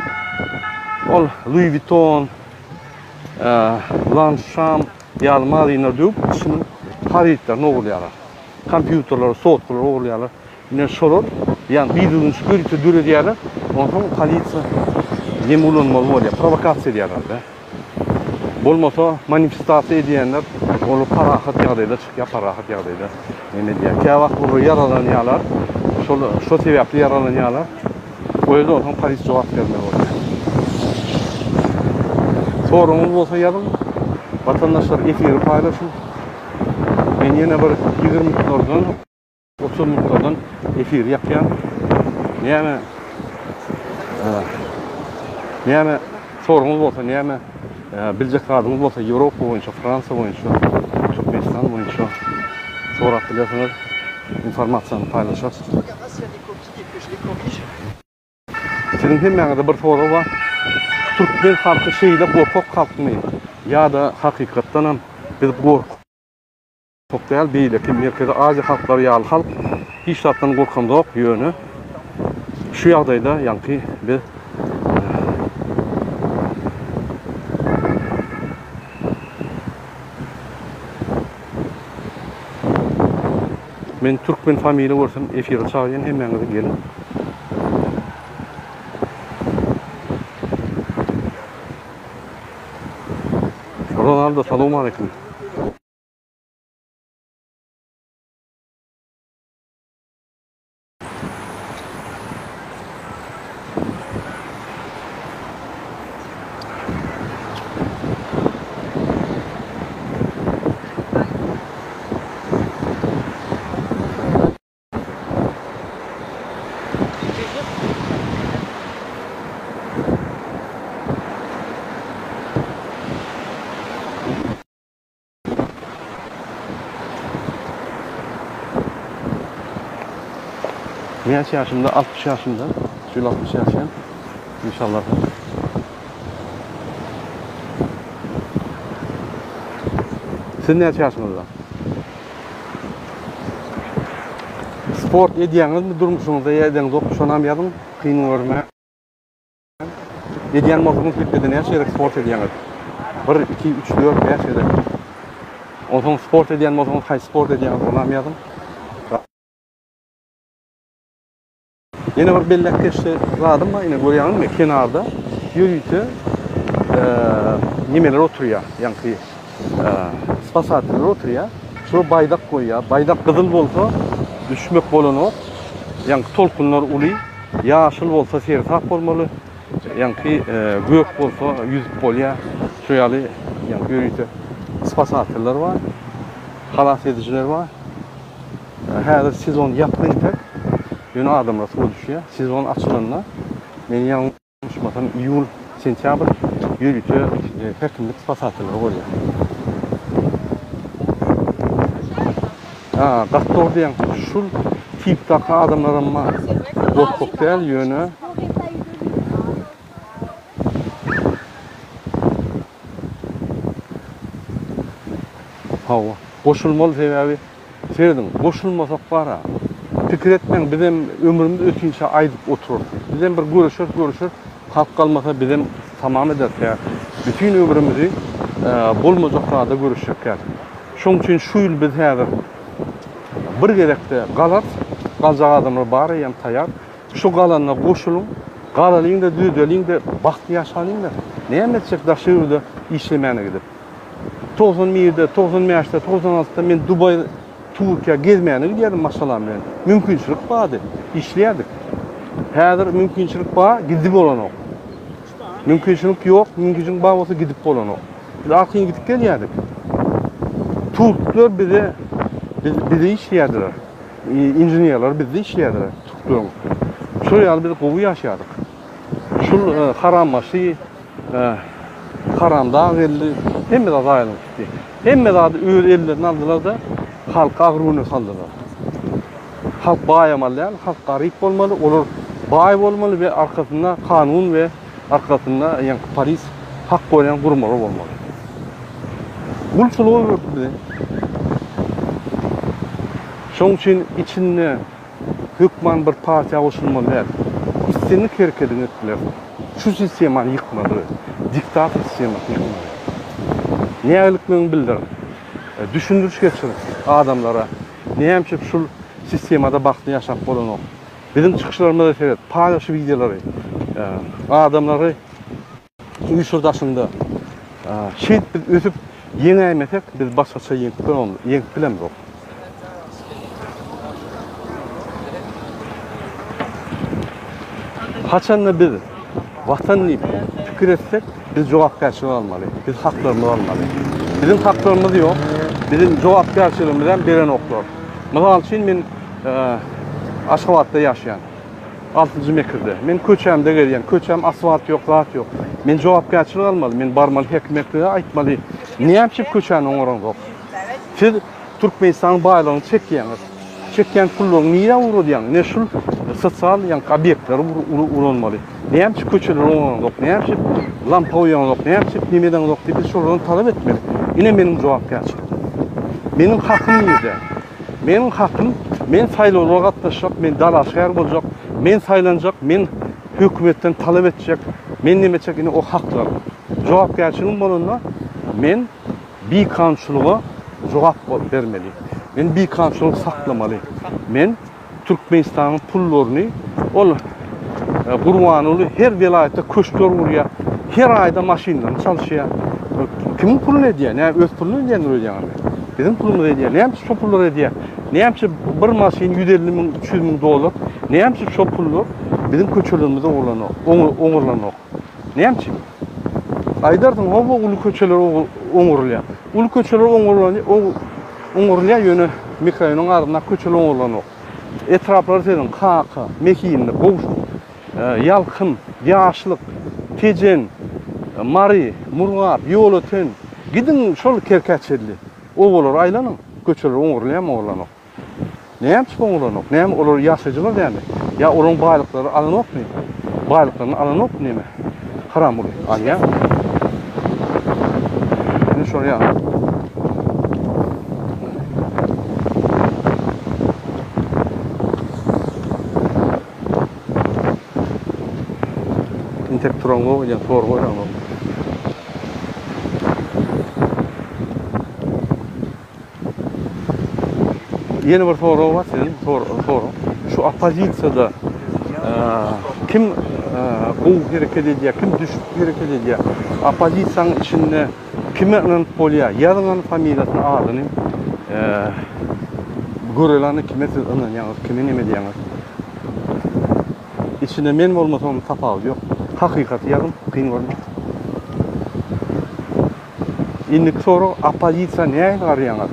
S1: ol Louis Vuitton, Longchamp ýaly magazynlary döwüp, içiniň harytlaryny ogurlaýarlar. Kompýuterleri, sotkalary ogurlaýarlar. Ine şolar, ýagny bidüzgünçilik ýörite döredýärler. Onsoň polisiýa neme ulanmaly bolýar, prowokasiýa edýärler-de. Bolmasa manifestasiýa edýänler olar parahat ýagdaýda çykýar, parahat ýagdaýda neme edýär. Käwagt olar ýaralanýarlar. Şol şo sebäpli ýaralanýarlar. O ýerde onsoň polis jogap bermeli bolýar. Soragyňyz bolsa ýazyň. Watandaşlar efiri paýlaşyň. Men ýene bir 20 minutlardan 30 minutlardan efiri ýapýan. Näme Näme soruňyz bolsa, näme biljek zadyňyz bolsa Ýewropa boýunça, Fransiýa boýunça, Türkmenistan boýunça sorap bilersiňiz. Informasiýany paýlaşarys. Siziň hemmäňizde bir sorag bar. Türkmen halky şeýle gorkak halkmy ýa-da hakykatdanam biz gorkak Gorkak däl beýleki Merkezi Aziýa halklary ýaly halk hiç zatdan gorkamzok ýöne şu ýagdaýda ýaňky biz Men türkmen familiýa görsem efire çagyrýan hemmäňizi geliň. Ronaldo salowmaleýkim. Näçe ýaşymda? 60 ýaşymda. Şu ýyl 60 ýaşaýan. İnşallah. Siz näçe ýaşyňyzda? Sport edýäňizmi durmuşyňyzda ýa edeňzok? Şonam ýazyň. Kyn görme. Edýän bolsaňyz hepdede näçe gezek sport edýäňiz? Bir, iki, üç, dört, bäş gezek. Onsoň sport edýän bolsaňyz haýsy sport edýäňiz onam ýazyň. Ýene bir belläp geçse zadym bar, ine görýäňizmi kenarda ýörite nemeler oturýar, ýaňky spasateller oturýar. Şular baýdak goýýar. Baýdak gyzyl bolsa düşmek bolanok. Ýaňky tolkunlar uly. Ýaşyl bolsa seresap bolmaly, ýaňky gök bolsa ýüzüp bolýar. Şu ýaly ýaňky ýörite spasateller bar, halas edijiler bar. Häzir sezon ýapgy entek, ýöne adamlar suwa düşýär. Sezon açylanda men ýalňyşmasam iýul, sentýabr ýörite häkimlik spasatelleri goýýar. Ha, gaty dogry diýýäň. Şul tipdaki adamlaram bar. Gorkak däl, ýöne Hawa, goşulmaly sebäbi serediň, goşulmasak bara. Pikir etmäň, bizem ömrümiz ötinçä aýdyp oturarys. Bizem bir göreşeris, göreşeris, halk galmasa bizem tamam ederis ýa bütin ömrümizi bolmajak zada göreşjek däl. Şoň üçin şu ýyl biz häzir bir gezekde galarys. Galjak adamlar bar eýýäm taýýar. Şu galanyna goşulyň. Galalyň-da, düzeliň-de, bagtly ýaşalyň-da. Näme etjek daşary ýurda işlemäne gidip. 91-de, 95-de, 96-da men Dubaý, Türkiýä gezmäne gidýärdim maşgalam bilen. Mümkinçilik bardy. Işleýärdik. Häzir mümkinçilik bar, gidip bolanok. Mümkinçilik ýok, mümkinçilik bar bolsa gidip bolanok. Biz arkaýyn gidip gelýärdik. Türkler bize biz bize işleýärdiler. inženerler bizde işleýärdiler, türkleriň. Şol ýaly biz gowy ýaşaýardyk. Şul harambaşy haramdag geldi, hemme zat aýrylyp gitdi. Hemme zady öz ellerine aldylar-da, halky agyr güne saldylar. Halk baýamaly däl, halk garyp bolmaly, olar baý bolmaly we arkasynda kanun we arkasynda ýaňky polis hak goraýan guramalar bolmaly. Gulçulyga öwürdi bizi. Şonuň üçin içinde hökman bir partiýa goşulmaly däl. Islendik herekediňi edip bilersiň. Şu sistemany ýykmaly. Diktator sistemasyny ýykmaly. Nägilikligiňi bildir. Düşündiriş geçir adamlara. Näme üçin şul sistemada bagtly ýaşap bolanok? Biziň çykyşlarymyza seret, paýla şu wideolary. Adamlary üýşür daşyňda. Şeýdip biz ösüp ýeňäýmesek, biz başgaça ýeňip ýeňip bilemzok. Haçanda biz Watan diýip pikir etsek, biz jogapkärçilik almaly. Biz haklarymyzy almaly. Biziň haklarymyz ýok. Biziň jogapkärçiligimizi hem berenoklar. Mysal üçin men Aşgabatda ýaşaýan. Altynjy mekirde. Men köçämde gezýän. Köçäm asfalt ýok, zat ýok. Men jogapkärçilik almaly. Men barmaly häkimiýetlige aýtmaly. Näme üçin köçäni oňaraňzok? Siz Türkmenistanyň baýlygyny çekýäňiz. Çekýän pullaryňy nirä ugradýaň? Ine şul sosial ýaňky obýektleri ulanmaly. Näme üçin köçeleri oňaraňzok? Näme üçin lampa goýaňzok? Näme üçin neme edeňzok diýip biz şolardan talap etmeli. Ine meniň jogapkärçiligim. Meniň hakym nirde? Meniň hakym, men saýlawlara gatnaşjak, men dalaşgär boljak, men saýlanjak, men hökümetden talap etjek, men neme etjek, ine o haklarym. Jogapkärçiligim bolanda men bikanunçylyga jogap bermeli. Men bikanunçylygy saklamaly. Men Türkmenistanyň pullaryny ol Gurbanguly her welaýatda köşkler gurýar. Her aýda maşynlaryny çalyşýar. Kimiň puluny edýär? Näme öz puluny edýändir öýdýäňizmi? Biziň pulumyzy edýär. Näme üçin şo pullary edýär? Näme üçin bir maşyn 150 müň, 300 müň dollar? Näme üçin şo pullar biziň köçelerimizde ogurlanok, oňurlanok? Näme üçin? Aýdarsyň, hawa uly köçeler oňurylýar. Uly köçeler oňurylýar, ýöne mikroraýonyň arasyndaky köçeler oňurlanok. Etraplar seniň Kaka, Mehinli, Gowşut, Ýalkym, Ýaşlyk, Tejen, Mary, Murgap, Ýolöten, gidiň şol Kerkä çenli obalara aýlanyň, köçeler oňurylýarmy, oňurlanok. Näme üçin oňurlanok? Näme olar ýaşaýjylar dälmi? Ýa olaryň baýlyklary alanokmy? Baýlyklaryny alanokmy näme? Haram uly alýar. Ine şol ýaly. Intek turango ýa sorgy goýanok. Ýene bir sorag bar siziň sorag. Şu oppozisiýada kim gowy hereket edýär, kim düşük hereket edýär? Oppozisiýanyň içinde kime ynanyp bolýar? Ýazyň hany familiýasyny, adyny. Göreli hany kime siz ynanýaňyz, kime neme edýäňiz? Içinde men bolmasam tapawudy ýok. Hakykaty ýazyň, kyn görmäň. Indiki sorag oppozisiýa nähili garaýaňyz?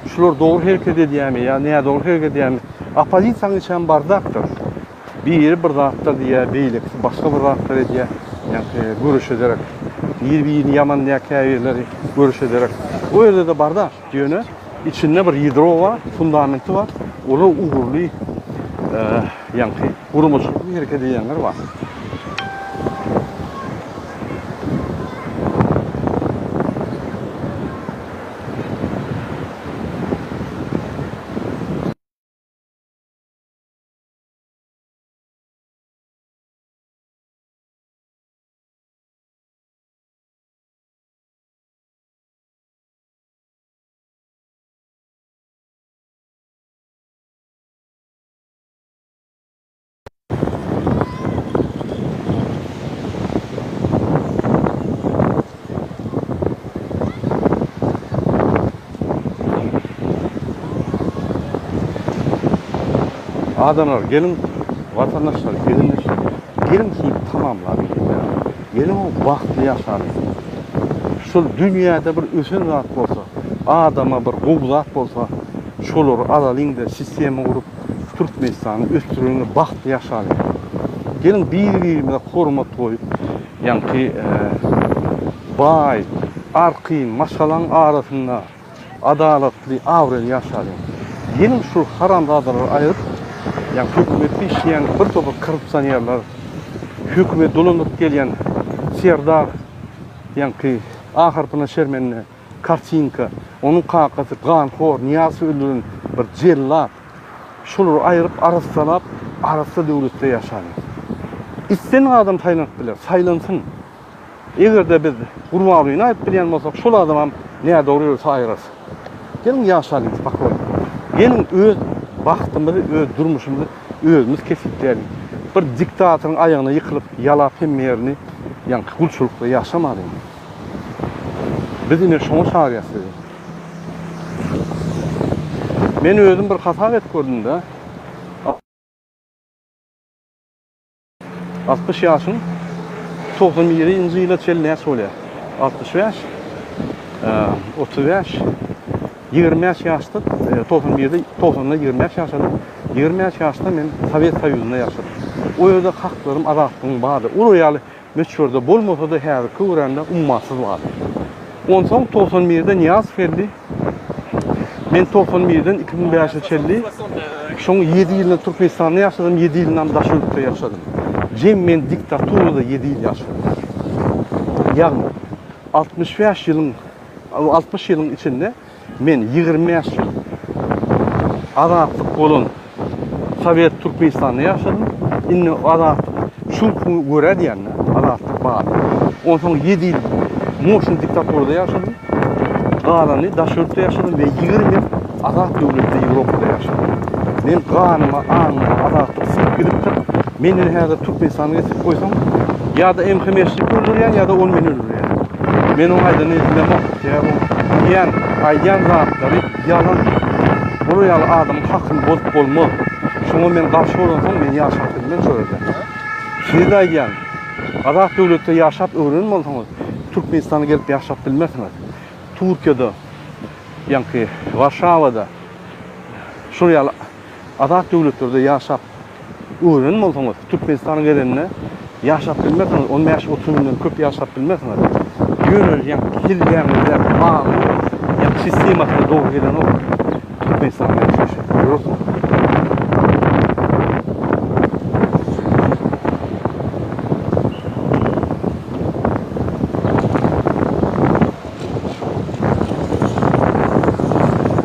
S1: Şular dogry hereket edýärmi ýa nädogry hereket edýärmi? Oppozisiýanyň içem bardakdyr. Biri bir zatlar diýýär, beýlekisi başga bir zatlar edýär. Ýaňky göreş ederek. Biri birini ýamanlaýar käbirleri göreş ederek. O ýerde-de bardak. Ýöne içinde bir ýadro bar, fundamenti bar. Olar ugurly ýaňky guramaçylykly hereket edýänler bar. Adamlar geliň watandaşlar gelindeşler geliň şuny tamamlalyň geliň bagtly ýaşalyň şul dünýäde bir ösen zat bolsa adama bir gowy zat bolsa. Şolary alalyň-da, sistema gurup, Türkmenistany ösdüreliň we bagtly ýaşalyň. Geliň bir-birimize hormat goýup, ýaňky baý, arkaýyn maşgalaň arasynda adalatly, abraýly ýaşalyň. Geliň şu haramzadalary aýryp, ýaňky hökümetde işleýän bir topar korrupsionerler, hökümeti dolandyryp gelýän Serdar, ýaňky A harpyna şermende, Kartinka, onuň kakasy ganhor, Nyýazowy öldüren bir jellat. Şolary aýryp, arassalap, arassa döwletde ýaşalyň. Islendik adam saýlanyp biler, saýlansyn. Eger-de biz Gurbangulyny aýryp bilýän bolsak, şol adamam nädogry ýörese aýyrarys. Geliň ýaşalyň spokojno. Geliň öz bagtymyzy, öz durmuşymyzy özümiz kesgitläliň. Bir diktatoryň aýagyna ýykylyp, ýalap hemme ýerini, ýaňky gulçulykda ýaşamalyň. Biz ine şoňa çagyrýas sizi. Men özüm bir hasap edip gördüm-de. 60 ýaşyň 91-nji ýyla çenli näçe bolýar? 65, 35, 25 ýaşda, 91-de, 90-da 25 ýaşadym. 25 ýaşda men Sowet Soýuzynda ýaşadym. O ýerde haklarym, azatlygym bardy. Olar ýaly möçberde bolmasa-da häzirki görände ummasyz bardy. Onsoň 91-de Nyýazow geldi. Men 91-den 2005-e çenli şoň 7 ýylyny Türkmenistanda ýaşadym, 7 ýylynam daşary ýurtda ýaşadym. Jem men diktaturada 7 ýyl ýaşadym. Ýagny 65 ýylyň 60 ýylyň içinde Men 25 ýyl azatlyk bolan Sowet Türkmenistanda ýaşadym. Indi azatlyk şu günki görä diýende azatlyk bar. Onsoň 7 ýyl moşny diktaturada ýaşadym. Galany daşary ýurtda ýaşadym we 20 ýyl azat döwletde Ýewropada ýaşadym. Men ganyma, aňyma azatlyk siňip gidipdir. Menden häzir Türkmenistana getirip goýsaň, ýa-da MHM-şnik öldürýän, ýa-da ol meni öldürýär. Men oň aýdanyny eşidemok. Sebäbi oň diýýän, aýdýan zatlary ýalan. Bular ýaly adamyň hakyny bozup bolmaz. Şoňa men garşy bolansoň men ýaşap bilmen şo ýerde. Size-de aýdýan, azat döwletde ýaşap öwrenen bolsaňyz, Türkmenistana gelip ýaşap bilmersiňiz. Türkiýede, ýaňky Warşawada şol ýaly azat döwletlerde ýaşap öwrenen bolsaňyz, Türkmenistana gelende ýaşap bilmersiňiz, on bäş-otuz günden köp ýaşap bilmersiňiz. Ýöne ýaňky kelläňizdäki aňyň ýaňky sistemasyna dogry gelenok Türkmenistanda ýaşaýşy. Görersiňiz.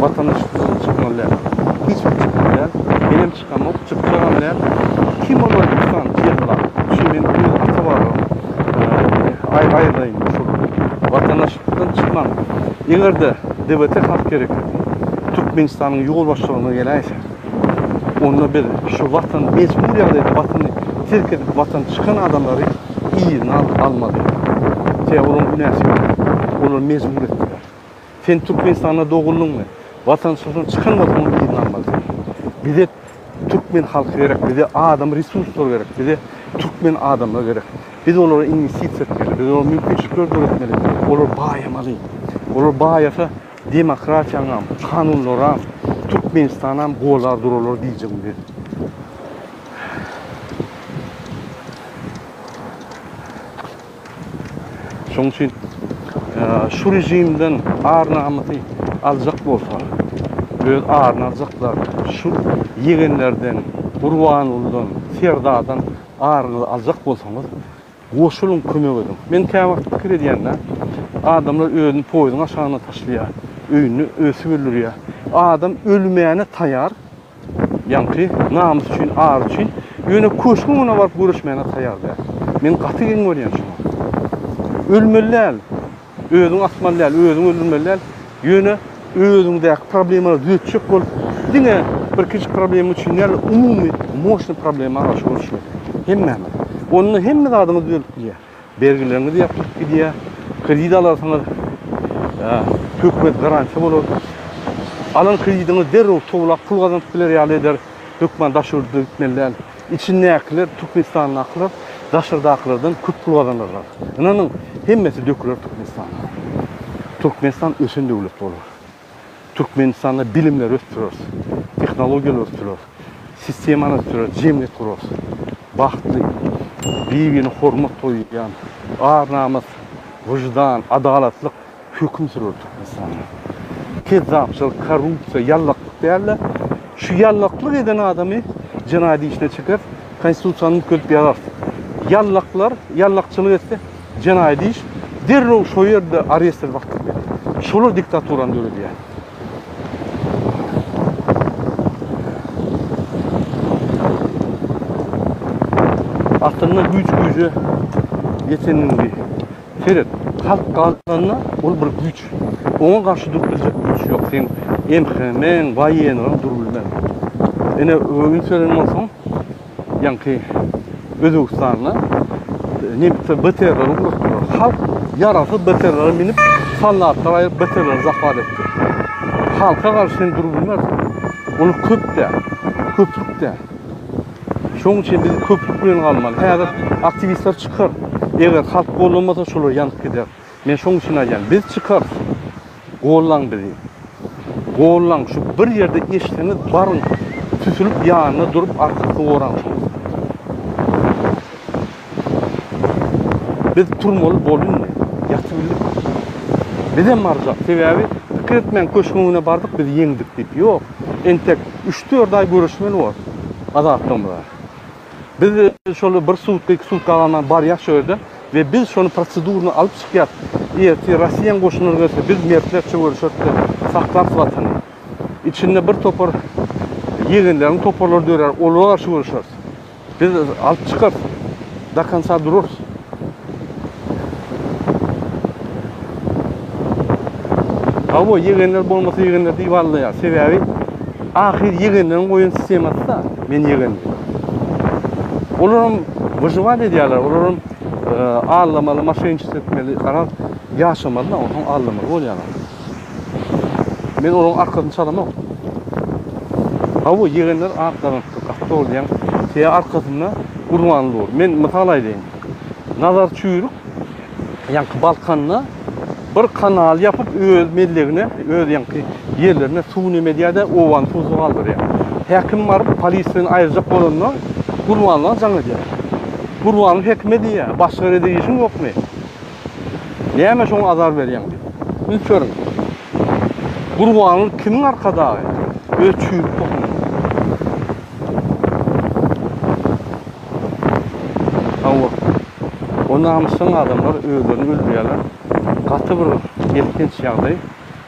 S1: Watandaşlykdan çykmaly däl. Hiç kim çykmaly däl. Menem çykamok, çykjagam däl. Kim olar iki sany jellat. Şu men öz ata-babam aý aýyrdaýyn şol. Watandaşlykdan çykmaň. Eger-de DBT halk hereketi Türkmenistanyň ýolbaşçylygyna geläýse, onda biz şu watan mejbur ýagdaýda watany terk edip watan çykan adamlary yzyna almaly. Sebäbi olaryň günäsi ýok. Olary mejbur etdiler. Sen Türkmenistanda doguldyňmy? Watançylykdan çykan bolsaň ony yzyna almaly sen. Bize türkmen halky gerek, bize adam resurslary gerek, bize türkmen adamlar gerek. Biz olara inwestisiýa etmeli, biz olara mümkinçilikler döretmeli. Olar baýamaly. Olar baýasa demokratiýaňam, kanunlaram, Türkmenistanam golar durarlar gije gündiz. Şonuň üçin şu režimden ar-namysy aljak bolsa, öz aryny aljaklar şu ýegenlerden, Gurbangulydan, Serdardan aryňyzy aljak bolsaňyz, goşulyň, kömek ediň. Men käwagt pikir edýän-de, adamlar özüni poýzuň aşagyna taşlaýar, öýünde ösüp öldürýär. Adam ölmäne taýar, Ýaňky namys üçin, ar üçin, ýöne köşgüň öňüne baryp göreşmäne taýýar däl. Men gaty geň görýän şuňa. Ölmeli däl, özüňi asmaly däl, özüňi öldürmeli däl, ýöne özüňdäki problemalary düzetjek bolup, diňe bir kiçijik problema üçin däl, umumy moşny problema garşy göreşmeli. Hemmämiz. Onda hemme zadyňyz düzelip gidýär. Bergileriňiz ýapylyp gidýär. Kredit alarsyňyz, hökümet garantiýa bolar. Alan kredidiňizi derrew towlap pul gazanyp biler ýaly eder. Hökman daşary ýurda gitmeli däl. Içindäkiler, Türkmenistandakylar daşardakylardan köp pul gazanarlar. Ynanyň, hemmesi döküler Türkmenistana. Türkmenistan ösen döwlet bolar. Türkmenistanda bilimleri ösdüreris, tehnologiýalary ösdüreris, sistemany ösdüreris, jemgyýet gurarys. Bagtly, bir-birine hormat goýýan, ar-namys, wyždan, adalatlyk höküm sürer Türkmenistanda. Kezzapçylyk, korrupsiýa, ýallaklyk däl-de, şu ýallaklyk eden adamy jenaýat işine çekeris, Konstitusiýany üýtgedip ýazarys. Ýallaklar ýallakçylyk etse, jenaýat iş, derrew şo ýerde arest edip atyp berýär. Şolar diktaturany döredýär. Aslynda güýç güýje ýetenini seret. Halk galanda ol bir güýç. Oňa garşy durup biljek güýç ýok. Seň MHM-iň, waýennyň durup bilmez. Ine, üns beren bolsaň, ýaňky Özbegistanda nemsler BTR-leri ugratdylar. Halk ýaragsyz BTR-lere münüp, soldatlar aýryp BTR-leri zahwat etdi. Halka garşy sen durup bilmersiň. Olar köp däl. Köplük däl. Şonuň üçin biz köplük bilen galmaly. Häzir aktiwistler çykar. Eger halk gollamasa şolar ýanyp gider. Men şonuň üçin aýdýan, biz çykarys. Gollaň bizi. Gollaň şu bir ýerde eşseňiz baryň süsülip ýanynda durup arkasyny goraň şoň. Biz turmaly boldy indi. Ýatybildik. Bizem barjak. Sebäbi pikir etmäň köşgüň öňüne bardyk biz ýeňdik diýip. Ýok. Entek üç-dört aý göreşmeli bor azatlygymyza. Biz şol bir sutka, iki sutka galman barýas şo ýerde we biz şony proseduryny alyp çykýas. Ertir Rossiýanyň goşunlary gelse biz mertlerçe göreşeris-de saklarys watany. Içinde bir topar ýegenleriň toparlary dörär, olara garşy göreşeris. Biz alyp çykarys. Do konca durarys. Hawa, ýegenler bolmasa ýegenler diýip aldaýar. Sebäbi ahyr ýegenleriň goýan sistemasy-da, men ýegen diýip. Olaram wyžiwat edýärler, olaram aldamaly, moşenniçestvo etmeli, garaz ýaşamaly-da, onsoň aldamaly bolýarlar. Men olaryň arkasyny çalamok. Hawa, ýegenler ak gazanypdyr, gaty dogry diýýäň. Sebäbi arkasynda Gurbanly dur. Men mysal aýdaýyn. Nazar Çüýrük ýaňky Balkanda bir kanal ýapyp öz mellegine, öz ýaňky ýerlerine suw neme edýär-de, obany suwsuz galdyrýar. Häkim baryp polisiýany aýyrjak bolanda Gurbanla jaň edýär. Gurbanly häkime diýýär, başga ýerde işiň ýokmy? Näme şoňa azar berýäň diýip. Üns beriň. Gurbanly kimiň arkadagy? Öz çüýrük tohumynyň. Hawa. O namysjaň adamlar özlerini öldürýärler. Gaty bir elhenç ýagdaý.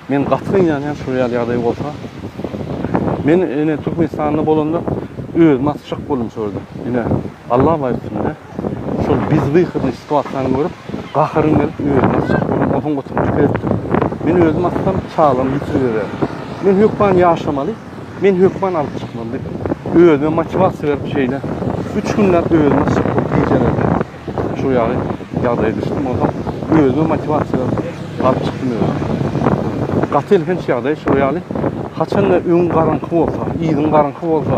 S1: Men gaty gynanýan şol ýaly ýagdaý bolsa. Men ine Türkmenistanda bolanda özüm asyşak boldum şo ýerde. Ine Allah bar üstümde. Şol bezwyhodnyý situasiýany görüp gaharym gelip özüm asyşak boldum. Onsoň oturyp pikir etdim. Men özüm assam çagalarym ýitiriberer. Men hökman ýaşamaly. Men hökman alyp çykmaly diýip, özüme motiwasiýa berip şeýle üç günläp özüme çykyp gijelerde şu ýaly ýagdaýa düşdüm. Onsoň özüme motiwasiýa berip alyp çykdym özümi. Gaty elhenç ýagdaý şu ýaly. Haçanda öňüň garaňky bolsa, yzyň garaňky bolsa,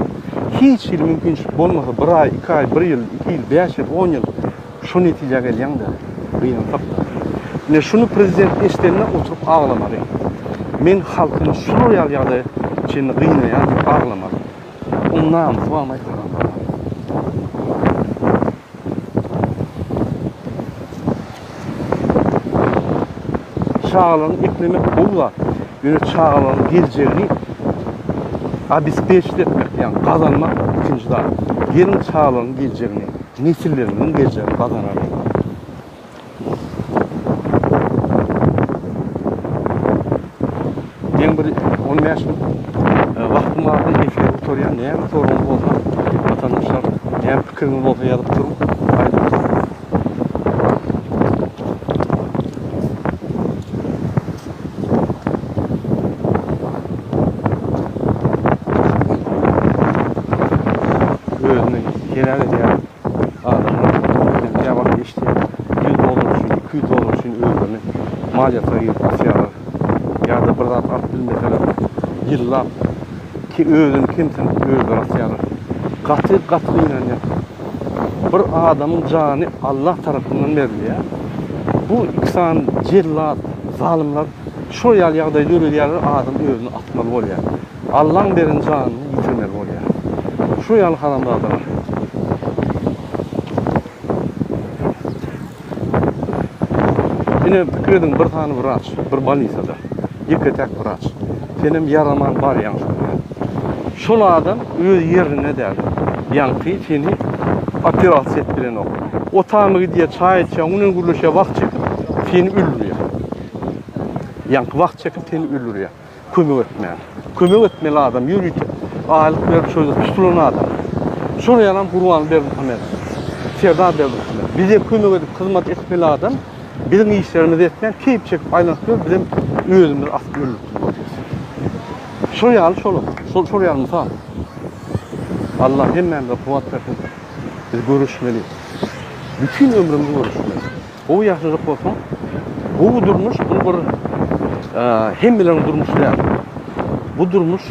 S1: hiç hili mümkinçilik bolmasa, bir aý, iki aý, bir ýyl, iki ýyl, bäş ýyl, on ýyl Şu netijä gelýäň-dä, gynansak-da. Ine, şuny prezident eşidende oturyp aglamaly. Men halkymy şular ýaly ýagdaýa çenli gynaýan diýip aglamaly. Oň namysy barmy aýtsaňyz maňa? Çagalaryňy eklemek gowy zat. Ýöne çagalaryň geljegini obespeçit etmek, ýagny gazanmak ikinji zat. Geliň çagalaryň geljegini Nesillerimiziň geljegini gazanalyň. Meň bir 15 gün e, wagtym bardy, efir gutarýar. Näme soragyňyz bolsa, watandaşlar, näme pikiriňiz bolsa ýazyp duruň, aýdyp duruň. Özüni heläk edýän adamlar men käwagt eşidýän 100 dollar üçin, 200 dollar üçin özlerini mal ýataga girip asýarlar. Ýa-da bir zat alyp bilmeseler ýyllap ki özüni kemsinip özleri asýarlar. Gaty gaty gynanýan. Bir adamyň jany Allah tarapyndan berilýär. Bu iki sany jellat, zalymlar. Şol ýaly ýagdaý döredýärler, adam özüni atmaly bolýar. Allaň beren janyny ýitirmeli bolýar. Şu ýaly haramzadalar. Ine pikir ediň bir sany wraç, bir bolnisada. Ýeke-täk wraç. Senem ýaraman barýaň şol ýere. Şol adam öz ýerinde däl. Ýaňky seni operasiýa edip bilenok. Otama gidýär, çaý içýär, oň bilen gürleşýär, wagt çekip seni öldürýär. Ýaňky wagt çekip seni öldürýär. Kömek etmän. Kömek etmeli adam ýörite aýlyk berip şo ýerde tutulan adam. Şol ýalam Gurbanguly Berdimuhamedow. Serdar Berdimuhamedow. Bize kömek edip hyzmat etmeli adam biziň işlerimizi etmän keýp çekip aýlanyp ýör bizem özümizi asyp öldürip otyrys. Şol ýaly şolam. Şol şol ýaly mysal. Allah hemmämize kuwwat bersin. Biz göreşmeli. Bütin ömrümizi göreşmeli. Gowy ýaşajak bolsaň, gowy durmuş bu bir hemmeleriň durmuşy däl. Bu durmuş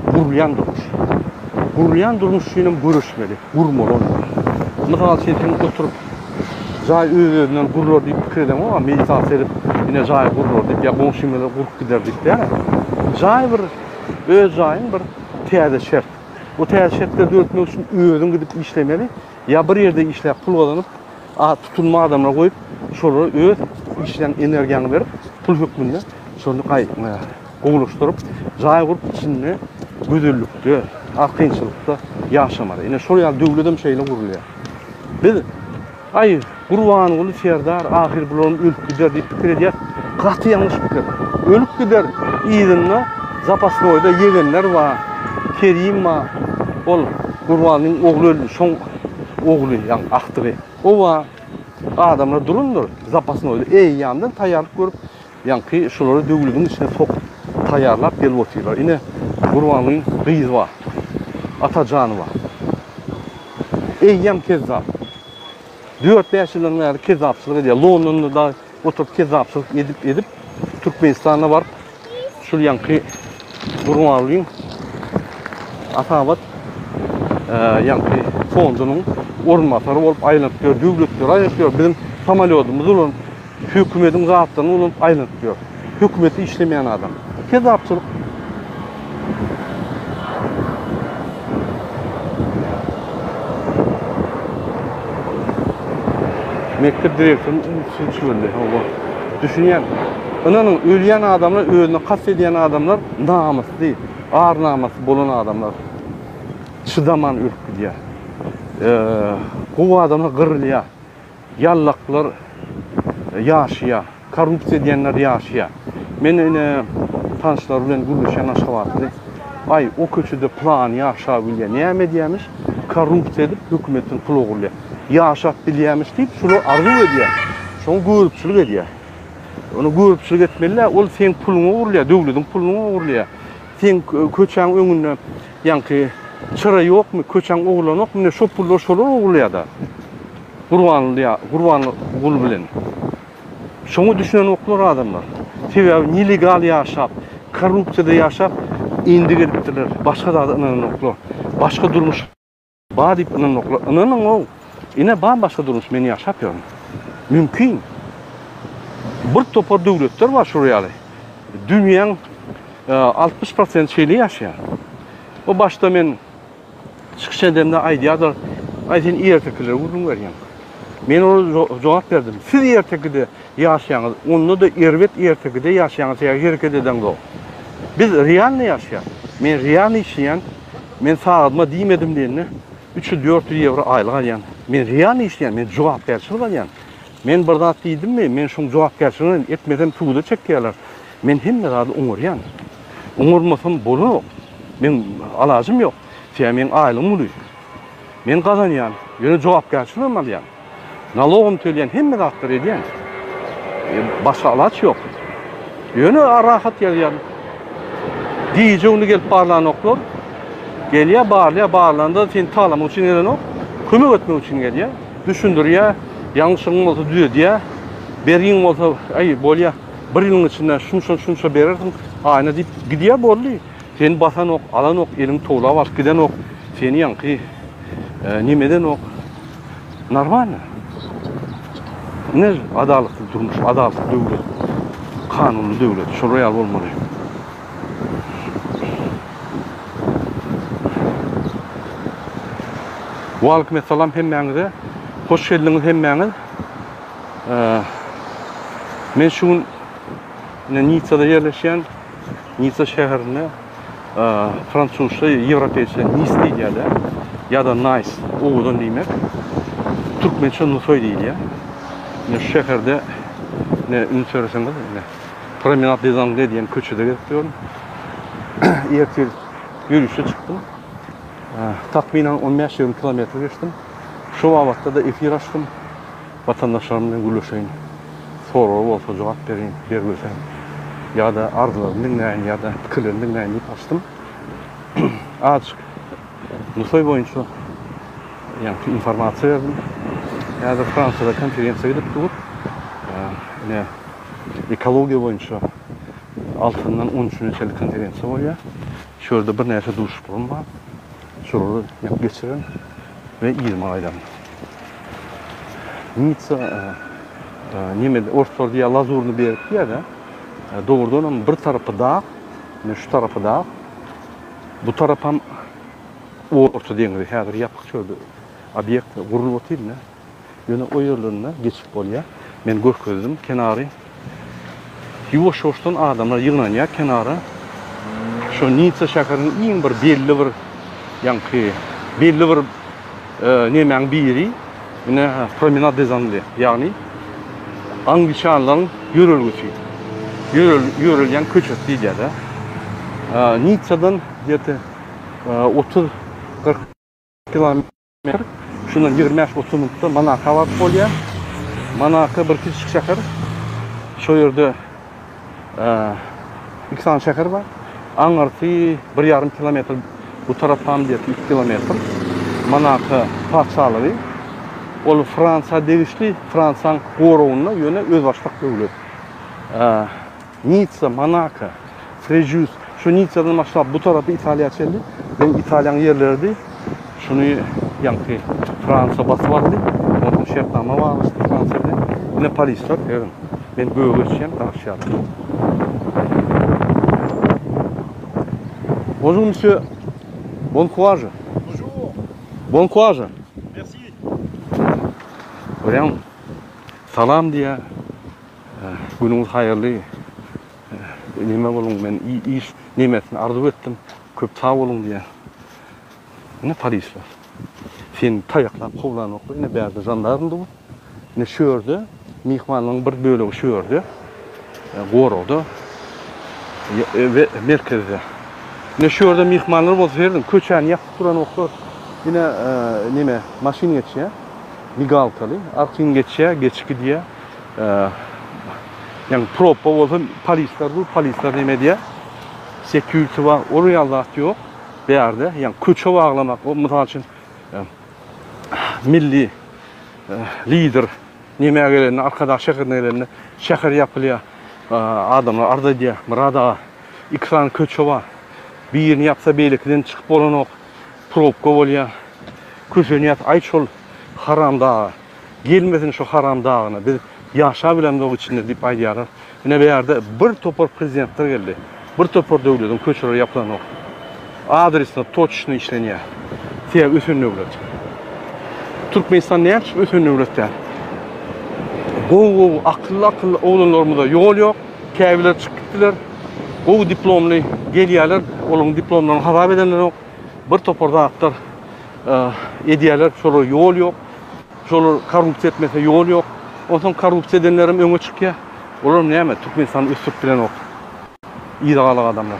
S1: gurulýan durmuş. Gurulýan durmuş üçin hem göreşmeli, gurmaly ony. Mysal üçin sen oturyp jaý öz-özünden gurlar diýip pikir edeňok, a meditasiýa edip ine jaý gurlar diýip ýa goňşymyza gurup gider diýip däl. Jaý bir öz jaýyň bir täze şert. Bu täze şertleri döretmek üçin özüň gidip işlemeli ýa bir ýerde işläp pul gazanyp A tutunma adamlar goýup, şolara öz işlän energiýaňy berip, pul hökmünde şony gowulaşdyryp, jaý gurup içinde gözellikde, arkaýynçylykda ýaşamaly. Ine şol ýaly döwledem şeýle gurulýar. Biz aý Gurbanguly Serdar ahyr bularam ölüp gider diýip pikir edýäs. Gaty ýalňyş pikir. Ölüp gider, yzynda zapasnoýda ýegenler bar, Kerim bar. Ol Gurbanlyň ogly öldi, şoň ogly, ýagny agtygy. Oba adamlar durandyr, zapasnoýda eýýämden taýýarlyk görüp, ýaňky şulary döwlediň içine sokup, taýýarlap gelip otyrlar. Ine, Gurbanlyň gyzy bar, Atajany bar. Eýýäm kezzap. Dört-bäş ýyldan bäri kezzapçylyk edýär. Londonda dagy oturyp kezzapçylyk edip-edip, Türkmenistana baryp, Şul ýaňky Gurbangulyň Asabat ýaňky fondunyň orunbasary bolup aýlanyp ýör, döwletleri aýlanyp ýör, biziň samolýodymyzy ulanyp, hökümediň zatlaryny ulanyp aýlanyp ýör. Hökümetde işlemeýän adam. Kezzapçylyk. Mekdep direktorynyň uçup çüweldi. Hawa. Düşünýän. Ynanyň, ölýän adamlar, özüne kast edýän adamlar namysly, ar-namysly bolan adamlar. Çydaman ölüp gidýär. Gowy adamlar gyrylýar. Ýallaklar ýaşaýar. Korrupsiýa edýänler ýaşaýar. Men ine tanyşlar bilen gürleşen aşgabatly. Aý, o köçede pylany ýaşap bilýär. Näme edýärmiş? Korrupsiýa edip hökümetden pul ogurlaýar. Ýaşap bilýärmiş diýip, şular arzuw edýär. Şoňa göripçilik edýär. Ony göripçilik etmeli-dä, ol seň puluňy ogurlaýar, döwlediň puluny ogurlaýar. Seň köçäň öňünde ýaňky çyra ýokmy, köçäň ogurlanokmy, ine şo pullar şolar ogurlaýar-da. Gurbanly Gurbanguly bilen. Şoňa düşünenoklar adamlar. Sebäbi nelegal ýaşap, korrupsiýada ýaşap endik edipdirler. Başga zada ynananoklar. Başga durmuş bar diýip ynananoklar. Ynanyň-ow. Ine bar başga durmuş, men ýaşap ýörün. Mümkin. Bir topar döwletler bar şular ýaly. Dünýäň 60 prosenti şeýle ýaşaýar. O başda men Çykyş edemde aýdýarlar, Aý sen ertekileri gürrüň berýäň. Men olara jogap berdim. Siz ertekide ýaşaýaňyz, onda-da erbet ertekide ýaşaýaňyz, sebäbi hereket edeňzok. Biz realny ýaşaýas. Men realny işleýän, men sagadyma diýmedim diýende, 300-400 ýewro aýlyk alýan. Men realny işleýän, men jogapkärçilik alýan. Men bir zat diýdimmi, men şoň jogapkärçiligini etmesem suda çekýärler. Men hemme zady oňarýan. Oňarmasam bolanok. Meň alajym ýok. Sebäbi meň aýlygym uly. Men gazanýan, ýöne jogapkärçiligem alýan. Nalogam töleýän, hemme zatlary edýän. Başga alaç ýok. Ýöne rahat ýazýan. Gije güni gelip barlanoklar. Gelýär, barlaýar, barlanda seni talamak üçin gelenok, kömek etmek üçin gelýär. Düşündirýär, ýalňyşlygyň bolsa düzedýär. Bergiň bolsa, aý, bolýar. Bir ýylyň içinde şunça-şunça berersiň, aýna diýip gidýär boldy. Seni basanok, alanok, eliňi towlap alyp gidenok, seni ýaňky neme edenok. Normalno. Ine adalatly durmuş, adalatly döwlet. Kanunly döwlet. Şolar ýaly bolmaly. Waleýkim essalam hemmäňize. Hoş geldiňiz hemmäňiz. Men şu gün ine Nitsada ýerleşýän Nitsa şäherinde fransuzça, ýewropeýçe Nis diýilýär-de, ýa-da Nice, owadan diýmek. Türkmençe Nusaý diýilýär. Ine şu şäherde ine üns berseňiz, ine Promenade des Anglais diýen köçede gezip ýörün. Ertir ýörişe çykdym. Takmynan 15-20 kilometr geçdim. Şu babatda-da efir açdym. Watandaşlarym bilen gürleşeýin. Soragy bolsa jogap bereýin, berbilsem. Ýa-da arzlaryny diňläýin, ýa-da pikirlerini diňläýin diýip açdym. Azajyk Nusaý boýunça ýaňky informasiýa berdim. Häzir Fransiýada konferensiýa gidip dur. Ine, ekologiýa boýunça altyndan on üçüne çenli konferensiýa bolýar. Şu ýerde birnäçe duşuşyklarym bar. Şolary ýapyp geçirerin we yzyma gaýdaryn. Nitsa neme orslar diýýär lazurny bereg diýýär-de. Dogrudanam bir tarapy dag, ine şu tarapy dag. Bu tarapam Orta deňizi. Häzir ýapyk çölde obýekt gurlup otyr ine. Ýöne o ýerlerinde geçip bolýar. Men görkezdim kenary. Ýuwaş-ýuwaşdan adamlar ýygnanýar kenara. Şo Nitsa şäheriniň iň bir belli bir ýaňky belli bir nemäň biri ine Promenade des Anglais, ýagny angliçanlaryň ýörelgesi. Ýörelýän köçesi diýilýär-de. Nitsadan gde-to 30-40 kilometr Şundan 25-30 minutda Monaka baryp bolýar. Monaka bir kiçijik şäher. Şo ýerde iki sany şäher bar. Aňyrsy bir ýarym kilometr, bu tarapam diýip 2 kilometr. Monaka patyşalygy. Ol Fransiýa degişli, Fransiýanyň goragynda, ýöne özbaşdak döwlet. Nitsa, Monako, Frejus, şu Nitsadan başlap bu tarapy Italiýa çenli, bu Italiýanyň ýerleridi. Şuny ýaňky Fransiýa basyp aldy. Onsoň şertnama baglaşdy Fransiýa bilen. Ine polisler, görüň. Men göge geçýän, garaşýarlar. Bonjour monsieur. Bon courage.
S7: Bonjour.
S1: Bon courage.
S7: Merci.
S1: Görýäňmi? Salam diýýär. Günüňiz haýyrly neme boluň men iş nemesini arzuw etdim köp sag boluň diýýär. Ine polisler. Seni taýaklap kowlanoklar ine bärde žandarm dur. Ine şu ýerde myhmanlaryň bir bölegi şu ýerde goragda we merkezde. Ine şu ýerde myhmanlar bolsa serediň köçäni ýapyp duranoklar. Ine neme maşyn geçýär. Migalkaly arkaýyn geçýär, geçip gidýär. Ýagny probka bolsa polisler dur, polisler neme edýär? Security bar, ol ýaly zat ýok. Bärde, ýagny köçe baglamak, o mysal üçin milli lider nämä gelende, Arkadag şäherine gelende şäher ýapylýar. Adamlar arz edýär. Myrat aga, iki sany köçe bar. Birini ýapsa beýlekiden çykyp bolanok. Probka bolýar. Kösenýäs, aý şol haramdaga. Gelmesin şu haram dagyna, biz ýaşabilemzok içinde diýip aýdýarlar. Ine bu ýerde bir topar prezidentler geldi. Bir topar döwlediň köçeleri ýapylanok. Adresine toçno işlenýär. Sebäbi ösen döwlet. Türkmenistan näme üçin ösen döwlet däl? Gowy-gowy akylly-akylly oglanlarymyza ýol ýok. Käbirleri çykyp gitdiler. Gowy diplomly gelýärler, olaryň diplomlaryny hasap edenler ýok. Bir topar zatlar edýärler, şolara ýol ýok. Şolar korrupsiýa etmese ýol ýok. Onsoň korrupsiýa edenlerem öňe çykýar. Olaram näme, Türkmenistany ösdürip bilenok. Yza galak adamlar.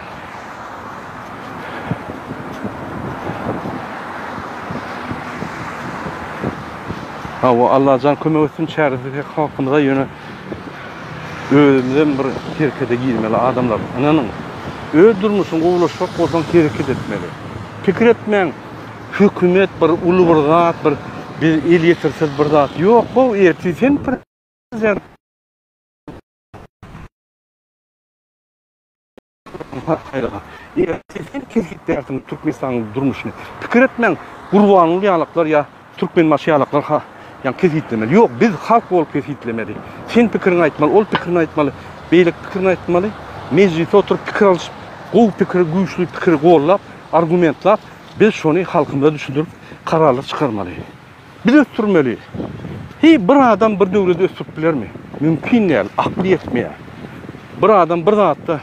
S1: Hawa, Allajan kömek etsin çäresiz halkymyza ýöne özümizem bir herekete girmeli adamlar. Ynanyň, öz durmuşyňy gowulaşdyrak bolsaň hereket etmeli. Pikir etmäň, Hökümet bir uly bir zat bir biz el ýetirsiz bir zat ýok how ertir sen prezident ertir sen kesgitlärsiň Türkmenistanyň durmuşyny pikir etmäň Gurbanguly ýalaklar ýa Türkmenbaşy ýalaklar ha ýa kesgitlemeli ýok biz halk bolup kesgitlemeli sen pikiriňi aýtmaly ol pikirini aýtmaly. Beýleki pikirini aýtmaly. Mejlisde oturyp pikir alyşyp, gowy pikiri, güýçli pikiri gollap, argumentlap, biz şony halkymyza düşündirip, kararlar çykarmaly. Biz ösdürmeli. Heý, bir adam bir döwleti ösdürip bilermi? Mümkin däl, akly ýetmeýär. Bir adam bir zatda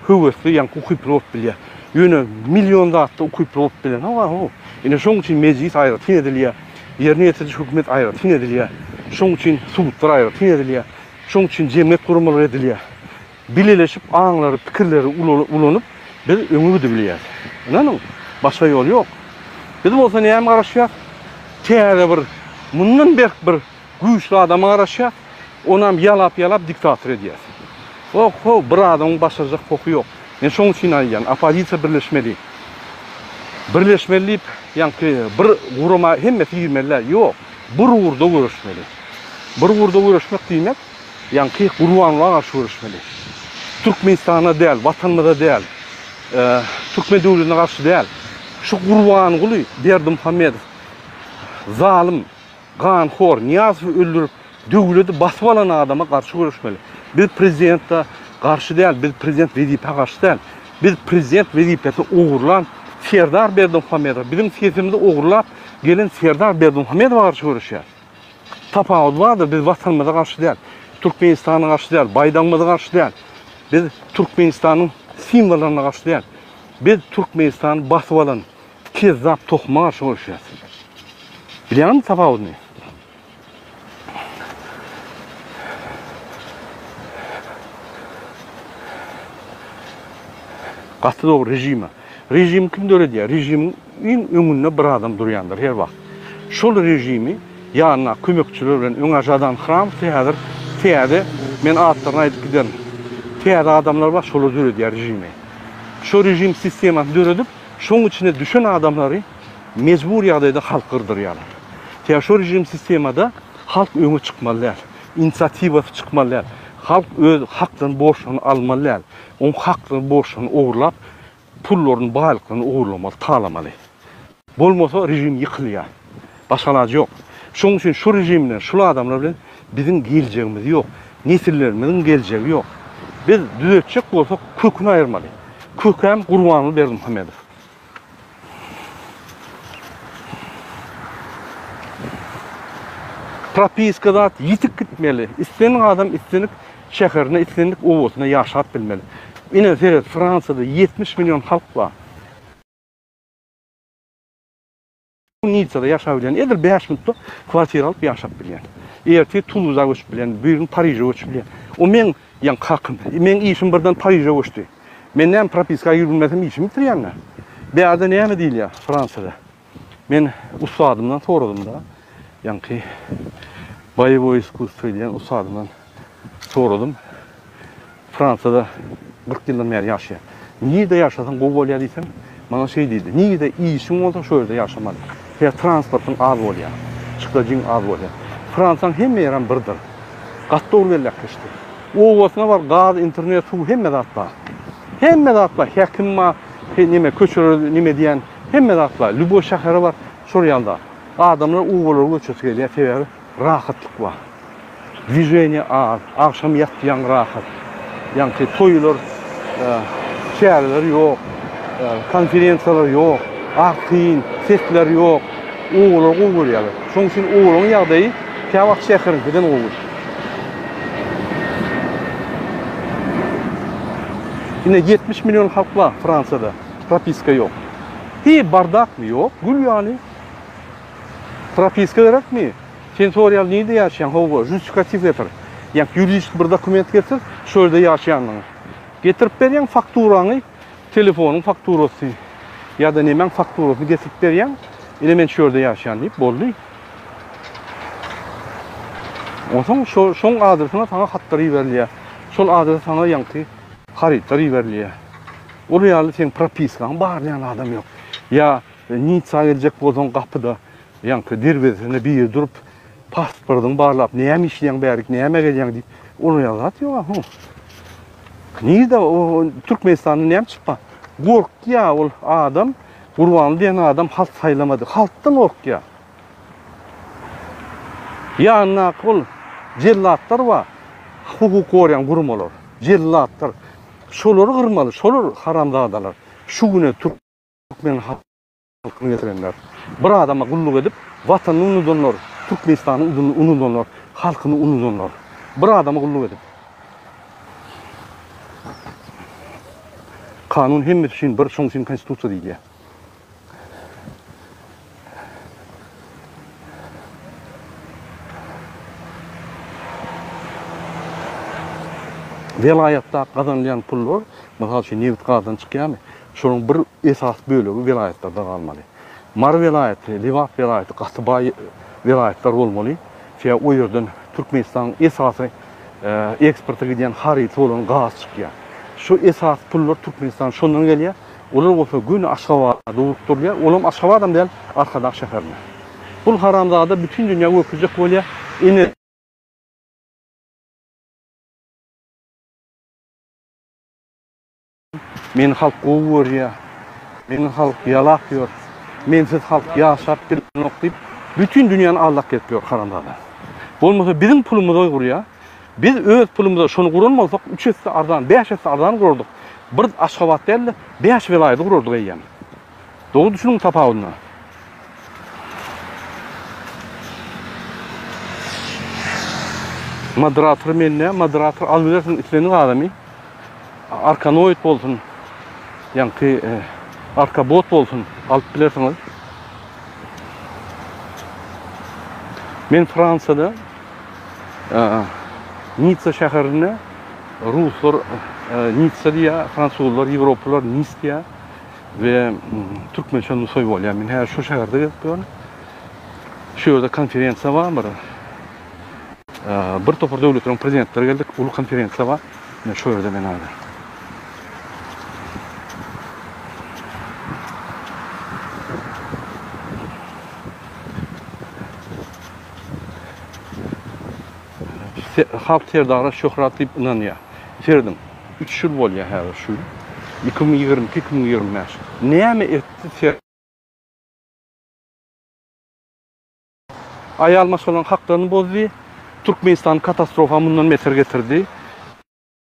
S1: höwesli, ýaňky ukyply bolup bilýär. Ýöne million zatda ukyply bolup bilenok a-how. Ine şoň üçin mejlis aýratyn edilýär. Ýerine ýetiriji hökümet aýratyn edilýär. Şoň üçin sudlar aýratyn edilýär. Şoň üçin jemgyýet guramalary edilýär. Bileleşip aňlary, pikirleri ulanyp biz öňe gidibilýäris. Ynanyň, başga ýol ýok. Biz bolsa näme garaşýas? Täze bir, mundan berk bir güýçli adama garaşýas. Onam ýalap-ýalap diktator edýäs. Ýok-how, bir adamyň başarjak poky ýok. Men şoň üçin aýdýan, oppozisiýa birleşmeli. Birleşmeli diýip, ýaňky bir gurama hemmesi girmeli däl. Ýok, bir ugurda göreşmeli. Bir ugurda göreşmek diýmek, ýaňky Gurbanguly garşy göreşmeli. Türkmenistana däl, Watanymyza däl, türkmen döwletine garşy däl. Şu Gurbanguly Berdimuhamedow zalym, ganhor, Nyýazowy öldürip, döwleti basyp alan adama garşy göreşmeli. Biz prezidente garşy däl, biz prezident wezipä garşy däl. Biz prezident wezipesini ogurlan Serdar Berdimuhamedowa, biziň sesimizi ogurlap gelen Serdar Berdimuhamedowa garşy göreşýäris. Tapawudy bardyr, biz Watanymyza garşy däl, Türkmenistana garşy däl, baýdagymyza garşy däl. Biz Türkmenistanyň simwollaryna garşy däl. Biz Türkmenistany basyp alan kezzap tohuma garşy göreşýäris. Bilýäňizmi tapawudyny? Gaty dogry režime. Režimi kim döredýär? Režimiň iň öňünde bir adam durýandyr her wagt. Şol režimi ýanyna kömekçiler bilen öňe Žadan Hramowdy häzir täze men atlaryny aýdyp giderin. Täze adamlar bar şolar döredýär režimi. Şo režim sistemasyny döredip şoň içine düşen adamlary mejbur ýagdaýda halk gyrdyrýarlar. Sebäbi şo režim sistemada halk öňe çykmaly däl. Inisiatiwasy çykmaly däl. Halk öz haklaryny borçlaryny almaly däl. Oň haklaryny borçlaryny ogurlap pullaryny baýlyklaryny ogurlamaly talamaly. Bolmasa režim ýykylýar. Başga alajy ýok. Şoň üçin şu režim bilen şul adamlar bilen biziň geljegimiz ýok. Nesillerimiziň geljegi ýok. Biz düzetjek bolsak köküni aýyrmaly. Kökäm Gurbanguly Berdimuhamedow. Propiska zat ýitip gitmeli. Islendik adam islendik şäherinde, islendik obasynda ýaşap bilmeli. Ine seret, Fransiýada 70 million halk bar. Nitsada ýaşap bilýän, edil 5 minutda kwartira alyp ýaşap bilýän. Ertir Tuluza göçüp bilýän, bir gün Pariže göçüp bilýän. O meň ýaňky hakym. Meň işim birden Pariže göçdi. Men näme propiska girip bilmesem işimi bitirýän-dä. Bärde näme diýilýär Fransiýada? Men ussadymdan soradym-da, ýaňky boýewoý iskusstwo diýen ussadymdan soradym. Fransiýada 40 ýyldan bäri ýaşaýar. Nirde ýaşasaň gowy bolýar diýsem, maňa şeý diýdi. Nirde işiň bolsa şo ýerde ýaşamaly. Sebäbi transportyň az bolýar, çykdajyň az bolýar. Fransiýanyň hemme ýerem birdir. Gaty dogry belläp geçdi. Obasyna bar, gaz, internet, suw hemme zat bar. Hemme zat bar. Häkim bar, neme köçeler neme diýen hemme zat bar. Lýuboý şähere bar, şol ýaly zat. Adamlar obalara göçesi gelýär, sebäbi rahatlyk bar. Dwiženiýe az, agşam ýatýaň rahat. Ýaňky toýlar, çäreler ýok, konferensiýalar ýok, arkaýyn, sesler ýok. Obalary gowy görýärler. Şonuň üçin obalaryň ýagdaýy käwagt şäheriňkiden gowy. Ine 70 million halk bar Fransiýada. Propiska ýok. Hi bardakmy? Ýok. Gül ýaly. Propiska gerekmi? Sen soraýaly nirde ýaşaýaň? Hawa, justifikatiw getir. Ýa ýuridik bir dokument getir, şo ýerde ýaşaýandygyňy. Getirip berýäň fakturaňy, telefonyň fakturasy ýa-da nemäň fakturasyny getirip berýäň. Ine men şu ýerde ýaşaýan diýip, boldy. Onsoň şo şoň adresine saňa hatlar iberilýär. Şol adrese saňa ýaňky harytlar iberilýär. Ol ýaly seň propiskaňy barlaýan adam ýok. Ýa Nitsa geljek bolsaň gapyda ýaňky derwezesinde biri durup pasportyňy barlap näme işleýäň bärik nämä gelýäň diýip olar ýaly zat ýok a. Nirde o Türkmenistanda näme çykma? Gorkýa ol adam Gurbanly diýen adam halk saýlamady. Halkdan gorkýa. Ýanyndaky ol jellatlar bar. Hukuk goraýan guramalar. Jellatlar. Şolary gyrmaly, şolar haramzadalar. Şu güne türkmen halkyny getirenler. Bir adama gulluk edip, watanyny unudanlar, Türkmenistany unudanlar, halkyny unudanlar. Bir adama gulluk edip. Kanun hemmesi üçin bir, şonuň üçin konstitusiýa diýilýär. Welaýatda gazanylýan pullar, mysal üçin, nebit-gazdan çykýarmy? Şonuň bir esasy bölegi welaýatlarda galmaly. Mary welaýaty, Lebap welaýaty gaty baý welaýatlar bolmaly. Sebäbi o ýerden Türkmenistanyň esasy eksporta gidýän haryty bolan gaz çykýar. Şu esasy pullar Türkmenistana şondan gelýär. Olar bolsa göni Aşgabada ugrukdyrylýar. Olam Aşgabadam däl, Arkadag şäherine. Bul haramzada bütin dünýä görkezjek bolýar. Ine. Meni halk gowy görýär. Meni halk ýalap ýör. Mensiz halk ýaşap bilenok diýip, bütin dünýäni aldap gezip ýör haramzada. Bolmasa biziň pulumyza gurýar. Biz öz pulumyza şony guran bolsak, üç esse arzan, bäş esse arzan gurardyk. Bir Aşgabat däl-de, bäş welaýady gurardyk eýýäm. Dogry düşüniň tapawudyna. Moderator men nä, moderator alyp bilersiň islendik adamy. Arkanoid bolsun, ýaňky arkabot bolsun alyp bilersiňiz. Men Fransiýada Nitsa şäherinde ruslar Nitsa diýýär, fransuzlar, ýewropalylar Nis diýýär we türkmençe Nusaý bolýar. Men häzir şu şäherde gezip ýörün. Şu ýerde konferensiýa bar bir. Bir topar döwletleriň prezidentleri geldik, uly konferensiýa bar. Men şu ýerde men häzir. Halk Serdara şöhrat diýip ynanýar. Serediň, üç ýyl bolýar häzir şu ýyl. 2022, 2025. Näme etdi Serdar? Aýal maşgalanyň haklaryny bozdy. Türkmenistany katastrofa mundan beter getirdi.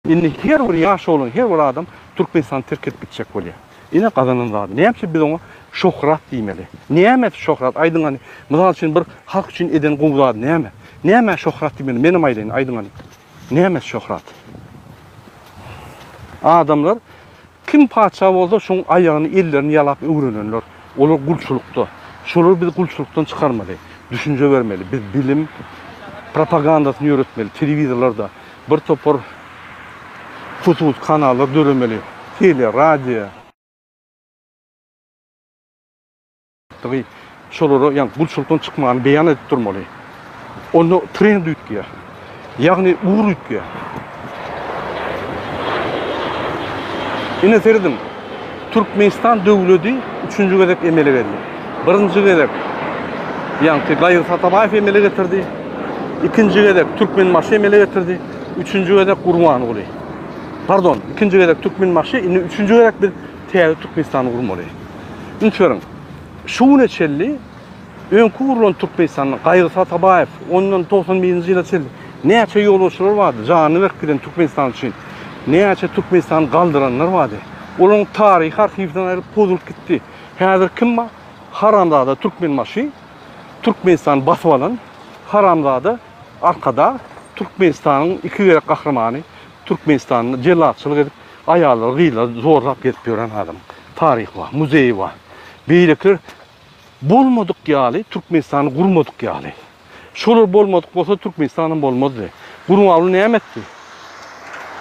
S1: Indi her bir ýaş oglan, her bir adam Türkmenistany terk edip gitjek bolýar. Ine gazanan zady. Näme üçin biz oňa şöhrat diýmeli? Nämesi şöhrat? Aýdyň hany. Mysal üçin bir halk üçin eden gowy zady näme? Nämä şöhrat diýmeli? Menem aýdaýyn, aýdyň hany. Nämesi şöhrat? Adamlar Kim patyşa bolsa şoň aýagyny ellerini ýalap öwrenenler. Olar gulçulykda. Şolary biz gulçulykdan çykarmaly. Düşünje bermeli. Biz bilim propagandasyny ýöretmeli. Telewizorlarda bir topar hususy kanallar döremeli. Tele, radio. Dygy şolara ýagny gulçulykdan çykmany beýan edip durmaly. Onda trend üýtgeýär. Ýagny ugur üýtgeýär. Ine serediň. Türkmenistan döwledi üçünji gezek emele geldi. Birinji gezek ýagny Gaýgy Satabaýew emele getirdi. Ikinji gezek Türkmenbaşy emele getirdi. Üçünji gezek Gurbanguly. Pardon, ikinji gezek Türkmenbaşy, indi üçünji gezek biz täze Türkmenistany gurmaly. Üns beriň, şu güne çenli öňki gurlan Türkmenistanda Gaýgy Satabaýew, ondan 91-nji ýyla çenli näçe ýolbaşçylar bardy, janyny berip giden Türkmenistan üçin, näçe Türkmenistany galdyranlar bardy. Olaryň taryhy arhiwden aýrylyp pozulyp gitdi. Häzir kim bar? Haramzada Türkmenbaşy, Türkmenistany basyp alan haramzada Arkadag, Türkmenistanyň iki gezek gahrymany, Türkmenistanda jellatçylyk edip, Aýallary, gyzlary zorlap gezip ýören adam. Taryhy bar, muzeýi bar. Beýlekiler bolmadyk ýaly, Türkmenistany gurmadyk ýaly. Şolar bolmadyk bolsa Türkmenistanam bolmazdy. Gurbanguly näme etdi?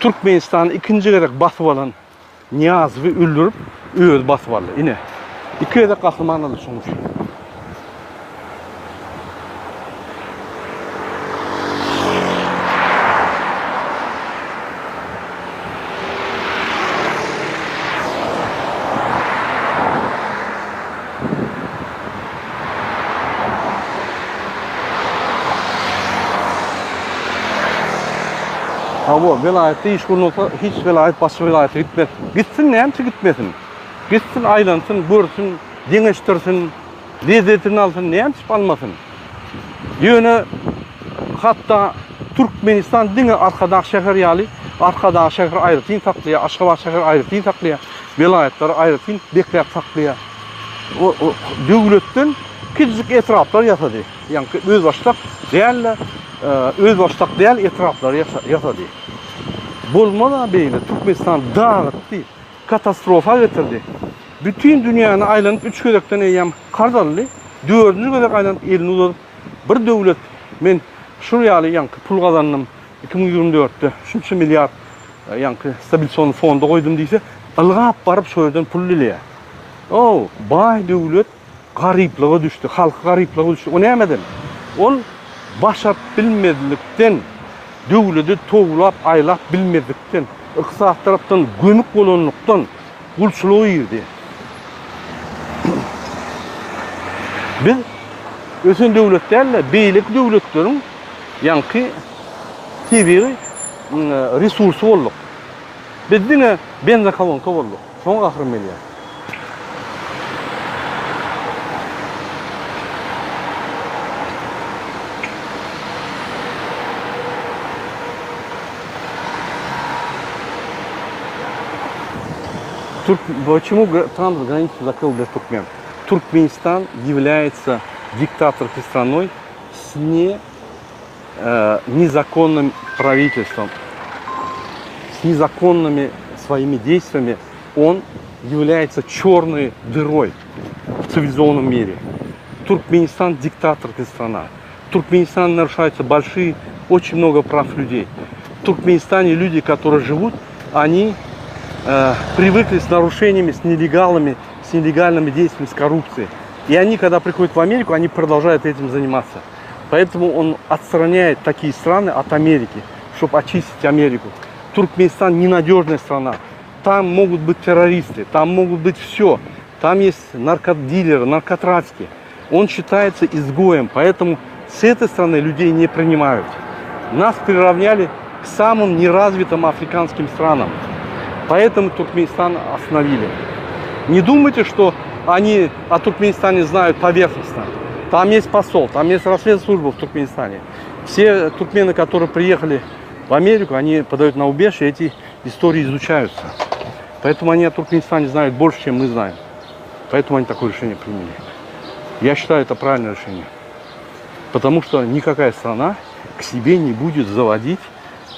S1: Türkmenistany ikinji gezek basyp alan Nyýazowy öldürip, özi basyp aldy. Ine, iki gezek gahryman boldy şonuň üçin. Hawa, welaýatda iş gurnalsa, hiç welaýat başga welaýata gitmez. Gitsin, näme üçin gitmesin? Gitsin, aýlansyn, görsün, deňeşdirsin, lezzetini alsyn, näme üçin almasyn? Ýöne hatda Türkmenistan diňe Arkadag şäheri ýaly. Arkadag şäheri aýratyn saklaýar, Aşgabat şäheri aýratyn saklaýar, welaýatlary aýratyn bekläp saklaýar. O, o döwletden kiçijik etraplar ýasady. Ýaňky özbaşdak däl-de, e, özbaşdak däl etraplary ýasady. Bolmaz-a beýle. Türkmenistan dagytdy, katastrofa getirdi. Bütin dünýäni aýlanyp üç gezekden eýýäm karz aldy. Dördünji gezek aýlanyp elini uzadyp bir döwlet men şul ýaly ýaňky pul gazandym 2024-de şunça milliard e, ýaňky stabilisasion fonda goýdum diýse, ylgap baryp şo ýerden pul dileýär. O, baý döwlet garyplyga düşdi, halky garyplyga düşdi. O nämeden? Ol başaryp bilmezlikden, döwledi towlap, aýlap bilmezlikden, ykdysady tarapdan gömük bolanlykdan gulçulyga girdi. Biz ösen döwlet däl-de, beýleki döwletleriň ýaňky tebigy resursy bolduk. Biz diňe benzokolonka bolduk. Şoňa gahrym gelýär. Türk, почему Трамп границу закрыл для туркмен? Туркменистан является диктаторской страной с не, э, незаконным правительством, с незаконными своими действиями. Он является черной дырой в цивилизованном мире. Туркменистан диктаторская страна. В Туркменистане нарушаются большие, очень много прав людей. В Туркменистане люди, которые живут, они э, привыкли с нарушениями, с нелегалами, с нелегальными действиями, с коррупцией. И они, когда приходят в Америку, они продолжают этим заниматься. Поэтому он отстраняет такие страны от Америки, чтобы очистить Америку. Туркменистан ненадежная страна. Там могут быть террористы, там могут быть все. Там есть наркодилеры, наркотрафики. Он считается изгоем, поэтому с этой стороны людей не принимают. Нас приравняли к самым неразвитым африканским странам. Поэтому Туркменистан остановили. Не думайте, что они о Туркменистане знают поверхностно. Там есть посол, там есть разведслужба в Туркменистане. Все туркмены, которые приехали в Америку, они подают на убежище, эти истории изучаются. Поэтому они о Туркменистане знают больше, чем мы знаем. Поэтому они такое решение приняли. Я считаю, это правильное решение. Потому что никакая страна к себе не будет заводить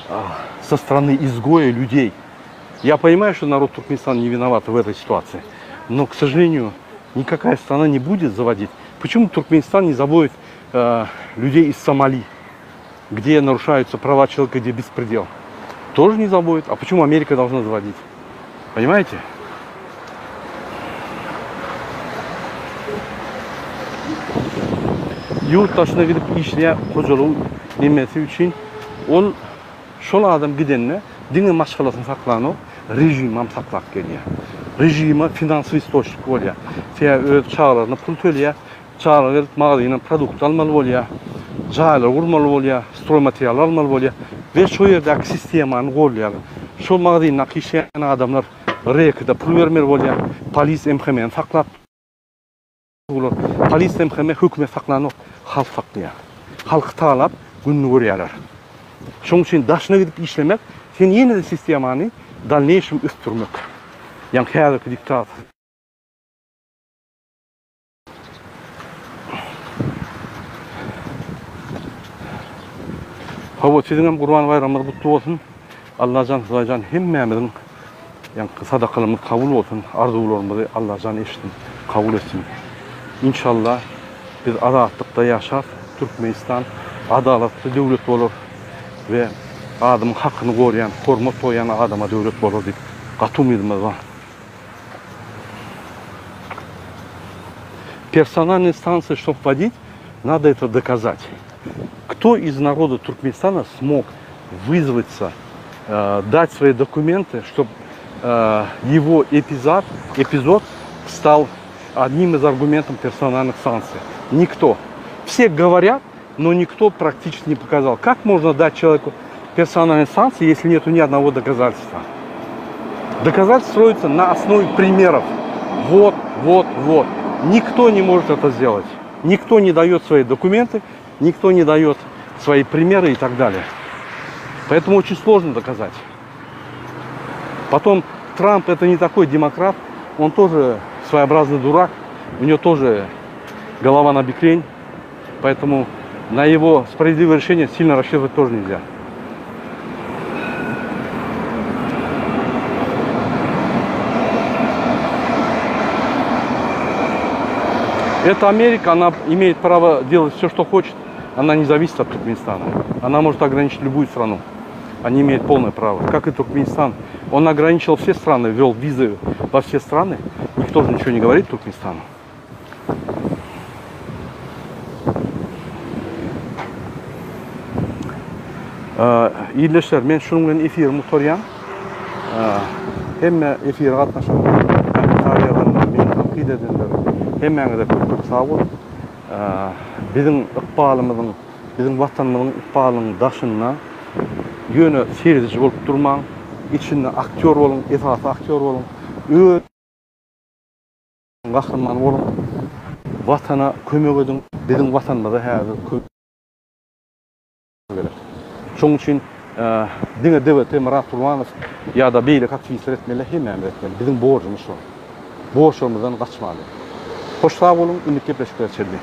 S1: а, со стороны изгоя людей. Я понимаю, что народ Туркменистана не виноват в этой ситуации. Но, к сожалению, никакая страна не будет заводить. Почему Туркменистан не заводит э, людей из Сомали, где нарушаются права человека, где беспредел? Тоже не заводит. А почему Америка должна заводить? Понимаете? Ýurt daşyna gidip işleýän hojalygyň nemesi üçin ol şol adam gidende diňe maşgalasyny saklanok, režimam saklap gelýär. Režime finansowy istoçnik bolýar. Sebäbi öz çagalaryna pul töleýär, çagalar gelip magazyna produkt almaly bolýar, jaýlar gurmaly bolýar, stroýmaterial almaly bolýar we şo ýerdäki sistemany goldaýarlar. Şol magazyndaky işleýän adamlar rekede pul bermeli bolýar, polis MHM-ni saklap Olar polis MHM hökümet saklanok, halk saklaýar. Halky talap gününi görýärler. Şonuň üçin daşyna gidip işlemek, sen ýene-de sistemany dalneýşem ösdürmek. Ýaňky häzirki diktator. Hawa, siziňem Gurban baýramyňyz gutly bolsun. Allajan, Hudaýjan hemmämiziň Ýaňky sadakalarymyz kabul bolsun, arzuwlarymyzy Allajan eşitsin, kabul etsin. Inşallah biz azatlykda ýaşarys, Türkmenistan adalatly döwlet bolar we adamyň hakyny gorýan, hormat goýýan adama döwlet bolar diýip gaty umydymyz bar. Personalnyý stansiýa ştob wodit, nado eto dokazat. Kto iz naroda Turkmenistana smog wyzwatsa, dать свои dokumenty, ştob его epizod, epizod стал одним из аргументов персональных санкций? Никто. Все говорят, но никто практически не показал. Как можно дать человеку персональные санкции, если нету ни одного доказательства? Доказательства строятся на основе примеров. Вот, вот, вот. Никто не может это сделать. Никто не дает свои документы, никто не дает свои примеры и так далее. Поэтому очень сложно доказать. Потом Трамп это не такой демократ, он тоже своеобразный дурак, у него тоже голова на бекрень, поэтому на его справедливое решение сильно рассчитывать тоже нельзя. Это Америка, она имеет право делать все, что хочет. Она не зависит от Туркменистана. Она может ограничить любую страну. Они имеют полное право. Как и Туркменистан. Он ограничил все страны, ввел визы во все страны. Никто же ничего не говорит Туркменистану. Ildeşler, men şunuň bilen efirimi gutarýan. Hemme efire gatnaşanlar, kommentariý ýazanlar, meni tankyt edenler, hemmäňize köp köp sag boluň. Biziň ykbalymyzyň, biziň Watanymyzyň ykbalynyň daşynda ýöne serediji bolup durmaň, içinde aktýor boluň, esasy aktýor boluň. Öz gahrymany boluň. Watana kömek ediň. Biziň Watanymyza häzir kömek gerek. Şonuň üçin diňe DWT Myrat Gurbanow ýa-da beýleki aktiwistler etmeli, hemmämiz etmeli. Biziň borjumyz şol. Borçlarymyzdan gaçmaly. Hoş sag boluň, indiki gepleşiklere çenli.